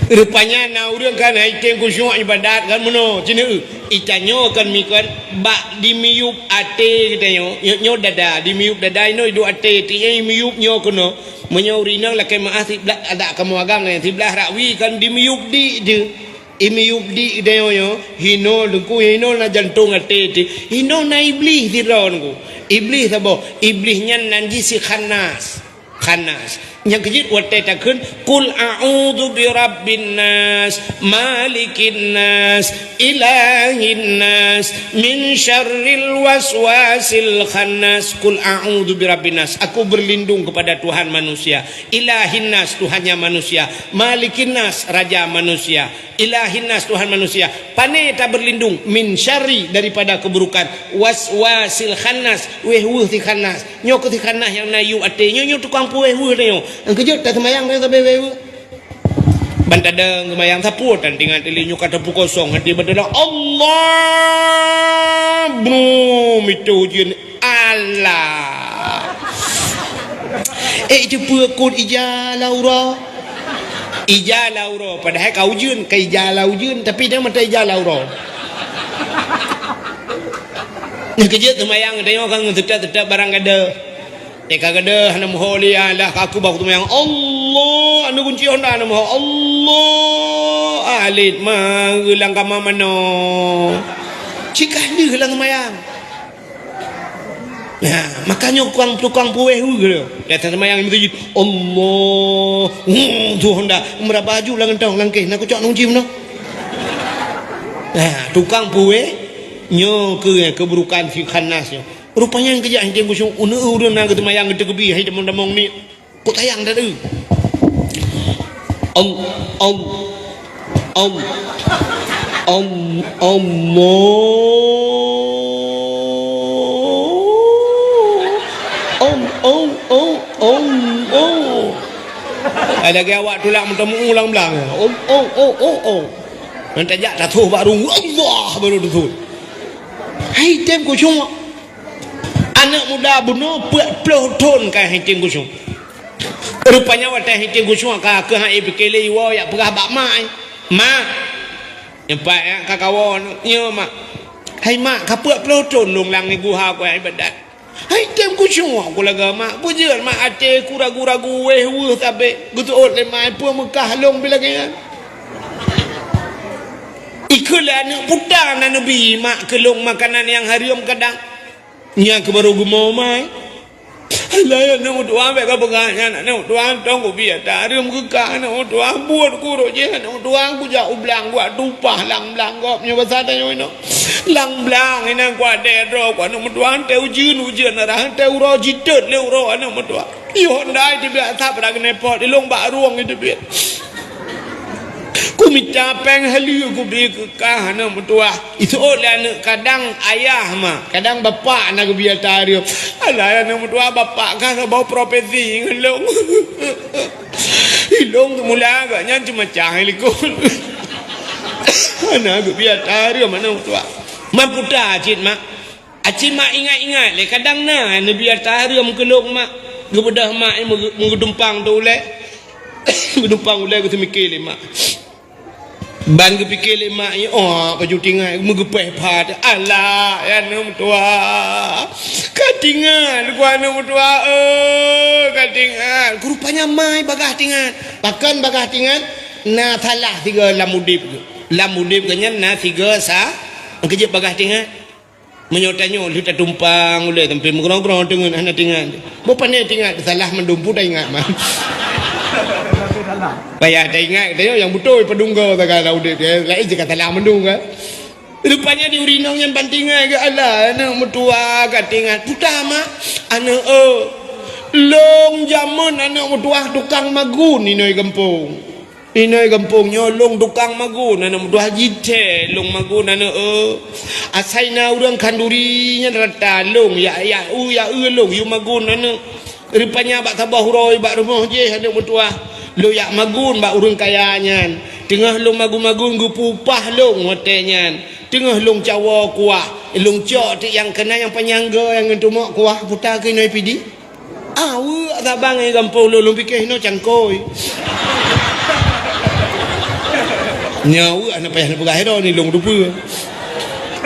Rupanya na ureueng kan hai teuh khusyuk ibadat kan meunoe, ci neu. Itanyoe kan mi kan bak dimiyueb até geutanyoe, nyoe, nyoe dada, dimiyueb dada inoe iduek até, ti nyoe imiyueb nyoe keunoe. Meunyoe ureueng inong lakée meuáh siblah, adak kamoe agam laén siblah rakwi kan dimiyueb di teuh. Imiyueb di geutanyoe nyoe, hinoe teungku, hinoe na jantong até teuh, hinoe na Iblih sidroe teungku. Iblih saboh, Iblih nyan nan jih si Khannas. Khannas. Nyang keujeuet watée takheun, "Qul a'udzu birabbin nas, malikin nas, ilahin nas, min syarril waswasil khannas." "Qul a'udzu birabbin nas." Aku berlindung kepada Tuhan manusia. Ilahin nas, Tuhannya manusia. Malikin nas, raja manusia. Ilahin nas, Tuhan manusia. Pane taberlindung, min syarri, daripada keburukan, waswasil khannas, wéh-weuh si Khannas. Nyoe keuh si Khannas nyang na yub até. Nyoe, nyoe tukang peuwéh-weuh nyoe. Nyang keujeuet taseumayang nyoe sabe wéh-weuh. Ban tadong seumayang sapeue tan tinggai teuh lé nyoe ka teupeu kosong hati ban tadong Allah. Brum, itu ujeuen. Alah. Eh, itu peue kon ija laura? Ija laura, padahai ka ujeuen, ka ija la ujeuen, tapi dia mata ija laura. Nyang keujeuet seumayang, tanyoe kan teutab-teutab barang gadoh. Eh, ka gadoh, hana meuho lé, alah, ka aku baku seumayang. Allah, anu kunci honda, hana meuho. Allah, alit ma, geulang kama mano. Cik kah deuh lam seumayang. Nah, makanya tukang, tukang puweh hu gitu. Datang seumayang di masjid. Allah. Hmm, tu honda. Meuraba aju lam gantong, lam kéh. Nak kucok nung jim noh. Nah, tukang puweh. Nyoe keu, keburukan si khannas nyoe. Rupanya nyang keujak hinteng khusyuk. Uneuk ureueng na geuseumayang geuteukeubie. Hai damong-damong ni. Kok sayang dah tu. Om, om, om, om, Allah. Om, om, om, om, om. Ada lagi awak tulak meuteumeu ulang belang. Om, om, om, om, om. Nanti jak tatuh baru Allah baru tu. Hai tem khusyuk. Aneuk muda bunoe peuet ploh thon ka hinteng khusyuk. Rupanya watèe hinteng khusyuk ka keuh han ipike lé iwoe yak peugah bak mak, eh, "Mak, nyoe pat yak ka kawoe nyoe, mak. Hai mak, ka peuet ploh thon lôn lam guha ku ibadat. Hai tem khusyuk ku lagèe mak, peue jeuet mak até ku ragu-ragu wéh weuh sabé geuseuôt lé mak, peue meukah lôn pih lagèe nyan." Ikheun lé aneuk, "Peue ta na neubi mak keu lôn makanan nyang hareuem kadang?" Nyan keuh barô geumoe mai. Alah, aneuk meutuah, bèk kapeugah nyan, aneuk meutuah, tông kubi ata hareuem keu kah, aneuk meutuah, buet kurok jih, aneuk meutuah, kujak u blang, kuat tupah lam blang gob nyoe basa tanyoe inoe. Lam blang inan kuat dèe droe, ku aneuk meutuah, teuh ujeuen, ujeuen arah, teuh uroe jiteuet lé uroe aneuk meutuah. Yoh ndai teubiet asap bak keuneupot, ilông bak rueng teubiet. Kumita péng haleue kubi keu kah aneuk meutuah. Iseuôt lé aneuk, kadang ayah ma, kadang bapak na geubi ata hareuem. Alah aneuk meutuah, bapak kah saboh profesi ngon lông. Ilông teumula agak nyan ceumacah likot. Hana geubi ata hareuem aneuk meutuah. Man peue ta cit mak. Aci mak ingat-ingat lé, kadang na neubi ata hareuem keu lông mak. Geubeudôh mak nyan meugeu-, meugeudumpang teuh ulèe. Geudumpang ulèe geuseumiké lé mak. Ban geupike lé mak nyan, oh, baju tingat meugeupéh phat. Alah, ya aneuk meutuah. Ka tingat ku aneuk meutuah, eh, ka tingat. Rupanya mai bagah tingat. Pakon bagah tingat? Na salah sigoe lam udép geuh. Lam udép geuh nyan na sigoe sa-, keujeuet bagah tingat. Meunyoe tanyoe lheueh tatumpang ulèe sampoe meugroe-groe teungeut hana tingat. Boh pané tingat, salah mandum peue taingat mah. Payah taingat, tanyoe nyang beutôi padum goe sagai lam udép, ya. Laén jih ka salah mandum kan. Rupanya di ureueng inong nyan ban tingat geuh, alah, aneuk meutuah ka tingat. Peue ta mak, aneuk, eh, lông jameun aneuk meutuah tukang magun inoe gampông. Inoe gampông nyoe lông tukang magun, aneuk meutuah jithèe lông magun aneuk, eh. Asai na ureueng khanduri nyan rata lông, yak, yak, u, yak, eu lông, yue magun aneuk. Rupanya bak saboh uroe bak rumoh jih aneuk meutuah, lông yak magun bak ureueng kaya nyan. Teungoh lông magun-magun geupeu upah lông watèe nyan. Teungoh lông cawoe kuah, lông cok tiek nyang keunan nyang panyang goe nyang ngon tumok kuah, peue ta keunoe pidi. Aweuek saban ngon gampông lôn, lôn pike hinoe cangkôi. Nyoe aweuek hana payah neupeugah droe ni lôn teupeue.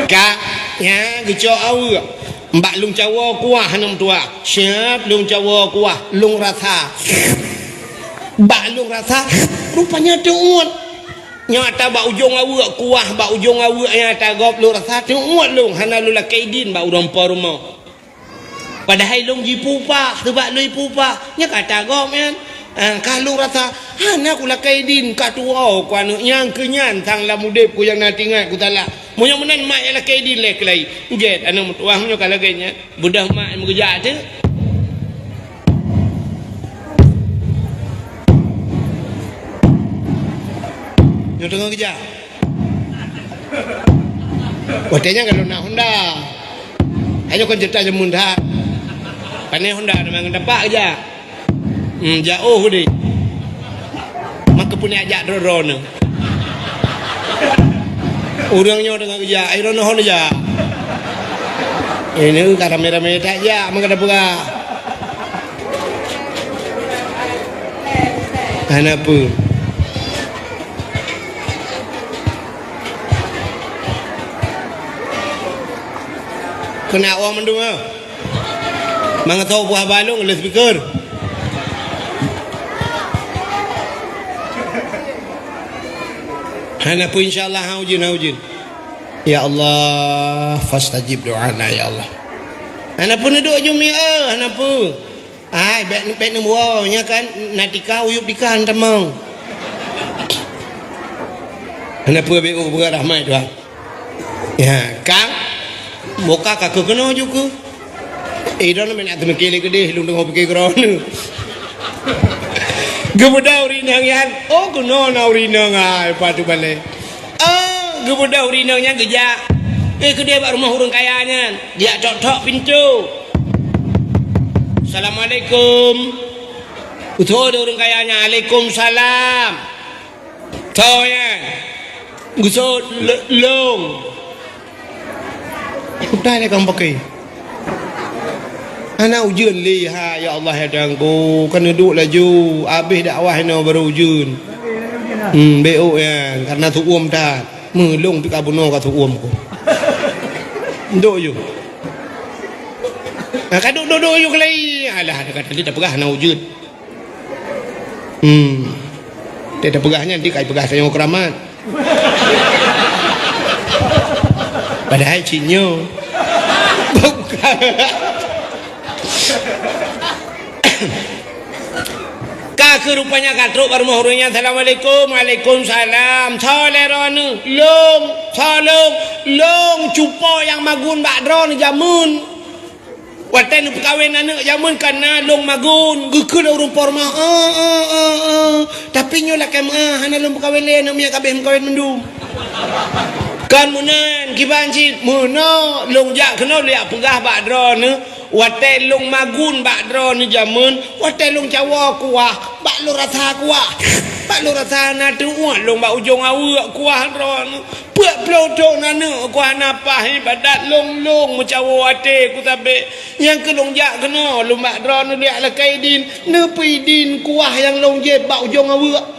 Ka, nya geucok aweuek. Bak lông cawoe kuah aneuk meutuah. Siap lông cawoe kuah, lông rasa. Bak lông rasa, rupanya teuôt. Nyoe ata bak ujong aweuek kuah, bak ujong aweuek nyang ata gob lông rasa teuôt lông, hana lôn lakèe idin bak ureueng po rumoh. Padahai lông jipeu upah, seubab lông jipeu upah, nyan ka ata gob nyan. Ah, ka lông rasa, hana kulakèe idin, ka tuwoe ku aneuk nyan keu nyan sang lam udép ku nyang na tingat ku salah. Meunyoe meunan mak nyang lakèe idin lé keulai. Gèt aneuk meutuah meunyoe ka lagèe nyan. Beudôh mak meugeujak teuk. Nyoe teungoh geujak. Watèe nyan ka lôn na honda. Ayo kon ceurita jameun that. Pané honda teuma ngon tapak geujak. Hmm, jak oh deh. Maka pun jak droe-droe nyoe. Ureueng nyoe teungoh geujak, ai droe nyoe hon jak. Ini ka ramé-ramé tajak meuka peugah. Hana peue. Keuneuk awak mandum, ha? Mangat tahu buah balong lé speaker. Hana peue, insya Allah, ha, ujeuen, ha, ujeuen. Ya Allah, fastajib doana, ya Allah. Hana peue, neuduek jumi, eh, hana peue. Ai, bèk, bèk neuwoe, nyan kan na tika, uyueb tika, hana tamong. Hana peue, bèk, oh, beurat rahmat Tuhan. Ya, kang, boka ka keuh keunoe ju keuh. Eh, droeneuh meunan teumeuké lé keudeh, lôn teungoh pike keudroe. Geubeudôh ureueng inong nyan, oh, keunoe na ureueng inong, ai, patu balée. Oh, geubeudôh ureueng inong nyan geujak. Eh, keudeh bak rumoh ureueng kaya nyan. Geujak tok-tok pintoe. "Assalamualaikum." Geutoe lé ureueng kaya nyan, "Alaikumsalam." Toh nyan. Geuseuôt le-, lôn. Udah lé kang paké. Hana ujeuen lé, ha, ya Allah, ya Tuhanku. Ka neuduek laju. Abéh dakwah inoe barô ujeuen. Hmm, beuôt nyan. Karena tuom that. Meulông pih ka bunoe ka tuom ku. Duek ju. Nah, ka duek-duek ju keulai. Alah, ka tadi tapeugah hana ujeuen. Hmm. Teuh tapeugah nyan, di kai peugah tanyoe keuramat. Padahai cit nyoe. Ka keuh rupanya ka trok bak rumoh ureueng nyan, "Assalamualaikum." "Waalaikumsalam." "Soe lé droeneuh?" "Lôn." "Soe lôn?" "Lôn cupo nyang magun bak droeneuh jameun. Watèe neupeukawen aneuk jameun ka na lôn magun, geukheun lé ureueng po rumoh, 'Eh, eh, eh, eh, tapi nyoe lakèe meu'ah, hana lôn peukawen lé, aneuk miet ka abéh meukawen mandum.' Kon meunan, kiban cit, meunoe lôn jak keunoe lôn jak peugah bak droeneuh, watèe lôn magun bak droeneuh jameun, watèe lôn cawoe kuah, bak lôn rasa kuah, bak lôn rasa na teu'uet lôn bak ujong aweuek kuah droeneuh. Peuet ploh thon aneuk ku hana paih ibadat lôn-lôn meucawoe até ku sabé. Nyang keu lôn jak keunoe lôn bak droeneuh jak lakèe idin, neupeuidin kuah nyang lôn jieb bak ujong aweuek.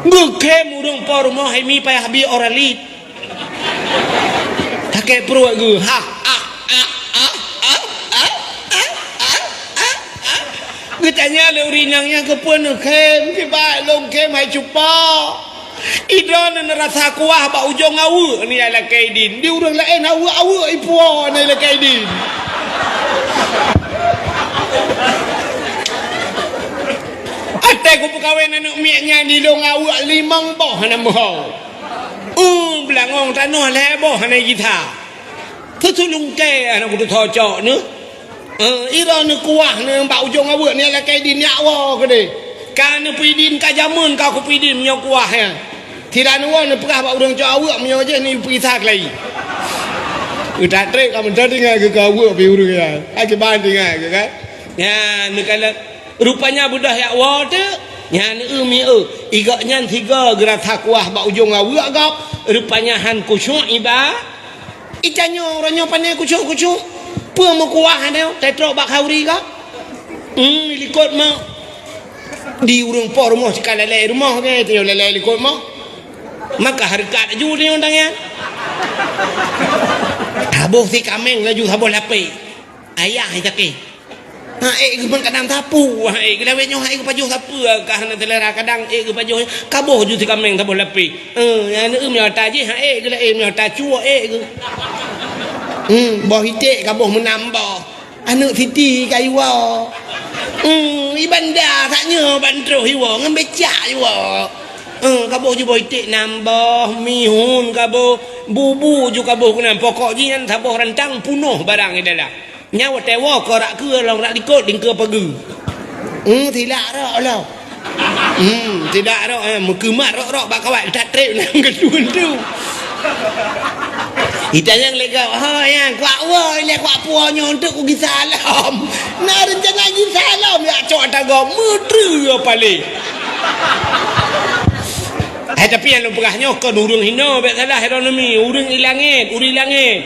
Geukhém ureueng po rumoh hai mi payah bi Oralid. Sakét pruet geuh. Ha, ha, ha. Geutanya lé ureueng inong nyan, "Keupeue neukhém?" "Kiban lôn khém hai cupo. Idroeneuh neurasa kuah bak ujong aweuek nyan lakèe idin. Di ureueng laén aweuek-aweuek ipuwoe nyan lakèe idin. Até kupeukawen aneuk miet nyan di lôn aweuek limong boh hana meuho. Uh, beulangong tanoh lhèe boh hana jitha. Teutu lungkée hana kuteutho cok neuh." Eh, idroeneuh kuah neuh bak ujong aweuek nyan lakèe idin nyak woe keudeh. Ka neupeuidin ka jameun ka kupeuidin meunyoe kuah nyan. Sira neuwoe neupeugah bak ureueng cok aweuek meunyoe jih neupeugisa keulayi. Utak trép ka meuteungoh tinggai keu aweuek pih ureueng nyan. Akiban tinggai keu kan. Nyan neukalon rupanya beudôh jak woe teuk. Nyan eu mi eu. Igok nyan sigoe geurasa kuah bak ujong aweuek gob. Rupanya han khusyuk iba. Itanyoe uroe nyoe pane kucok-kucok. Peue meukuah nyoe, tetrok bak khauri ka? Hmm, likot mak. Di ureueng po rumoh sika lalai rumoh ke, tanyoe lalai likot mak. Maka hareukat laju tanyoe tangian. Taboh si kaméng laju saboh lapéh. Ayah sakét. Ha, ék geuh ban kadang sapu, ha, ék geuh lawét nyoe, ha, ék geuh pajoh sapeue, ka hana seulera kadang, ék geuh pajoh, kaboh ju si kaméng saboh lapéh. Eh, aneuk meunyoe tajih, ha, ék geuh laén meunyoe tacuek, ék geuh. Hmm, boh iték kaboh meunam boh. Aneuk siti ka iwoe. Hmm, i banda sak nyoe ban troh iwoe, ngon becak iwoe. Eh, kaboh ju boh iték nam boh, mihun kaboh, bubu ju kaboh keunan. Pokok jih nyan saboh rantang punoh barang di dalam. Nyan watée woe keu rak keue lom rak likot lingkeue pageue. Hmm, silak rok lom. Hmm, silak rok, eh, meukeumat rok-rok bak kawat, that trép nyan geudun tu. Ita nyang lé gob, "Ho, nyang kuak woe, ilée kuak puwoe nyoe untuk kugisa lom." Na reuncana gisa lom, jak cok ata gob, meutreue paleng. Hai, tapi nyang lôn peugah nyoe kon ureuëng hinoe, bék salah, hai droeneuh mi, ureuëng ilangét, ureuëng ilangét.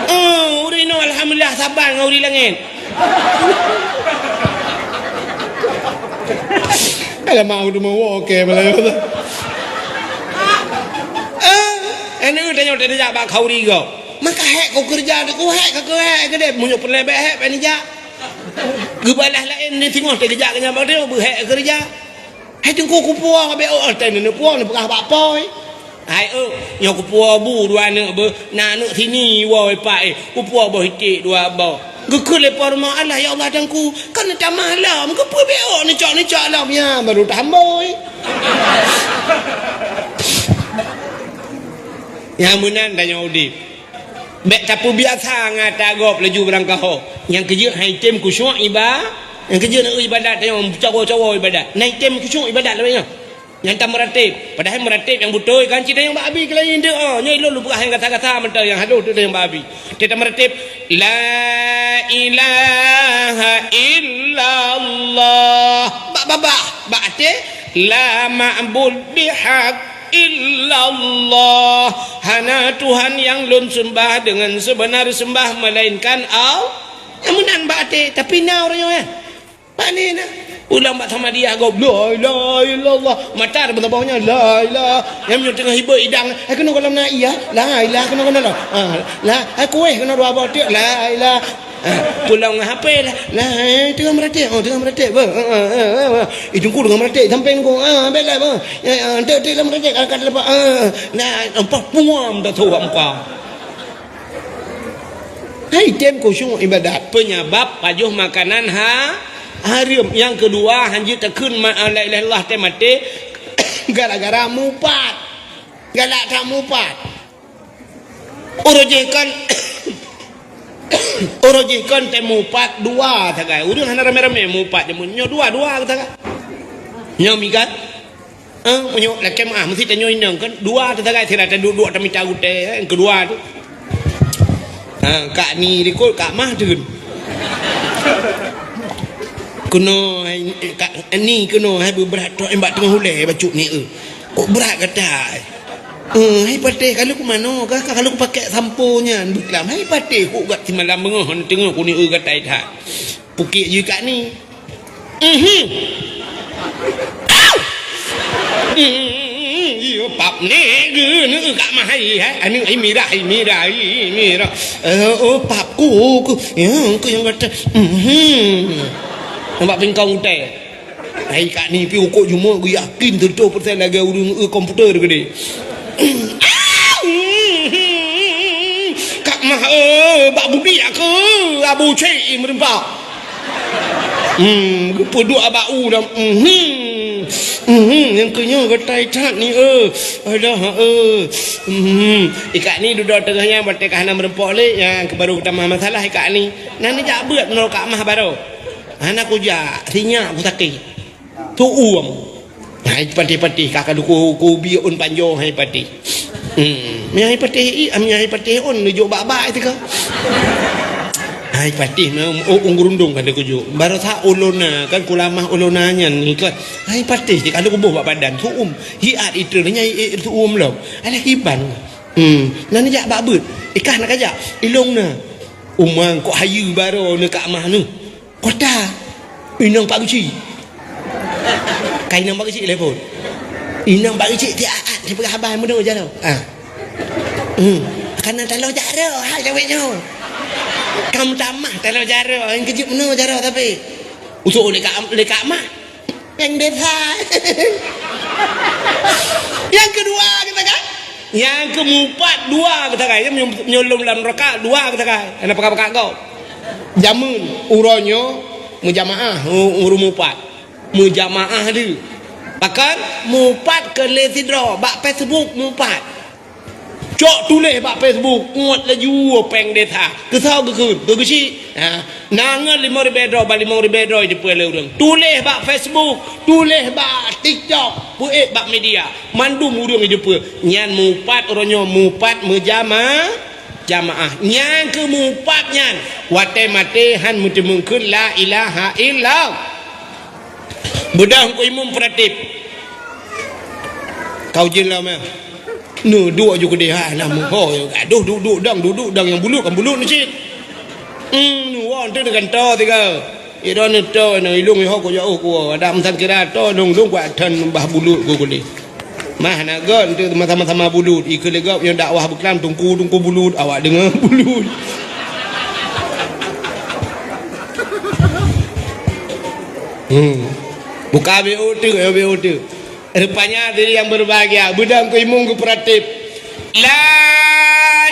Eh, Inoe alhamdulillah saban ngon ureueng langét. Alamak, udah mau oke malah. Eh, anu tanyoe tadi jak bak khauri go. Maka hek kau kerja tu, kau hek ka kau hek ke deh. Meunyoe peureulèe bèk hek, bèk nijak. Geubalah laén ni singoh teugeujak keu nyan bak droe beuhek keureuja. Hai teungku kupuwoe bèk oh, teuh neupuwoe neupeugah bak poi. Hai oh, nyoe kupuwoe bu dua aneuk beuh, na aneuk sini woe pak eh. Kupuwoe boh iték dua boh. Geukheun lé po rumoh, "Allah ya Allah teungku, kan neutamah lom, keupeue bèk oh neucok-neucok lom nyan baru tahamboi." Nyang meunan tanyoe udép. Bèk tapeubiasa ngon ata gob laju beurangkaho. Nyang keujeuet hai tem khusyuk iba-, nyang keujeuet na ibadat nyang cawo-cawo ibadat. Na tem khusyuk ibadat lagèe nyoe. Nyang tameuratéb, padahai meuratéb nyang beutôi kan cit nyang bak abi keulayi deuh. Oh, nyoe lôn lôn peugah nyang gata-gata mantong nyang halôh tu nyang bak abi. Teuh tameuratéb, la ilaha illallah. Bak babah, bak até, la ma'bud bihaq illallah. Hana Tuhan nyang lôn seumbah deungon seubeuna seumbah melainkan Allah. Nyang meunan bak até, tapi na ureueng nyoe, eh. Pane na? Ulang bak Samadiyah gob, la ilaha illallah. Mata ada beuntoh nyan, la ilaha. Nyang nyoe teungoh hibeuet idang, hai keunoe gohlom na iya, la ilaha keunoe keunoe. Ah, la, hai kueh keunoe dua boh tiek, la ilaha. Ah, pulang ngon H P lah. Lah, eh, teungoh meuratéb. Oh, teungoh meuratéb. Bah, ah, ah, ah, ah, ah. Ih, teungku teungoh meuratéb. Sampéng teungku. Ah, bèk lah, bah. Ya, ya, enteuk, enteuk lah meuratéb. Angkat telepon. Ah, ah. Nah, empat puam dah tu muka. Hai tem khusyuk ibadat. Penyebab pajoh makanan ha-, hareuem. Nyang keudua, hanjeuet takheun ma-, la ilaha illallah teuh maté gara-gara mupat. Galak that mupat. Uroe jih kon, uroe jih kon teuh mupat dua sagai. Ureueng hana ramé-ramé mupat jameun nyoe dua-dua sagai. Nyoe mikat. Eh, meunyoe lakèe meuah meusti tanyoe inong kon dua teuh sagai sira taduek-duek tamita gutèe, eh, nyang keudua tu. Ha, kak ni likot kak mah teun. Keunoe hai, eh, kak ni keunoe hai beubrat trok nibak teungoh ulèe bacut ni, eh. Kok brat gata, eh? Eh, hai patéh, ka lheueh kumanoe, ka, ka lheueh kupakék sampo nyan beuklam. Hai patéh, kok gat simalam beungoh teungoh kuni, eh, gatai that. Pukik jih kak ni. Mhm. Au! Mhm. Iyo pap ni geuneuk kak mah hai, hai. Anu, ai mirah, ai mirah, ai mirah. Eh, oh, pap ku, ku. Ya, ku nyang kata. Mhm. Nampak pingkong utai. Hai kak ni pi ukok jumo geuyakin seratus persen lagèe ureueng, eh, komputer gede. Kak mah, eh, bak budi aku, Abu Cik meureumpok. Hmm, geupeuduek bak u dah. Mhm. Mhm, nyang keu nyoe geutai that ni, eh. Alah, eh. Mhm. Ikak ni dudoe teungoh nyan, watèe ka hana meureumpok lé, nyang keu baru tamah masalah ikak ni. Nah, neujak beuet meunurot kak mah baroe. Hana kujak, sinyak kusakét. Tu'uem. Hai patéh-patéh, ka ka duku kubi ôn panjoe hai patéh. Hmm, mi hai patéh i, mi hai patéh ôn neujok bak-bak itu ka. Hai patéh meu'ôn gurundong ka dikujok. Barosa ulona kan kulamah ulona nyan ni kan. Hai patéh cit ka dikuboh bak badan tu'uem. Hiat itu nyai, eh, tu'uem lom. Alah kiban. Hmm, na neujak bak beuet. Ikah na kajak. Ilong na. Umang kok hayeue baroe neukak mah neuh. Kota. Inong Pak Geuchik. Ka inong Pak Geuchik telepon. Inong Pak Geuchik tiap saat sipeugah haba meunoe jaroe. Ah. Hmm. Kana taloe jaroe hai lawét nyoe. Kam tamah taloe jaroe, nyang keujeuet meunoe jaroe tapi. Usok lé kak, lé kak mah. Nyang desa. Nyang keudua kita kan? Nyang keumupat dua geusagai, nyo-, nyolong lam raka dua geusagai. Hana pakai-pakai gob. Jameun uroe nyoe meujamaah u-, ureueng mupat. Meujamaah deuh. Bahkan mupat keu lé sidroe bak Facebook mupat. Cok tuléh bak Facebook, ngot laju péng desa. Keusoe geukheun, geugeuchik. Ha. Na ngon limong ribèe droe, bak limong ribèe droe jipeu lé ureueng. Tuléh bak Facebook, tuléh bak TikTok, peuék bak media. Mandum ureueng jipeu. Nyan mupat uroe nyoe, mupat meujama-, jamaah. Nyang keu mupat nyan, watèe maté han meuteumeung kheun la ilaha illallah. Beudôh keu imum peuratéb. Kau jin lom, eh. Neuduek ju keudeh, ha, na meuho. Aduh, duek-duek dang, duek-duek dang nyang bulut, kan bulut ni cit. Hmm, nu woe enteuk neugantoe tiga. Idong neutoe nang ilong iho ku jauh ku. Ada meusan kira to dong-dong kuat then bah bulut ku kulih. Mah na gèt enteuk sama-sama bulut. Ikeue lé gèt nyang dakwah beuklam tungku-tungku bulut, awak deungoe bulut. Hmm. Buka B O teuk, B O teuk. Rupanya diri yang berbahagia, beudang keu imum geupeuratéb. La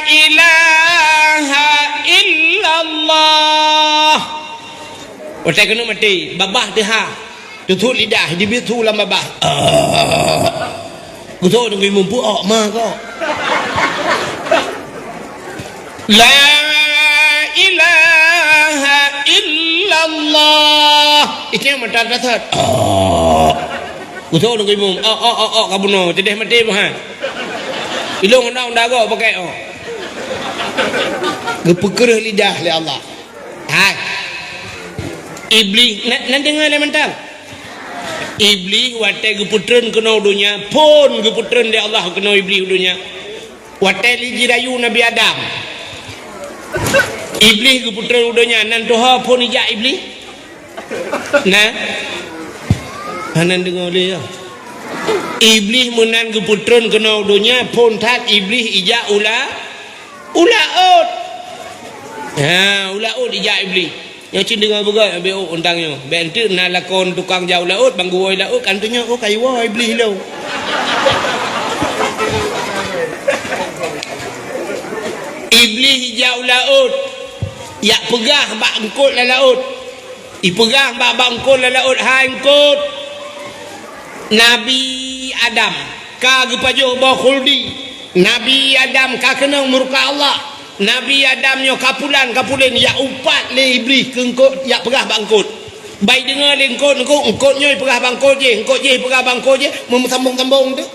ilaha illallah. Watèe keuneuk maté, babah teuhah. Tutup lidah, dibiet su lam babah. Ah. Geutok deungon imum pu, ok, ma kok. La ilaha illallah. Itu yang mata dasar. Oh. Usul nunggu imum. Oh, oh, oh, oh, kabuno. Cedeh mati mah. Ilong undang-undang agak pakai, oh. Geupeukeureung lidah lé Allah. Hai. Iblih, na, na deungoe lé mantong. Iblih watèe geupeutreun keunoe donya, phon geupeutreun lé Allah keunoe Iblih donya. Watèe lé jirayu Nabi Adam, Iblih geupeutreun u donya, nan tuha phon ijak Iblih? Na? Hana deungoe lé, ya. Iblih meunan geupeutreun keunoe u donya, phon that Iblih ijak u la-, u laôt. Ha, u laôt ijak Iblih. Nyoe cit deungoe beugèt, bèk ôk untang nyoe. Bèk enteuk na lakon tukang jak u laôt, bang geuwoe laôt, kan teunyoe, oh, ka iwoe Iblih ilong. Iblih ijak u laôt, jak peugah bak eungkôt lam laôt. Ipeugah bak, bak eungkôt lam laôt, "Hai eungkôt, Nabi Adam ka geupajoh boh khuldi. Nabi Adam ka keunong murka Allah. Nabi Adam nyoe ka pulan, ka pulen, jak upat lé Iblih keu eungkôt, jak peugah bak eungkôt. Bai deungoe lé eungkôt, eungkôt, eungkôt nyoe ipeugah bak eungkôt jéh, eungkôt jéh ipeugah bak eungkôt jéh, meusambông-sambông teuh."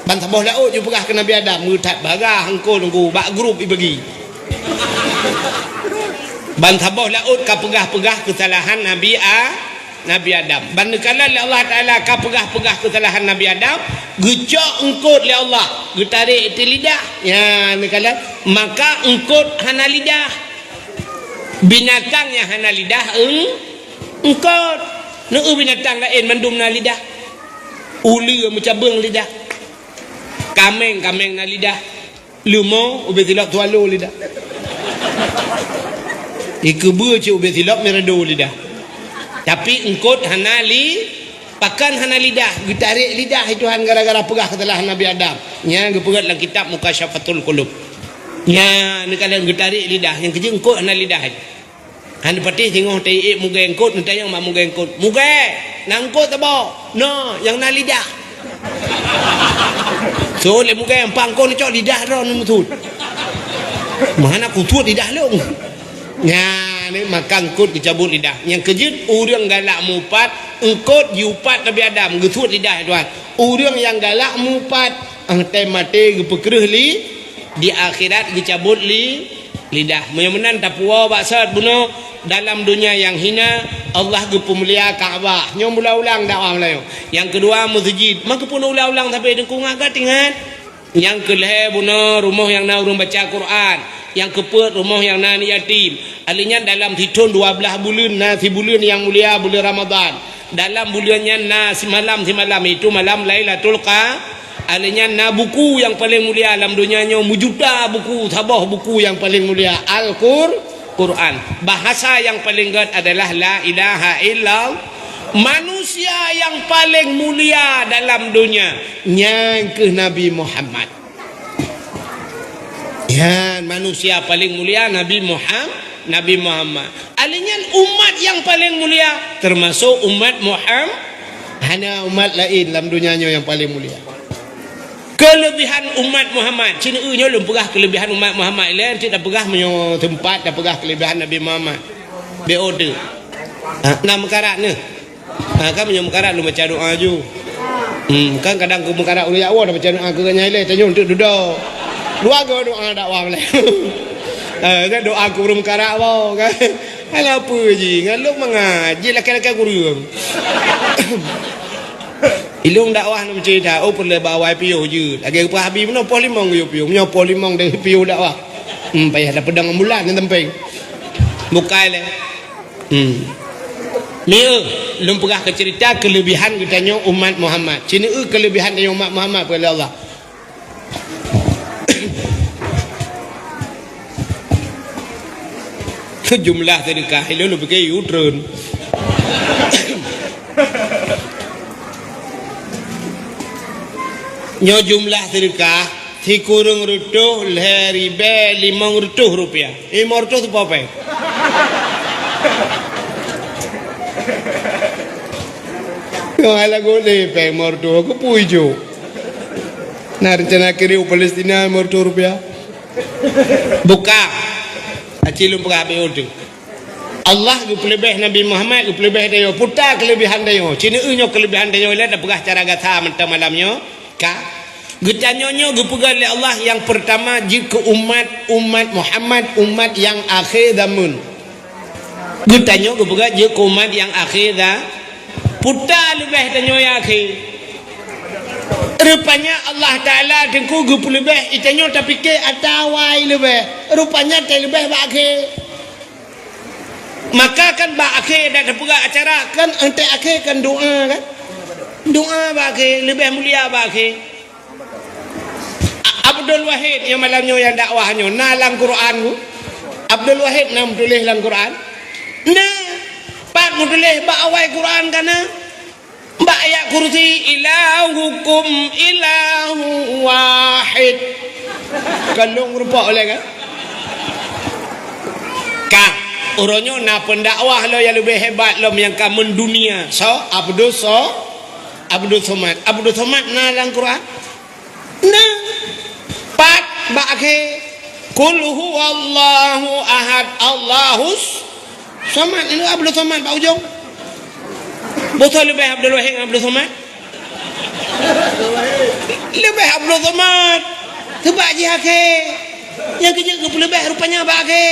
Ban saboh laôt jipeugah keu Nabi Adam, meuthat bagah eungkôt nunggu bak grup ibagi. Ban saboh laôt ka peugah-peugah keusalahan Nabi A-, Nabi Adam. Ban neukalon lé Allah Taala ka peugah-peugah keusalahan Nabi Adam, geucok eungkôt lé Allah, geutarek di lidah. Nyan neukalon, maka eungkôt hana lidah. Binatang nyang hana lidah eung-, eungkôt. Neu binatang laén mandum na lidah. Uleue meucabeueng lidah. Kaméng, kaméng na lidah. Leumo, ubé silop swallow lidah. Ikeubeue cit ubé silop mirado lidah. Tapi eungkôt hana li-, pakon hana lidah, geutarek lidah lé Tuhan gara-gara peugah keusalahan Nabi Adam. Nyan geupeugét lam kitab Mukasyafatul Qulub. Nyan, neukalon geutarek lidah, nyang keujeuet eungkôt hana lidah. Han patéh singoh taiék mugée eungkôt, neutanyong bak mugée eungkôt, "Mugée, na eungkôt saboh?" "Na, nyang na lidah." Sot lé mugée, "Ampang kon neucok lidah droe neumeusut." "Meuhana kusut lidah lôn." Nyan, maka eungkôt geucabot lidah. Nyang keujeuet ureuëng galak mupat, eungkôt jiupat Nabi Adam, geusut lidah Tuhan. Ureuëng nyang galak mupat, ah, tém maté geupeukreueh li, di akhirat geucabot li, lidah. Meunyoe meunan tapuwoe bak sot bunoe, dalam donya nyang hina, Allah geupeumulia Ka'bah. Nyoe mula ulang dakwah Meulayu. Nyang keudua meuseujid. Maka pun ulang-ulang sabe deungku ngat ingat. Nyang keulhée bunoe rumoh nyang na ureuëng baca Quran. Nyang keupeuet rumoh nyang na aneuk yatim. Aleuh nyan dalam sithon dua blaih buleuen na sibuleuen nyang mulia buleuen Ramadhan. Dalam buleuen nyan na simalam-simalam, yaitu malam Lailatul Qa-, aleuh nyan na buku nyang paleng mulia lam donya nyoe, meujuta buku, saboh buku nyang paleng mulia, Al-Qur-, Quran. Bahasa nyang paleng gét adalah La ilaha illallah. Manusia nyang paleng mulia dalam donya, nyan keuh Nabi Muhammad. Nyan manusia paleng mulia Nabi Muham-, Nabi Muhammad. Aleuh nyan umat nyang paleng mulia, teumasok umat Muham-, hana umat laén lam donya nyoe nyang paleng mulia. Keuleubihan umat Muhammad, cit nyoe lôn peugah keuleubihan umat Muhammad, ilée cit tapeugah meunyoe teumpat tapeugah keuleubihan Nabi Muhammad. Beu teuk. Ha, na meukarat neuh. Ha, kan meunyoe meukarat lôn baca doa ju. Hmm, kan kadang keu meukarat ulée awai baca doa keu nyan ilée tanyoe untuk dudoe. Dua go doa dakwah ulée. Ha, kan doa keu ureuëng meukarat awai kan. Alah peue ji, ngon lôn mangat ji lakée-lakée kureueng. Ilong dakwah nam cerita, oh peureulée ba awai piôh jeuet. Lagée peue Habib meunoe poh limong geuyue piôh, meunyoe poh limong deh piôh dakwah. Hmm, payah tapeudong ambulan ni tempeng. Bukai lé. Hmm. Mieu, lôn peugah keu ceurita keuleubihan geutanyoe umat Muhammad. Ci neueu keuleubihan tanyoe umat Muhammad peue lé Allah. Jumlah sedekah ilôn lôn pike yue treun. Nyoe jumlah sedekah sikureueng reutôh lhèe ribèe limong reutôh rupiah. Limong reutôh teupeu pèng. Nyoe hana gohlé pèng limong reutôh, keupeue jok? Na reuncana kirim u Palestina limong reutôh rupiah? Buka. Aci lôn peugah habéh uteuen. Allah geupeuleubeh Nabi Muhammad, geupeuleubeh tanyoe. Peue ta keuleubihan tanyoe? Ci neueu nyoe keuleubihan tanyoe lé tapeugah cara gata mantong malam nyoe. Ka. Geutanyoe nyoe geupeugah lé Allah nyang peurtama jeuet keu umat, umat Muhammad, umat nyang akhé zameun. Geutanyoe geupeugah jeuet keu umat nyang akhé za-, peue ta leubeh tanyoe nyang akhé. Rupanya Allah Taala teungku geupeuleubeh, geutanyoe tapike ata awai leubeh. Rupanya teuleubeh bak akhé. Maka kan bak akhé dak tapeugah acara kan, entek akhé kan doa kan. Doa bak akhé leubeh mulia bak akhé. A-, Abdul Wahid nyang malam nyoe nyang dakwah nyoe na lam Quran ku. Abdul Wahid na meutuléh lam Quran. Na pat meutuléh bak awai Quran ka na. Bak ayat kursi, "Ilahukum ilahu wahid." Ka lôn rumpok lé kan? Ka, uroe nyoe na pendakwah lom nyang leubeh hebat lom nyang ka mendunia. So, Abdul So-, Abdul Somad. Abdul Somad na lam Quran? Na. Pat bak akhé, "Qul huwallahu ahad, Allahus samad." Ini Abdul Somad bak ujong. Boh soe leubeh Abdul Wahid ngon Abdul Somad? Leubeh Abdul Somad. Seubab jih akhé. Nyang keujeuet geupeuleubeh rupanya bak akhé.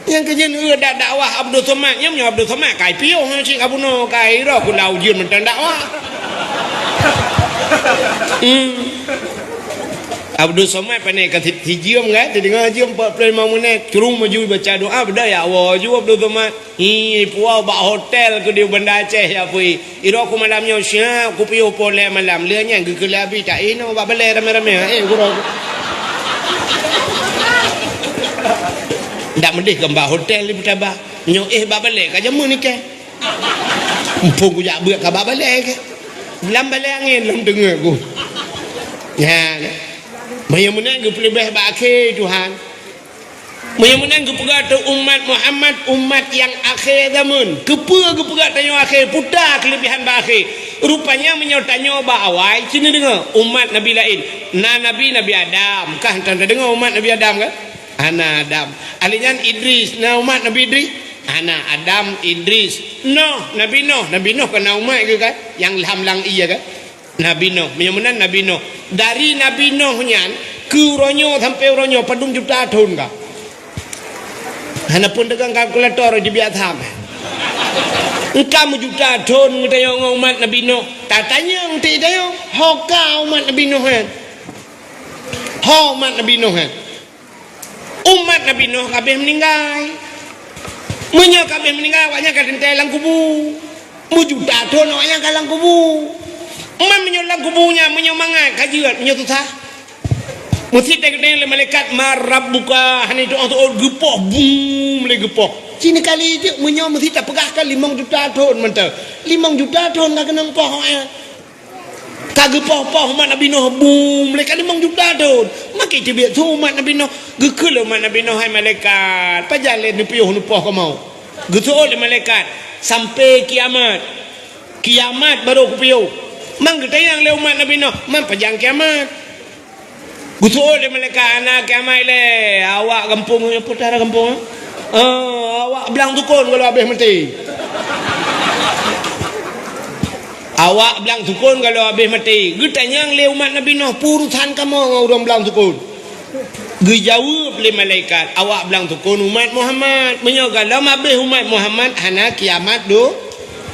Nyang keujeuet, eh, dak dakwah Abdul Somad. Nyan meunyoe Abdul Somad kai piôh, eh, cit ka bunoe, kai roh kula ujeuen mantong dakwah. Hmm. Abdul Somad pane ka si-, sijeuem kan, sideungoe jeuem empat puluh lima menit, terus maju baca doa, beda ya Allah, ju Abdul Somad. Hi, puwoe bak hotel keu di Banda Aceh ya pui. Iroku malam nyoe siap kupiôh poh lhèe malam. Lheueh nyan geukheun lé Abi, "Tak inoe bak balèe ramé-ramé." Eh, gurèe. Ndak meudeh keu bak hotel di Putaba. Nyoe eh bak balèe ka jameun ikèe. Muphom kujak beuet ka bak balèe kèe. Lam balèe angén lom teungeut ku. Nyan. Meunyoe meunan geupeuleubeh bak akhé Tuhan. Meunyoe meunan geupeugah teuh umat Muhammad, umat nyang akhé zameun. Keupeue geupeugah tanyoe akhé? Peue ta keuleubihan bak akhé? Rupanya meunyoe tanyoe bak awai, ci neudeungoe, umat nabi laén. Na nabi, Nabi Adam. Kah tan tadeungoe umat Nabi Adam kan? Hana Adam. Ahli nyan Idris. Na umat Nabi Idris? Hana Adam, Idris. Noh, Nabi Noh. Nabi Noh kan na umat geuh kan? Nyang lam lang ié kan? Nabi Noh, meunyoe meunan Nabi Noh. Dari Nabi Noh nyan keu uroe nyoe sampoe uroe nyoe padum juta thon ka? Hana pun dagang kalkulator jibiasa meh. Engka meujuta thon geutanyoe ngon umat Nabi Noh. Tatanyong ti tanyoe, ho ka umat Nabi Noh nyan? Ho umat Nabi Noh nyan? Umat Nabi Noh ka habéh meuninggai. Meunyoe ka habéh meuninggai, awaknyan ka teuntèe lam kubu. Meujuta thon awaknyan ka lam kubu. Man meunyoe lam kubu nyan, meunyoe mangat ka jeuet, meunyoe susah. Meusi teukeudeh lé malaikat, "Man rabbuka?" Hana jitu'oh-tu'oh, geupoh, bum, lé geupoh. Cit kali jeuet, meunyoe meusi tapeugah ka limong juta thon mantong. Limong juta thon ka keunong poh awaknyan. Ka geupoh-poh umat Nabi Nuh, bum, lé ka limong juta thon. Makai teubiet su umat Nabi Nuh. Geukheun lé umat Nabi Nuh, "Hai malaikat, pajan lé neupiôh neupoh kamoe?" Geuseuôt lé malaikat, "Sampai kiamat." Kiamat barô kupiôh. Man geutanyong lé umat Nabi Nuh, "Man pajan kiamat?" Geuseuôt lé malaikat, "Hana kiamat lé, awak gampông nyoe." Peue tara gampông? "Eh, awak blang sukon gohlom habéh maté." Awak blang sukon gohlom habéh maté. Geutanyong lé umat Nabi Nuh, "Peue urusan kamoe ngon ureuëng blang sukon?" Geujaweueb lé malaikat, "Awak blang sukon umat Muhammad. Meunyoe gohlom habéh umat Muhammad, hana kiamat do-,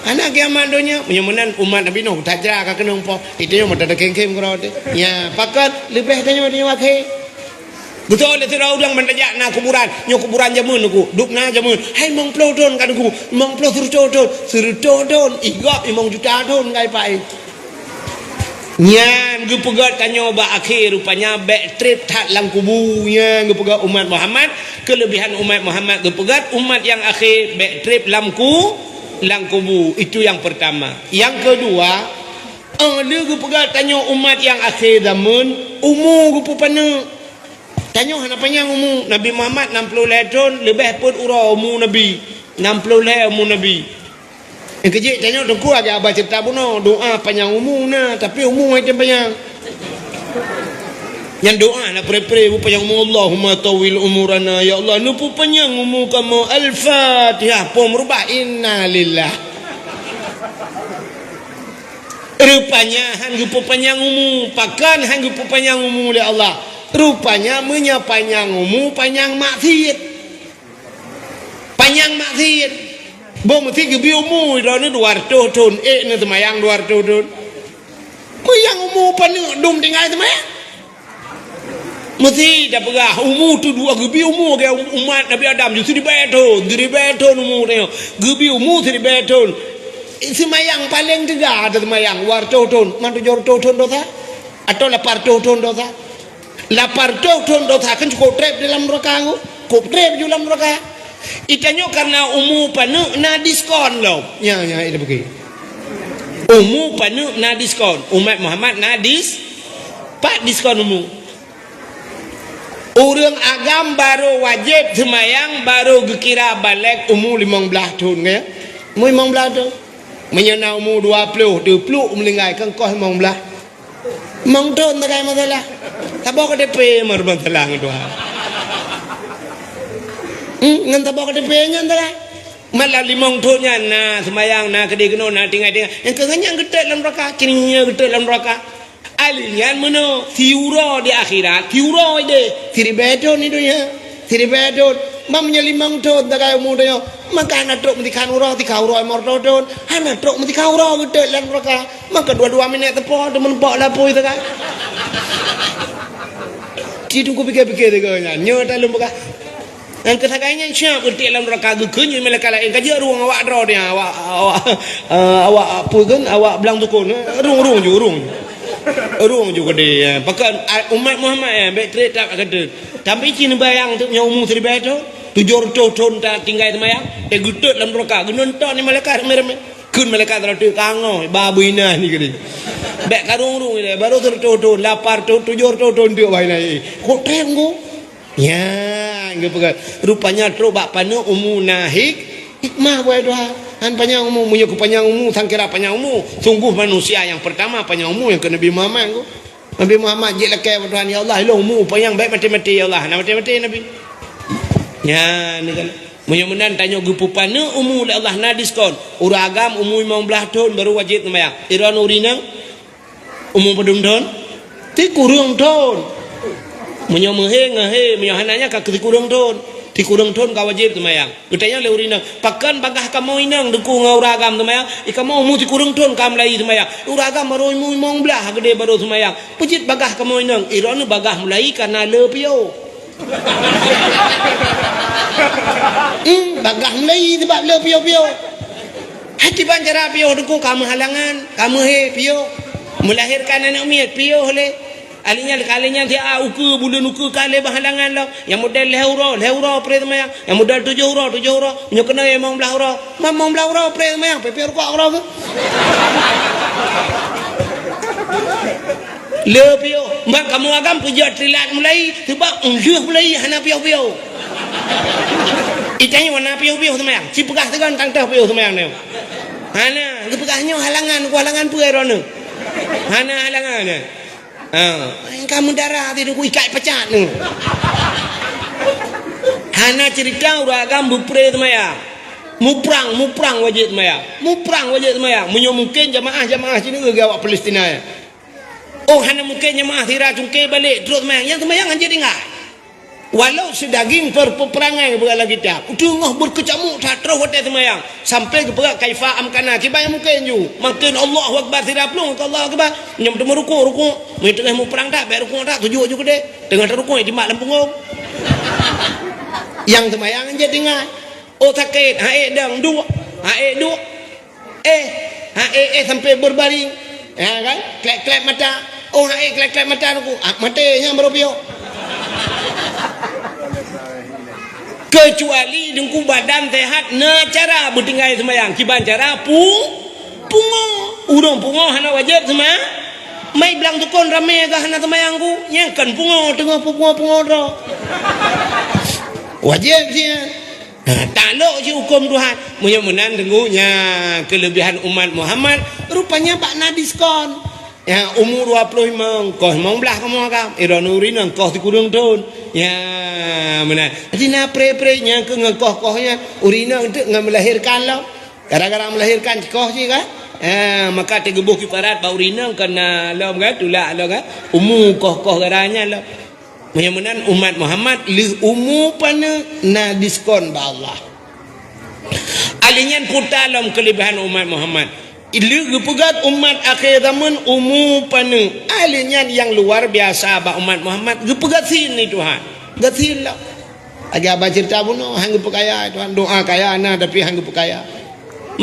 hana kiamat donya." Meunyoe meunan umat Nabi Nuh, tajra ka keunong poh. Itu nyang meutada kengkem keudroe teuh. Ya, pakon leubeh tanyoe, tanyoe akhé. Beutôi lé sidroe ureuëng ban tajak na kuburan, nyoe kuburan jameun Teungku, dub na jameun. Hai limong ploh thon ka Teungku, limong ploh seureutôh thon, seureutôh thon, i gob limong juta thon ka ipak i. Nyan geupeugét tanyoe bak akhé rupanya bék treb that lam kubu. Nyan geupeugét umat Muhammad, keuleubihan umat Muhammad geupeugét umat nyang akhé bék treb lam ku, lam kubu. Itu nyang peurtama. Nyang keudua, oh, lé geupeugét tanyoe umat nyang akhé zameun, umu geupeupaneuk. Tanyoe hana panyang umu. Nabi Muhammad nam ploh lhée thon, leubeh peuet uroe umu Nabi. Nam ploh lhée umu Nabi. Nyang keujeuet tanyoe Teungku lagée haba ceurita bunoe, doa panyang umu na, tapi umu hana panyang. Nyan doa na pre-pre, bu panyang umu, "Allahumma tawwil umurana, ya Allah, neupeupanyang umu kamoe." Al-Fatihah, pom rubah, innalillah. Rupanya han geupeupanyang umu, pakon han geupeupanyang umu lé Allah? Rupanya meunyoe panyang umu, panyang maksiet. Panyang maksiet. Boh meusti geubi umu, droeneuh dua reutôh thon, ék neuh seumayang dua reutôh thon. Meunyoe umu paneuk dum tinggai seumayang. Meusti tapeugah, umu tu dua geubi umu lagée umat Nabi Adam, ju siribée thon, siribée thon umu tanyoe. Geubi umu siribée thon. Seumayang paleng teuga ata seumayang, dua reutôh thon, man tujoh reutôh thon dosa? Atawa lapan reutôh thon dosa? Lapan reutôh thon dosa kan cukôp treb di lam neuraka tu. Cukôp treb ju lam neuraka. Itanyoe karena umu paneuk na diskon lom. Nya, nya, ita bagi. Umu paneuk na diskon. Umat Muhammad na dis-, pat diskon umu. Ureuëng agam barô wajéb seumayang barô geukira balek umu limong blaih thon, ka ya? Umu limong blaih thon. Meunyoe na umu dua ploh, teupluek meuninggai, kan koh limong blaih. Limong thon takai masalah. Saboh K T P meuruban salah ngon Tuhan. Hmm, ngon saboh K T P nyan takai. Malah limong thon nyan na seumayang, na keudeh keunoe, na tinggai-tinggai. Nyang keu nyan geutot lam neuraka, kini nyan geutot lam neuraka. Ahli nyan meunoe, siuroe di akhirat, siuroe ideh, siribée thon di donya, siribée thon. Ban meunyoe limong thon takai umu donya, maka hana trok meutikhan uroe, tikhan uroe limong reutôh thon, hana trok meutikhan uroe geutot lam neuraka. Maka dua-dua minèt teupok, teumeuneupok lapui takai. Ci Teungku pike-pike sigoe nyan, nyoe ata lôn peugah. Nyang keu sagai nyan siap geutot lam neuraka geukheun nyoe malaikat laén ka jeuet rueng awak droe dia, awak, awak, eh, awak peue kheun, awak blang tukon, eh, rueng, rueng ju, rueng ju. Rueng ju keudeh, eh. Pakon, ah, umat Muhammad, eh, bék treb that ka deuh. Tapi ci neubayang teuk nyoe umu siribée thon, tujoh reutôh thon ta tinggai seumayang, eh, geutot lam neuraka, geunonton ni malaikat ramé-ramé. Kheun malaikat rot teuk ka ngoh, ba beuinan ni keudeh. Bék ka rueng-rueng ilée, barô seureutôh thon, lapan reutôh, tujoh reutôh thon teuk bak inan. Kok treb Teungku? Nyan geupeugah, rupanya trok bak paneuk umu na hik-, hikmah, buet dua. Han panyang umu, meunyoe keu panyang umu, sangkira panyang umu. Sungguh manusia nyang peurtama panyang umu nyang keu Nabi Muhammad tu. Nabi Muhammad jeuet lakée bak Tuhan, "Ya Allah, ilôn umu panyang, bék maté-maté, ya Allah." Hana maté-maté Nabi. Nyan kan. Meunyoe meunan tanyoe geupeupaneuk umu lé Allah na diskon. Ureuëng agam umu limong blaih thon barô wajéb seumayang. Droeneuh ureuëng inong? Umu padum thon? Sikureueng thon. Meunyoe meuhé, ngeuhé, meunyoe hana nyan ka keu sikureueng thon. Sikureueng thon ka wajéb seumayang. Geutanyong lé ureuëng inong, "Pakon bagaih kamoe inong Teungku ngon ureuëng agam seumayang? I kamoe umu sikureueng thon ka meulayi seumayang. Ureuëng agam barô umu limong blaih geude barô seumayang. Peue jeuet bagaih kamoe inong?" Droeneuh bagaih meulayi kareuna le piôh. Hmm, bagaih meulayi sabab le piôh-piôh. Hai kiban cara piôh Teungku, ka meuhalangan, ka meuhé piôh. Melahirkan aneuk miet piôh lé. Ahli nyan, ka lheueh nyan siat ukeue, buleuen ukeue ka lheueh beuhalangan lom. Nyang model lhée uroe, lhée uroe pré seumayang. Nyang model tujoh uroe, tujoh uroe. Nyoe keunoe limong blaih uroe. Man limong blaih uroe pré seumayang, pih-pih rukok uroe keuh. Le piôh, bak kamoe agam peujeuet trilat mulai, teubak lheueh mulai hana piôh-piôh. Itanyoe na piôh-piôh seumayang, ci peugah teugon tang toh piôh seumayang nyoe. Hana, geupeugah nyoe halangan, ku halangan peue droeneuh? Hana halangan nyan. Ha, ka meudara ti ku ikat pecat nyoe. Hana cerita ureuëng agam beupré seumayang. Muprang, muprang wajéb seumayang. Muprang wajéb seumayang. Meunyoe mungken jamaah-jamaah sinoe geuh awak Palestina. Oh, hana mungken jamaah sira cungke balek, trok seumayang. Nyang seumayang hanjeuet tinggai. Walau seudaging per-, peperangai geupeugah lam kitab, teungoh beukeucamuk that troh watée seumayang, sampai geupeugah kaifa amkana, kiban nyang mungken ju. Mungken Allahu Akbar sira plueng keu Allahu Akbar. Nyoe teuma rukuk, rukuk. Meunyoe teungoh muprang that, bék rukuk that, sujud ju keudeh. Teungoh teurukuk, timbak lam pungong. Nyang seumayang jeuet ingat. Oh sakét, ha ék dong, duek. Ha ék duek. Eh, ha ék, eh, sampai berbaring. Ha kan? Klep-klep mata. Oh, ha ék klep-klep mata aku. Ah, maté nyan baru piôh. Kecuali teungku badan sehat, na cara beutinggai seumayang. Kiban cara pu-, pungo. Ureuëng pungo hana wajéb seuma-, mai blang tukon ramé gah hana seumayang ku. Nyang kan pungo teungoh pungo-pungo droe. Wajéb sih. Ha, taklok cit huköm Tuhan. Meunyoe meunan teungku nyan keuleubihan umat Muhammad, rupanya bak na diskon. Ya, umu dua ploh limong, koh limong blaih kamoe agam. Eh, droeneuh ureuëng inong koh sikureueng thon. Ya, meunan. Jadi na pre-pre nyang keu ngon koh-koh nyan, ureuëng inong teuk ngon melahirkan lom. Gara-gara melahirkan koh cit kan? Ya, maka teugeuboh kiparat bak ureuëng inong keu na lom kan, tulak lom kan. Umu koh-koh gara nyan lom. Meunyoe meunan umat Muhammad lheueh umu paneuk na diskon bak Allah. Alèh nyan puta lom keuleubihan umat Muhammad. Lheueh geupeugöt umat akhé zaman umu paneuk. Alèh nyan nyang luar biasa bak umat Muhammad geupeugöt gasien lé Tuhan. Gasien lom. Lagèe haba ceurita bunoe, han geupeukaya Tuhan, doa kaya na tapi han geupeukaya.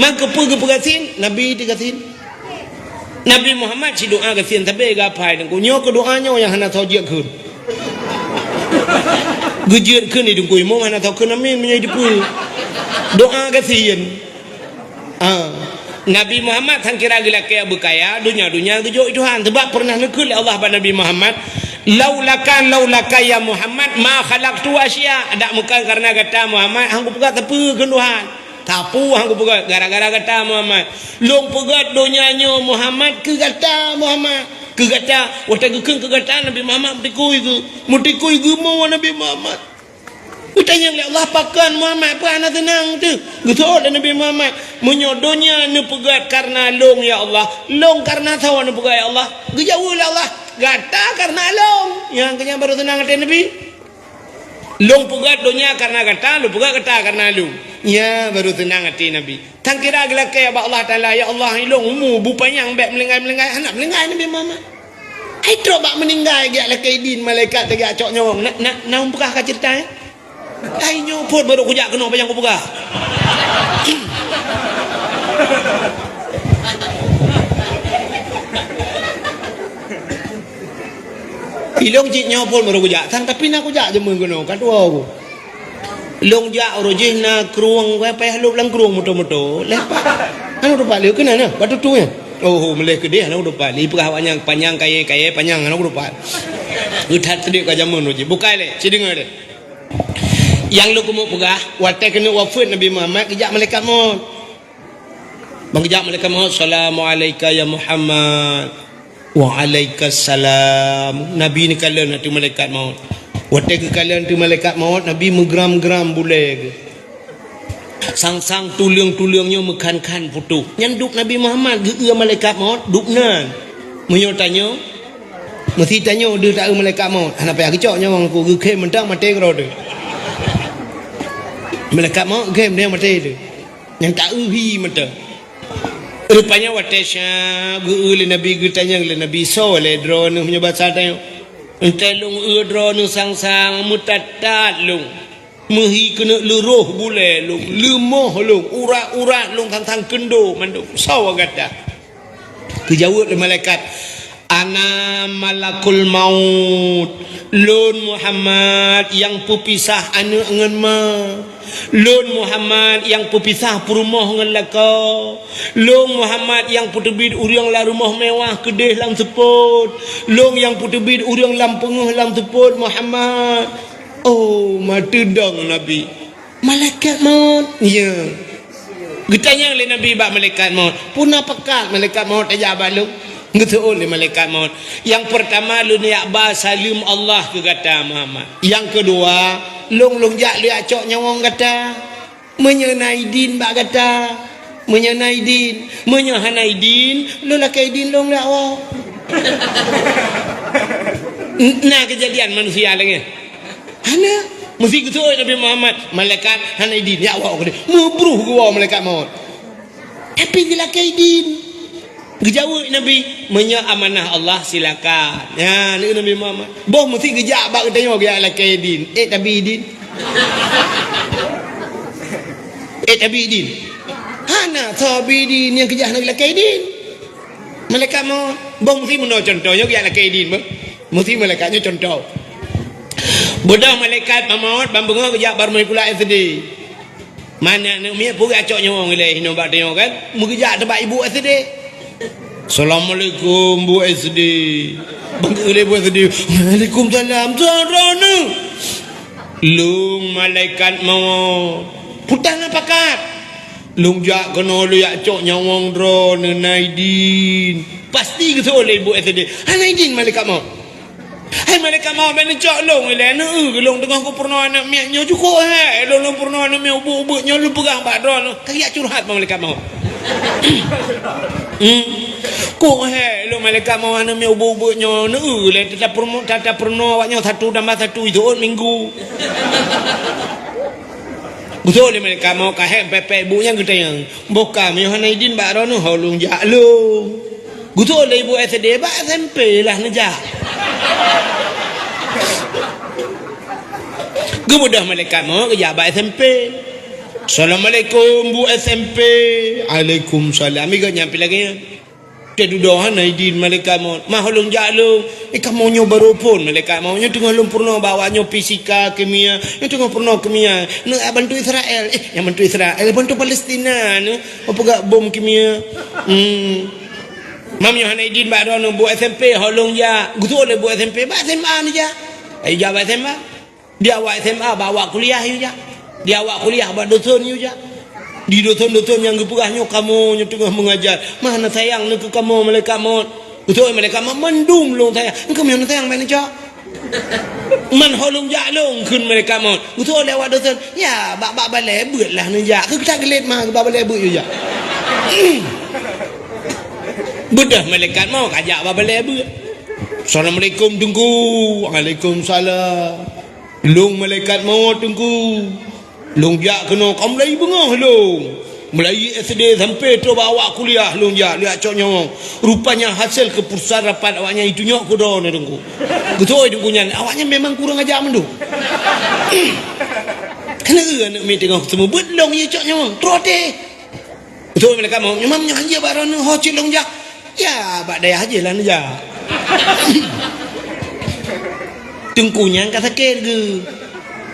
Maka peue geupeugöt gasien? Nabi teugasien. Nabi Muhammad sidoa gasien sabe geuhafai teungku. Nyoe keu doa nyoe nyang hana soe jeuet kheun. Geujeuet kheun di teungku imum hana soe kheun amin meunyoe dipeue. Doa gasien. Ah. Nabi Muhammad sang kira geulakèe beukaya, donya-donya geujok Tuhan. Sebab pernah neukheun lé Allah bak Nabi Muhammad, "Laulaka, laulaka ya Muhammad, ma khalaqtu asya." Dak meukan karena gata Muhammad, han kupeugöt sapeue kheun Tuhan. Sapeue han kupeugöt gara-gara gata Muhammad. Lôn peugöt donya nyoe Muhammad keu gata Muhammad. Keu gata, watèe geukheun keu gata Nabi Muhammad meutikui geu. Meutikui geumo Nabi Muhammad. Geutanyong lé Allah, "Pakon Muhammad, peue hana seunang teuh?" Geuseuôt lé Nabi Muhammad, "Meunyoe donya neupeugöt kareuna lôn ya Allah, lôn kareuna soe neupeugöt ya Allah?" Geujaweueb lé Allah, "Gata kareuna lôn." Nyang keu nyan baru seunang até Nabi. Lôn peugöt donya kareuna gata, lôn peugöt gata kareuna lôn. Nyan baru seunang até Nabi. Tan kira geulakèe bak Allah Taala, "Ya Allah, ilôn umu beu panyang bèk meulinggai-meulinggai." Hana meulinggai Nabi Muhammad. Hai trok bak meuninggai geujak lakèe idin malaikat geujak cok nyawöng. Na, na, na peugah ka ceurita, eh? Hai nyoe phon baru kujak keunoe panyang kupeugah. Ilôn cit nyoe phon baru kujak, sang tapi na kujak jameun keunoe, ka tuwo ku. Lôn jak uroe jih na krueng, wah payah lôb lam krueng moto-moto. Leh pat. Hana uroe pat lé keunan na, bak tutu nyan. Oh, meuleh keudeh hana uroe pat. Lé peugah awak nyan panyang kayèe-kayèe panyang hana uroe pat. Geuthat teudiek ka jameun uroe jih. Bukai lé, ci deungö lé. Nyang lôn keumeung peugah, watèe keuneuk wafeuet Nabi Muhammad geujak malaikat maut. Ban geujak malaikat maut, "Salamu alaika ya Muhammad." "Wa alaika salam." Nabi neukalon ateueh malaikat maut. Watèe geukalon ateueh malaikat maut, Nabi meugram-gram bulèe geuh. Sang-sang tuleueng-tuleueng nyoe meukhan-khan putôh. Nyan duek Nabi Muhammad geu-eu malaikat maut, duek nan. Meunyoe tanyoe, meusi tanyoe deuh ta-eu malaikat maut, hana payah geucok nyawöng ku, geukhém mantong maté keudroe teuh. Malaikat maut khém deuh maté teuh. Nyang ta-eu hi mantong. Rupanya watèe syab geu-eu lé Nabi, geutanyong lé Nabi, "Soe lé droeneuh?" Meunyoe basa tanyoe, "Entée lôn eu droeneuh sang-sang meutat-tat lôn, meuhi keuneuk leuroh bulèe lôn, leumoh lôn, urat-urat lôn sang-sang keundo mandum. Soe gata?" Geujaweueb lé malaikat, "Ana malakul maut." Lôn Muhammad nyang peupisah aneuk ngon ma. Lôn Muhammad nyang peupisah peurumoh ngon lakoe. Lôn Muhammad nyang peuteubiet ureueng lam rumoh mewah keudeh lam seupôt. Lôn nyang peuteubiet ureueng lam peungeuh lam seupôt Muhammad. Oh, meuteudong Nabi. Malaikat maut, ya. Geutanyong lé Nabi bak malaikat maut, "Peue na pakat malaikat maut tajak bak lôn?" Geuseuôt lé malaikat maut, "Nyang peurtama lôn jak ba saleuem Allah keu gata Muhammad. Nyang keudua, lôn lôn jak lôn jak cok nyawöng gata. Meunyoe na idin bak gata, meunyoe na idin, meunyoe hana idin, lôn lakèe idin lôn lé Allah." N-, na keujadian manusia lagèe. Hana. Meusi geuseuôt Nabi Muhammad, malaikat hana idin, jak woe keudeh. Meubruh geuwoe malaikat maut. Tapi geulakée idin. Geujaweueb Nabi, "Meunyoe amanah Allah, silakan." Nyan, Nabi Muhammad. Boh meusi geujak bak geutanyoe geujak lakée idin. Eh, Nabi idin. Eh, Nabi idin. Hana sabe idin nyang keujak hana geulakée idin. Malaikat maut. Boh meusi meunoe contoh, nyoe geujak lakée idin, boh. Meusi malaikat nyoe contoh. Beudôh malaikat maut, ban beungoh geujak bak rumoh sikula S D. Mana aneuk miet peugah cok nyawöng ilée hinoe bak tanyoe kan? Meugeujak teubak ibu S D. "Assalamualaikum, Bu S D." Bangkit ilée Bu S D. "Waalaikumsalam, droeneuh." "Lôn malaikat maut." "Peue na pakat?" "Lôn jak keunoe lôn jak cok nyawöng droeneuh na idin." Pasti geuseuôt lé ibu S D. "Hana idin malaikat maut." "Hai malaikat maut, bèk neucok lôn ilée, neueu lôn teungoh kupeurunoe aneuk miet nyoe, cukôp hék lôn, lôn peurunoe aneuk miet ubeut-ubeut nyoe lôn peugah bak droeneuh." Ka geujak curhat bak malaikat maut. Hmm. "Cukôp hék lôn malaikat maut, aneuk miet ubeut-ubeut nyoe, neueu lé tata peurunoe, tata peurunoe awak nyoe satu tambah satu jiteuôt minggu." Geuseuôt lé malaikat maut ka hék pépé ibu nyan geutanyong, "Boh ka meunyoe hana idin bak droeneuh, ho lôn jak lôn." Geuseuôt lé ibu S D bak S M P lah neujak. Geubeudôh malaikat maut geujak bak S M P. "Assalamualaikum, Bu S M P." "Waalaikumsalam." Iga nyampe lagée nyan. Teududoe hana idin malaikat maut. "Mah ho lôn jak lôn." "Eh, kamoe nyoe barô phon malaikat maut. Nyoe teungoh lôn peurunoe bak awak nyoe fisika, kimia. Nyoe teungoh peurunoe kimia. Nyoe bantu Israel." "Eh, nyang bantu Israel, bantu Palestina nyoe. Peugah bom kimia." Hmm. "Mah nyoe hana idin bak droeneuh, Bu S M P, ho lôn jak." Geuseuôt lé Bu S M P bak S M A neujak. Ai jak bak S M A. Di awak S M A bak awak kuliah yue jak. Di awak kuliah bak dosen yue jak. Di dosen-dosen nyang geupeugah nyoe kamoe nyoe teungoh meungajar. Mah na sayang neuh keu kamoe malaikat maut. Geuseuôt malaikat maut, "Mandum lôn sayang." "Engkau meunyoe na sayang bèk neucok." "Man ho lôn jak lôn," kheun malaikat maut. Geuseuôt lé awak dosen, "Ya, bak, bak balée beuet lah neujak. Keu gata geulet mah, bak balée beuet yue jak." Beudôh malaikat maut ka jak bak balée beuet. "Assalamualaikum, Teungku." "Waalaikumsalam." "Lôn malaikat maut, Teungku. Lôn jak keunoe ka mulai beungoh lôn. Mulai S D sampai trok bak awak kuliah lôn jak, jak cok nyawöng. Rupanya hasil keputusan rapat awaknyan itunyok keu droeneuh, Teungku." Geuseuôt Teungku nyan, awaknyan memang kurang ajar mandum. Keuneuk aneuk miet teungoh seumeubeuet lôn jicok nyawöng. Trok até. Beutôi malaikat maut, "Nyoe mam nyoe hanjeuet bak droeneuh, ho cit lôn jak." "Ya, bak dayah jih lah neujak." Teungku nyan ka sakét geuh.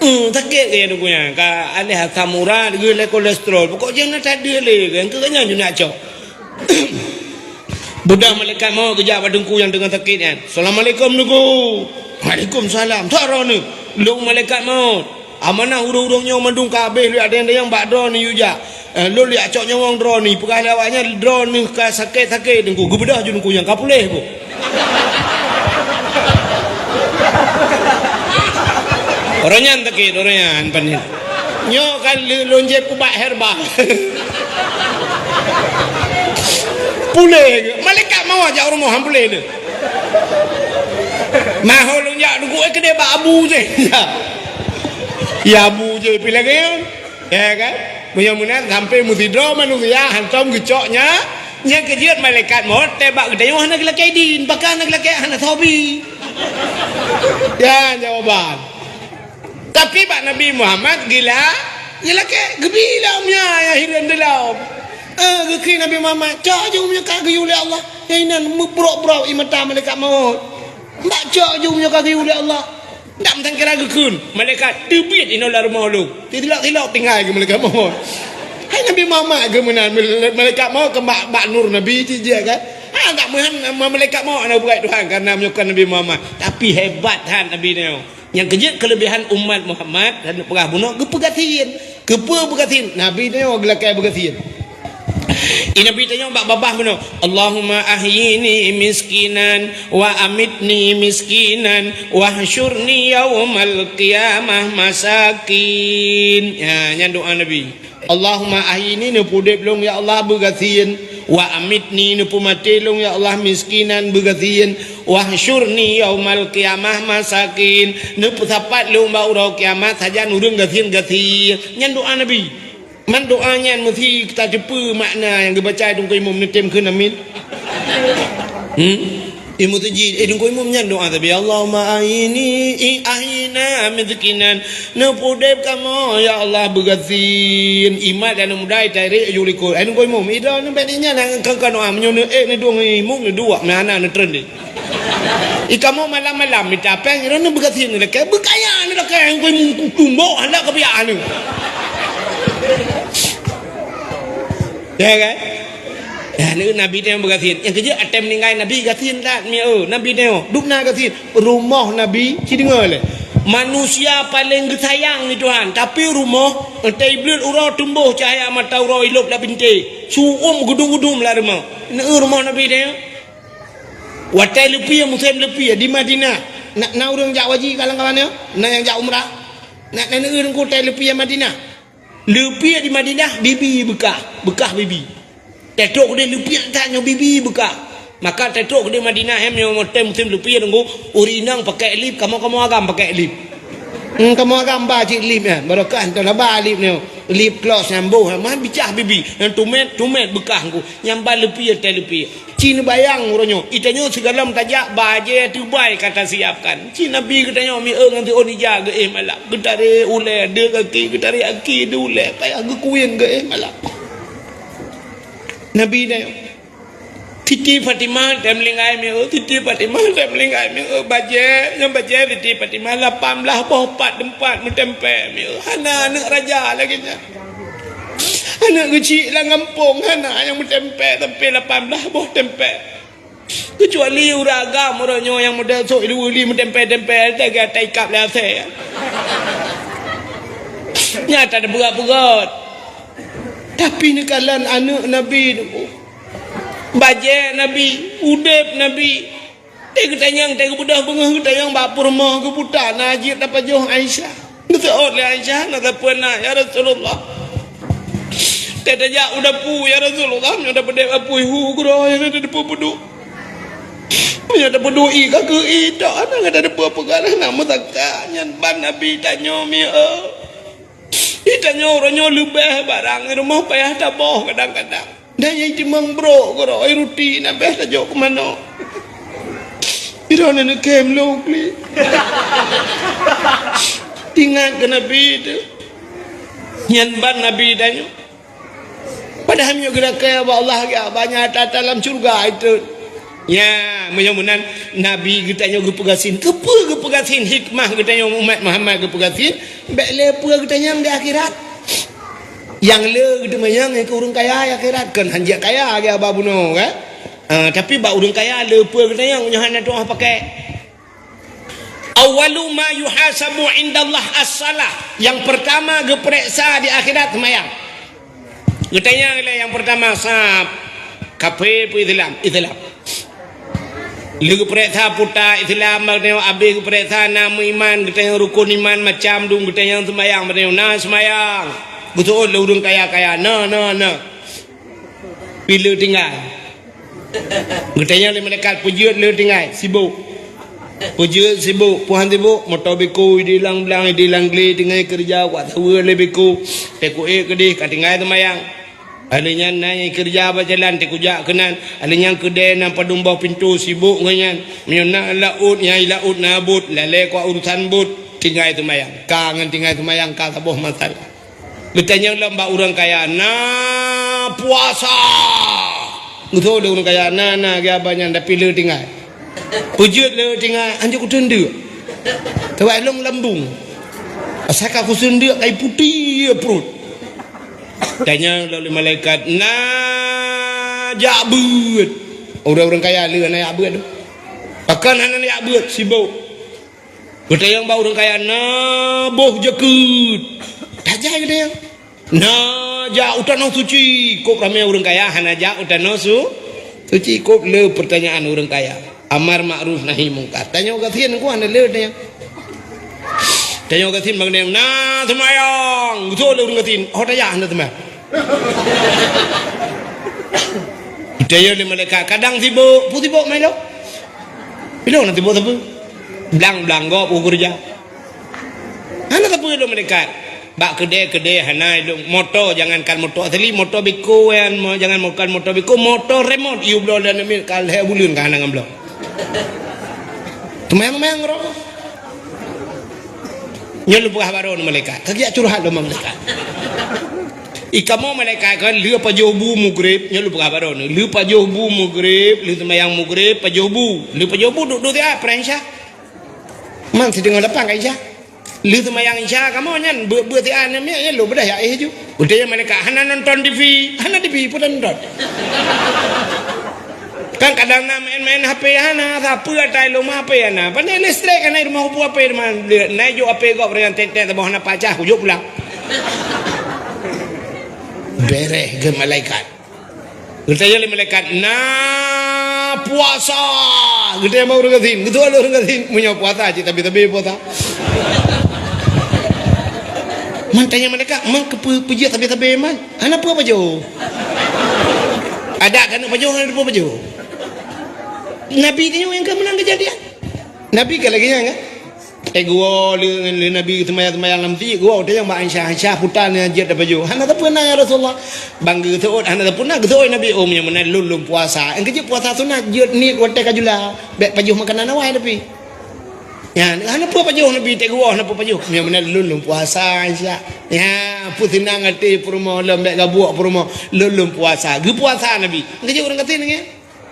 Hmm, sakét geuh teungku nyan. Ka aléh asam urat geuh lé kolesterol. Pokok jih na that deuh lé geuh. Keu nyan ju nak cok. Beudôh malaikat maut geujak bak teungku nyang teungoh sakét nyan. "Assalamualaikum, Teungku." "Waalaikumsalam." "Soe droeneuh?" "Lôn malaikat maut. Amanah ureueng-ureueng nyoe mandum ka habéh lôn, ada nyang bak droeneuh yue jak. Eh, lôn lé cok nyawöng droeneuh, peugah lé awaknyan droeneuh ka sakét-sakét, Teungku." Geubeudôh ju teungku nyan ka puléh, Bu. Orang nyan sakét, orang nyan panen. Nyoe kan lé-, lôn jép ubat herba. Puléh geuh. Malaikat maut jak u rumoh, han puléh lé. Mah ho lôn jak, Teungku, eh, keudéh bak abu jih. Ya, abu jih pi lagée nyan. Ya kan? Meunyoe meunan sampai meusidroe manusia hantom geucok nya, nyang keujeuet malaikat maut teuh bak geutanyoe hana geulakée idin, bahkan hana geulakée hana soe bi. Ya, jawaban. Tapi bak Nabi Muhammad gila, geulakée, geubi lom nya, ya hireuen dilom. Eh, geukheun Nabi Muhammad, cok ju meunyoe ka geuyue lé Allah. Nyang inan meubrok-brok ie mata malaikat maut. Bak cok ju meunyoe ka geuyue lé Allah. Dak meusangkira geukheun, malaikat teubiet inoe lam rumoh lôn. Tilok-tilok tinggai geuh malaikat maut. Hai Nabi Muhammad geuh meunan, malaikat maut keu bak, bak nur Nabi cit jih kan. Ha, dak meuhan malaikat maut hana beuet Tuhan karena meunyoe kon Nabi Muhammad. Tapi hebat that Nabi nyoe. Nyang keujeuet keuleubehan umat Muhammad, dan peugah bunoe geupeugasien. Keupeue beugasien? Nabi nyoe geulakée beugasien. Di Nabi tanyoe bak babah bunoe, "Allahumma ahyini miskinan wa amitni miskinan wahsyurni yaumal qiyamah masakin." Ya, nyan doa Nabi. "Allahumma ahyini," neupeudeb lôn, ya Allah, beugasien. Wa amitni, neupeumaté lôn ya Allah miskinan beugasien, wahsyurni yaumal qiyamah masakin, neupeusapat lôn bak uroe kiamat sajan ureuëng gasien-gasien. Nyan doa Nabi. Man doa nyan meusi tateupeue makna nyang geubaca Teungku Imum, neutem kheun amin. Hmm? Imum Tajwid, eh, Teungku Imum nyan doa tapi, "Allahumma ahyini, i-, ahyina miskinan." Neupeudeb kamoe, ya Allah, beugasien. Imat dan muda tarék ju likot. Eh, Teungku Imum, ida neumbek nyan, keu-keu doa, meunyoe neuék, neuduek, imum, neuduek, meuhana, neutreun deh. I kamoe malam-malam mita péng, ira neubeugasien neulakée, beukaya neulakée, Teungku Imum, tumbok, handak keubiak anu. Ya kan? Ya, ni Nabi teuh beugasien. Nyang keujeuet até meuninggai Nabi gasien that, mi, oh, Nabi teuh. Dum na gasien. Rumoh Nabi, ci deungoe lé. Manusia paleng geusayang ni Tuhan, tapi rumoh, entah iblih uroe tumboh cahya mata uroe ilop lam bintéh. Su'um geudum-geudum lam rumoh. Neu rumoh Nabi teuh. Watée leupie, musém leupie di Madinah. Na, na ureuëng jak haji kawan-kawan nyoe? Na nyang jak umrah? Na, na neu teungku watée leupie Madinah? Leupie di Madinah, bibi beukah, beukah bibi. Teutôk keudeh leupie that nyoe bibi beukah. Maka teutôk keudeh Madinah, hem nyoe watée musém leupie teungku, ureuëng inong pakai lip, kamoe-kamoe agam pakai lip. Hmm, kamoe agam ba cit lip nyan, barokah entah laba lip nyoe. Lip gloss nyan boh, man bicah bibi. Nyan tumet, tumet beukah teungku. Nyan ba leupie, watée leupie. Ci neubayang uroe nyoe, i tanyoe sigohlom tajak bajée teubai ka tasiapkan. Ci Nabi geutanyoe mieu ngon siôn ija geuéh malam. Geutarek ulée, deuek gaki, geutarek gaki, deuek ulée, payah geukuen geuéh malam. Nabi tanyoe. Siti Fatimah tem linggai mieu, Siti Fatimah tem linggai mieu, bajée, nyang bajée Siti Fatimah lapan blaih boh pat teumpat meutempé mieu. Hana aneuëk raja lagée nyan. Aneuëk geuchik lam gampông hana nyang meutempé sampai lapan blaih boh tempé. Keucuali ureuëng agam uroe nyoe nyang model sok ilu-uli meutempé-tempé lagée taikab lé asée. Nyata teupeugah-peugah. Tapi neukalon aneuëk Nabi nyoe. Bajée Nabi, udeb Nabi. Teuh geutanyong, teuh geubeudôh beungoh geutanyong bak peurumoh geuputa na jeuet tapajoh Aisyah. Geuseuôt lé Aisyah, na sapeue na, "Ya Rasulullah, teuh tajak u dapu, ya Rasulullah, meunyoe tapeudeb apui hu keudroe, na tadeupeu peuduek. Meunyoe tapeudui ka keu i tok, na ka tadeupeu peugah na meusaka." Nyan ban Nabi tanyoe mieu. Di tanyoe uroe nyoe leubeh barang di rumoh payah taboh kadang-kadang. Dan nyang timang brok keudroe ruti na beh tajok keu manok. Droeneuh neukém lôn klik. Ingat keu Nabi teuh. Nyan ban Nabi tanyoe. Padahai meunyoe geulakée bak Allah, geujak banyak ata-ata lam syeuruga itu. Nya, meunyoe meunan Nabi geutanyoe geupeugasien. Keupeue geupeugasien? Hikmah geutanyoe umat Muhammad geupeugasien, bék lé peue geutanyong di akhirat. Nyang le geuteumanyong nyang keu ureuëng kaya di akhirat, kon hanjeuet kaya lagée haba bunoe, kan? Ah, tapi bak ureuëng kaya le peue geutanyong nyoe hana tuah pakai. Awwalu ma yuhasabu indallah as-salah. Yang pertama geupeuriksa di akhirat seumayang. Geutanyong lé nyang pertama sab kafé peue Islam? Islam. Lé geupeuriksa puta Islam, bak tanyoe abéh geupeuriksa na meuiman, geutanyong rukon iman macam dum, geutanyong seumayang, bak tanyoe na seumayang. Geuseuôt lé ureuëng kaya-kaya, na, na, na. Pih le tinggai. Geutanyong lé malaikat, peujeuet le tinggai, sibok. Peujeuet sibok, peue han sibok, moto beko idéh lam blang, idéh lam glé tinggai keureuja, kuat saweue lé beko, teukuék keudéh ka tinggai seumayang. Lheueh nyan na nyang keureuja bak jalan, teukujak keunan. Lheueh nyan keudée na padum boh pintoe sibok ngon nyan. Meunyoe na laôt, nyang i laôt na bot, lalée kuat urusan bot, tinggai seumayang. Ka ngon tinggai seumayang ka saboh masalah. Geutanyong lom bak ureuëng kaya, "Na puasa?" Geutanyong lé ureuëng kaya, "Na, na," geuh abah nyan, tapi le tinggai. Peujeuet le tinggai, "Hanjeuet kuteundeuk. Teuwai lôn lambung. Asai ka kuseundeuk kai putéh pruet." Tanyong lom lé malaikat, "Na jak beuet?" Ureuëng-ureuëng kaya le na jak beuet tu. Pakon hana jak beuet, sibok. Geutanyong bak ureuëng kaya, "Na boh jakeuet?" Tajai geutanyong. "Na jak u tanoh suci?" Kop ramé ureuëng kaya hana jak u tanoh su-, suci. Kop le peurtanyaan ureuëng kaya. Amar makruf nahi mungkar. Tanyoe gasien ku hana le tanyong. Tanyoe gasien bak neng, "Na seumayang?" Geutanyong lé ureuëng gasien, "Oh, tajak hana seumayang." Geutanyong lé malaikat, "Kadang sibok, peue sibok, Mailo?" "Ilôn na sibok sapeue? Blang-blang gob u keureuja." Hana sapeue lé malaikat. Bak keudè-keudè hana ilôn, moto, jangankan moto asli, moto beko nyan, mo-, jangankan moto beko, moto remot, yue bloe lam miet ka lhèe buleuen ka hana ngon bloe. Teumayang-mayang roh. Nyoe lôn peugah bak droeneuh malaikat. Ka geujak curhat lom malaikat. "I kamoe malaikat kan lheueh pajoh bu mugreb," nyoe lôn peugah bak droeneuh. "Lheueh pajoh bu mugreb, lheueh seumayang mugreb, pajoh bu. Lheueh pajoh bu duek-duek siat, preh Isya. Man siteungoh lapan ka Isya. Lheueh seumayang Isya kamoe nyan, beuet-beuet siat aneuk miet nyan lôn beudah jak éh ju." Geutanyong malaikat, "Hana nonton T V?" "Hana T V, peue nonton?" Kan kadang na main-main H P hana, sapeue ata i lôn ma H P hana. Pane listrik hana i rumoh, peue H P teuma. Na jok H P gob, ringan tet-tet saboh hana pacah, kujok pulang. Bereh keu malaikat. Geutanyong lé malaikat, "Na puasa?" Geutanyong bak ureueng gasien. Geutanyong lé ureueng gasien, "Meunyoe puasa, cit sabe-sabe puasa." Man tanyong malaikat, "Man keupeue peujeuet sabe-sabe man?" Hana peue pajoh. Adak keuneuk pajoh, hana peue pajoh. Nabi tanyoe nyang ka meunan keujadian. Nabi ka lagèe nyan kan? Eh, geuwoe lé, lé Nabi seumayang-seumayang lam masjid, geuwoe tanyong bak Aisyah, "Aisyah, peue tan nyang jeuet tapajoh?" "Hana sapeue na, ya Rasulullah." Bang geuseuôt, hana sapeue na, geuseuôt Nabi, "Oh, meunyoe meunan lôn lôn puasa." Nyang keujeuet puasa sunat, jeuet niet watèe ka jula. Bèk pajoh makanan awai tapi. Nyan, hana peue pajoh Nabi, teuk geuwoe hana peue pajoh. Meunyoe meunan lôn lôn puasa, Aisyah. Ya, peue seunang até peurumoh lôn, bèk gabuek peurumoh, lôn lôn puasa. Geupuasa Nabi. Geujak ureueng gasien nyan.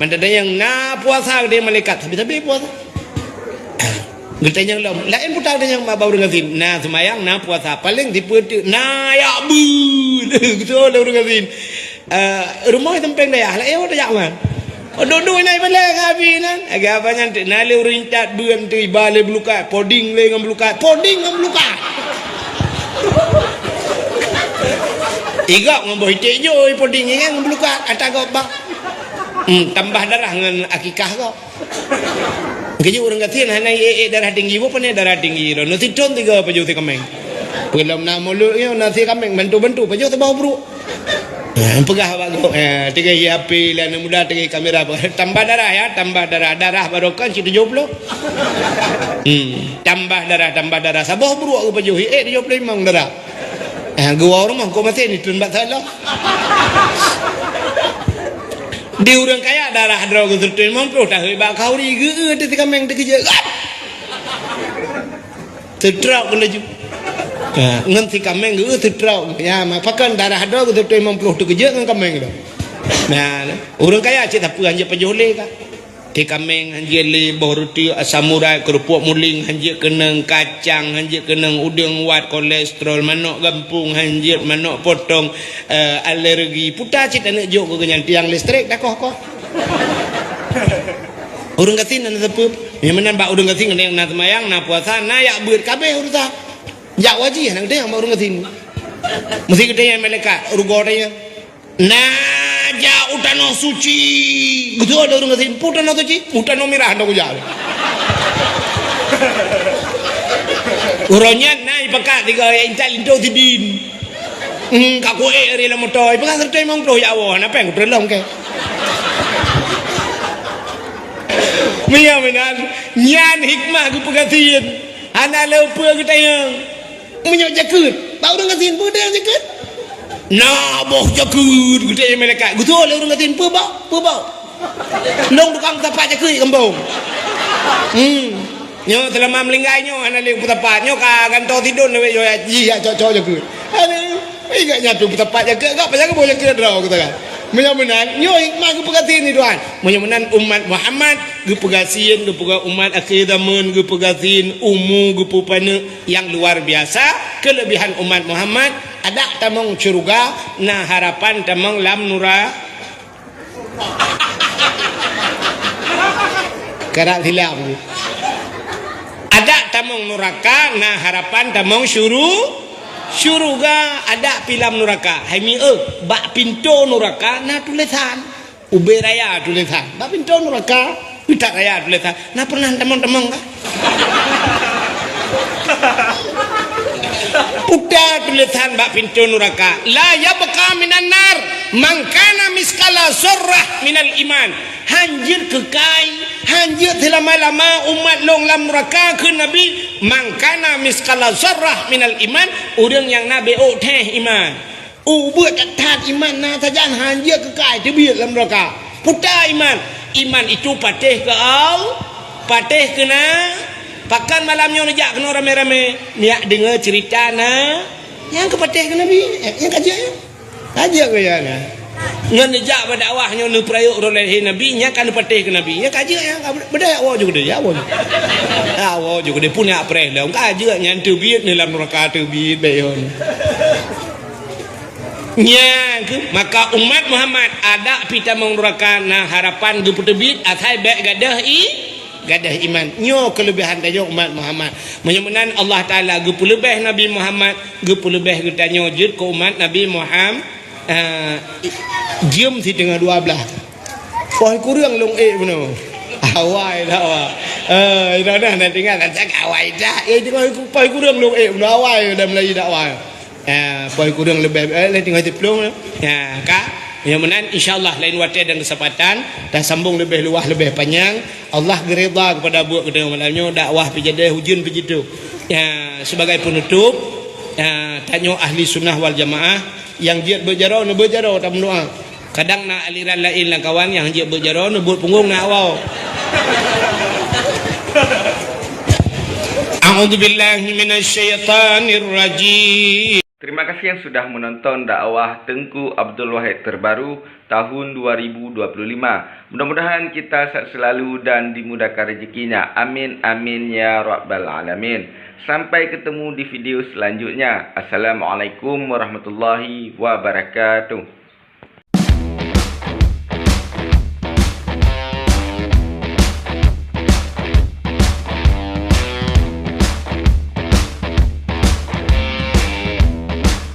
Mantong nyang na puasa geutanyong malaikat, sabe-sabe puasa. Geutanyong lom. Laén peue tanyong bak ureueng gasien. Na seumayang, na puasa. Paleng sipeuteuk na jak beuet. Geutanyong lé ureueng gasien. Eh, rumoh i sampéng dayah, laén tajak man. Oh, duek-duek inan ibalèe ngon abi inan. Lagèe abah nyan teuk na lé ureueng intat beuet teuk iba lé beulukat, poding lé ngon beulukat, poding ngon beulukat. Igop ngon boh iték jôi poding nyan ngon beulukat, ata gob bak. Hmm, tambah darah ngon akikah gob. Geujak ureueng gasien hana iék-ék darah tinggi, boh pane darah tinggi. Droeneuh sithon tiga pajoh si kaméng. Peulom na mulod nyoe na si kaméng bantu-bantu pajoh saboh bruek. Ha, peugah bak gob, ha, tiga hi H P lé aneuk muda, tiga hi kamera, tambah darah ya, tambah darah. Darah barokon cit tujoh ploh. Hmm, tambah darah, tambah darah. Saboh bruek geupajoh, hi ék tujoh ploh limong darah. Ha, geuwoe rumoh kok maté ni tun bak salah. Di ureueng kaya darah droe geuseutôt limong ploh tahôi bak khauri geu-eu teuh si kaméng teukeujeuet. Seutrok keu laju. Ha, ngon si kaméng geu-eu seutrok. Ya, ma pakon darah droe geuseutôt limong ploh teukeujeuet ngon kaméng droe. Nah, ureueng kaya cit sapeue hanjeuet pajoh lé ka. Teuh kaméng hanjeuet lé, boh ruti asam urat, keurupuk muling hanjeuet keunong, kacang hanjeuet keunong, udeueng wat, kolesterol, manok gampông hanjeuet, manok potong, eh, alergi. Puta cit aneuk jok keu nyan tiang listrik takoh-koh. Ureueng gasien na sapeue? Nyang meunan bak ureueng gasien na seumayang, na puasa, na jak beuet, kabeh urusan. Jak wajih na geutanyoe bak ureueng gasien. Meusti geutanyoe malaikat, rugoe tanyoe. Na jak u tanoh suci. Geutanyong lé ureueng gasien, "Peue tanoh suci?" "U tanoh mirah hana kujak." Uroe nyan na ipakat tiga ayat intat linto sidin. Hmm, ka kuék ré lam moto, ipeugah seureutôh limong ploh ya Allah, hana péng kuteureuloh kèe. Meunyoe meunan, nyan hikmah geupeugasien. Hana lé peue geutanyong. Meunyoe jakeuet, bak ureueng gasien peue tanyong jakeuet? Na boh jakeuet geutanyong malaikat. Geutanyong lé ureueng gasien, "Peue bak? Peue bak?" "Lôn tukang peusapat jakeuet gampông." Hmm. Nyoe seulama meuninggai nyoe hana lé peusapat. Nyoe ka gantoe sidon lawét nyoe jih jak cok-cok jakeuet. Aduh, ingat nyan peusapat jakeuet, gak pajan boh jakeuet droe kata kan. Meunyoe meunan, nyoe hikmah geupeugasien ni Tuhan. Meunyoe meunan umat Muhammad geupeugasien, geupeugah umat akhé zaman, geupeugasien umu, geupeupaneuk nyang luar biasa. Keulebihan umat Muhammad, adak tamong syeuruga, na harapan tamong lam nura-, Karab silap. Adak tamong nuraka, na harapan tamong syuru-, syuruga. Adak pi lam nuraka. Hai mi eu, bak pintoe nuraka na tulésan. Ubé raya tulésan. Bak pintoe nuraka, utak raya tulésan. Na pernah tamong-tamong ka? Uta tulisan bak pintoe nuraka, "La yabqa minan nar man kana misqala zarrah minal iman." Hanjeuet keukai, hanjeuet seulama-lama umat lôn lam nuraka, kheun Nabi, "Man kana misqala zarrah minal iman," ureuëng nyang na béok theh iman. Ubeuet that-that iman na sajan hanjeuet keukai teubiet lam nuraka. Puta iman. Iman itu patéh keu Allah, patéh keu na. Pakon malam nyoe neujak keunoe ramé-ramé? Neujak deungoe ceurita na. Nyang keu patéh keu Nabi, eh, nyang ka jeuet nyan. Ka jeuet keu nyan. Ngon neujak bak dakwah nyoe neupeurayeuk uroe lahé Nabi, nyang ka neupatéh keu Nabi. Nyang ka jeuet nyan, ka beudaya woe ju keudeh, ya woe ju. Ya woe ju keudeh, pun jak preh lom. Ka jeuet nyan teubiet neuh lam nuraka teubiet, bék yon. Nyang keuh, maka umat Muhammad adak pi tamong nuraka na harapan geupeuteubiet asai bék gadôh i, gadôh iman. Nyoe keuleubehan tanyoe umat Muhammad. Meunyoe meunan Allah Taala geupeuleubeh Nabi Muhammad, geupeuleubeh geutanyoe jeuet keu umat Nabi Muham-, eh, jeuem siteungoh dua blaih. Poh kureueng lôn ék bunoe. Awai dah awai. Eh, dah dah, dah tinggal dah cakap awai dah. Eh, tengok poh kureueng lôn ék bunoe awai dah mulai dakwah. Ya, poh kureueng leubeh, eh, lé tinggai siplôh. Ya, ka. Nyang meunan, insya Allah, lain watée dan keusempatan, tasambong leubeh luwah, leubeh panyang. Allah geuridha keupada buet geutanyoe malam nyoe, dakwah pih jadi, ujeuen pih jitu. Ya, sebagai penutup, ya, tanyoe ahli sunnah wal jamaah, nyang jeuet beuet jaroe, neubeuet jaroe, tameudoa. Kadang na aliran laén lam kawan nyang jeuet beuet jaroe, neubeuet punggong na awai. A'udzubillahi minasyaitonirrajim. Terima kasih yang sudah menonton dakwah Teungku Abdul Wahid terbaru tahun dua ribu dua puluh lima. Mudah-mudahan kita sehat selalu dan dimudahkan rezekinya. Amin, amin, ya rabbal alamin. Sampai ketemu di video selanjutnya. Assalamualaikum warahmatullahi wabarakatuh.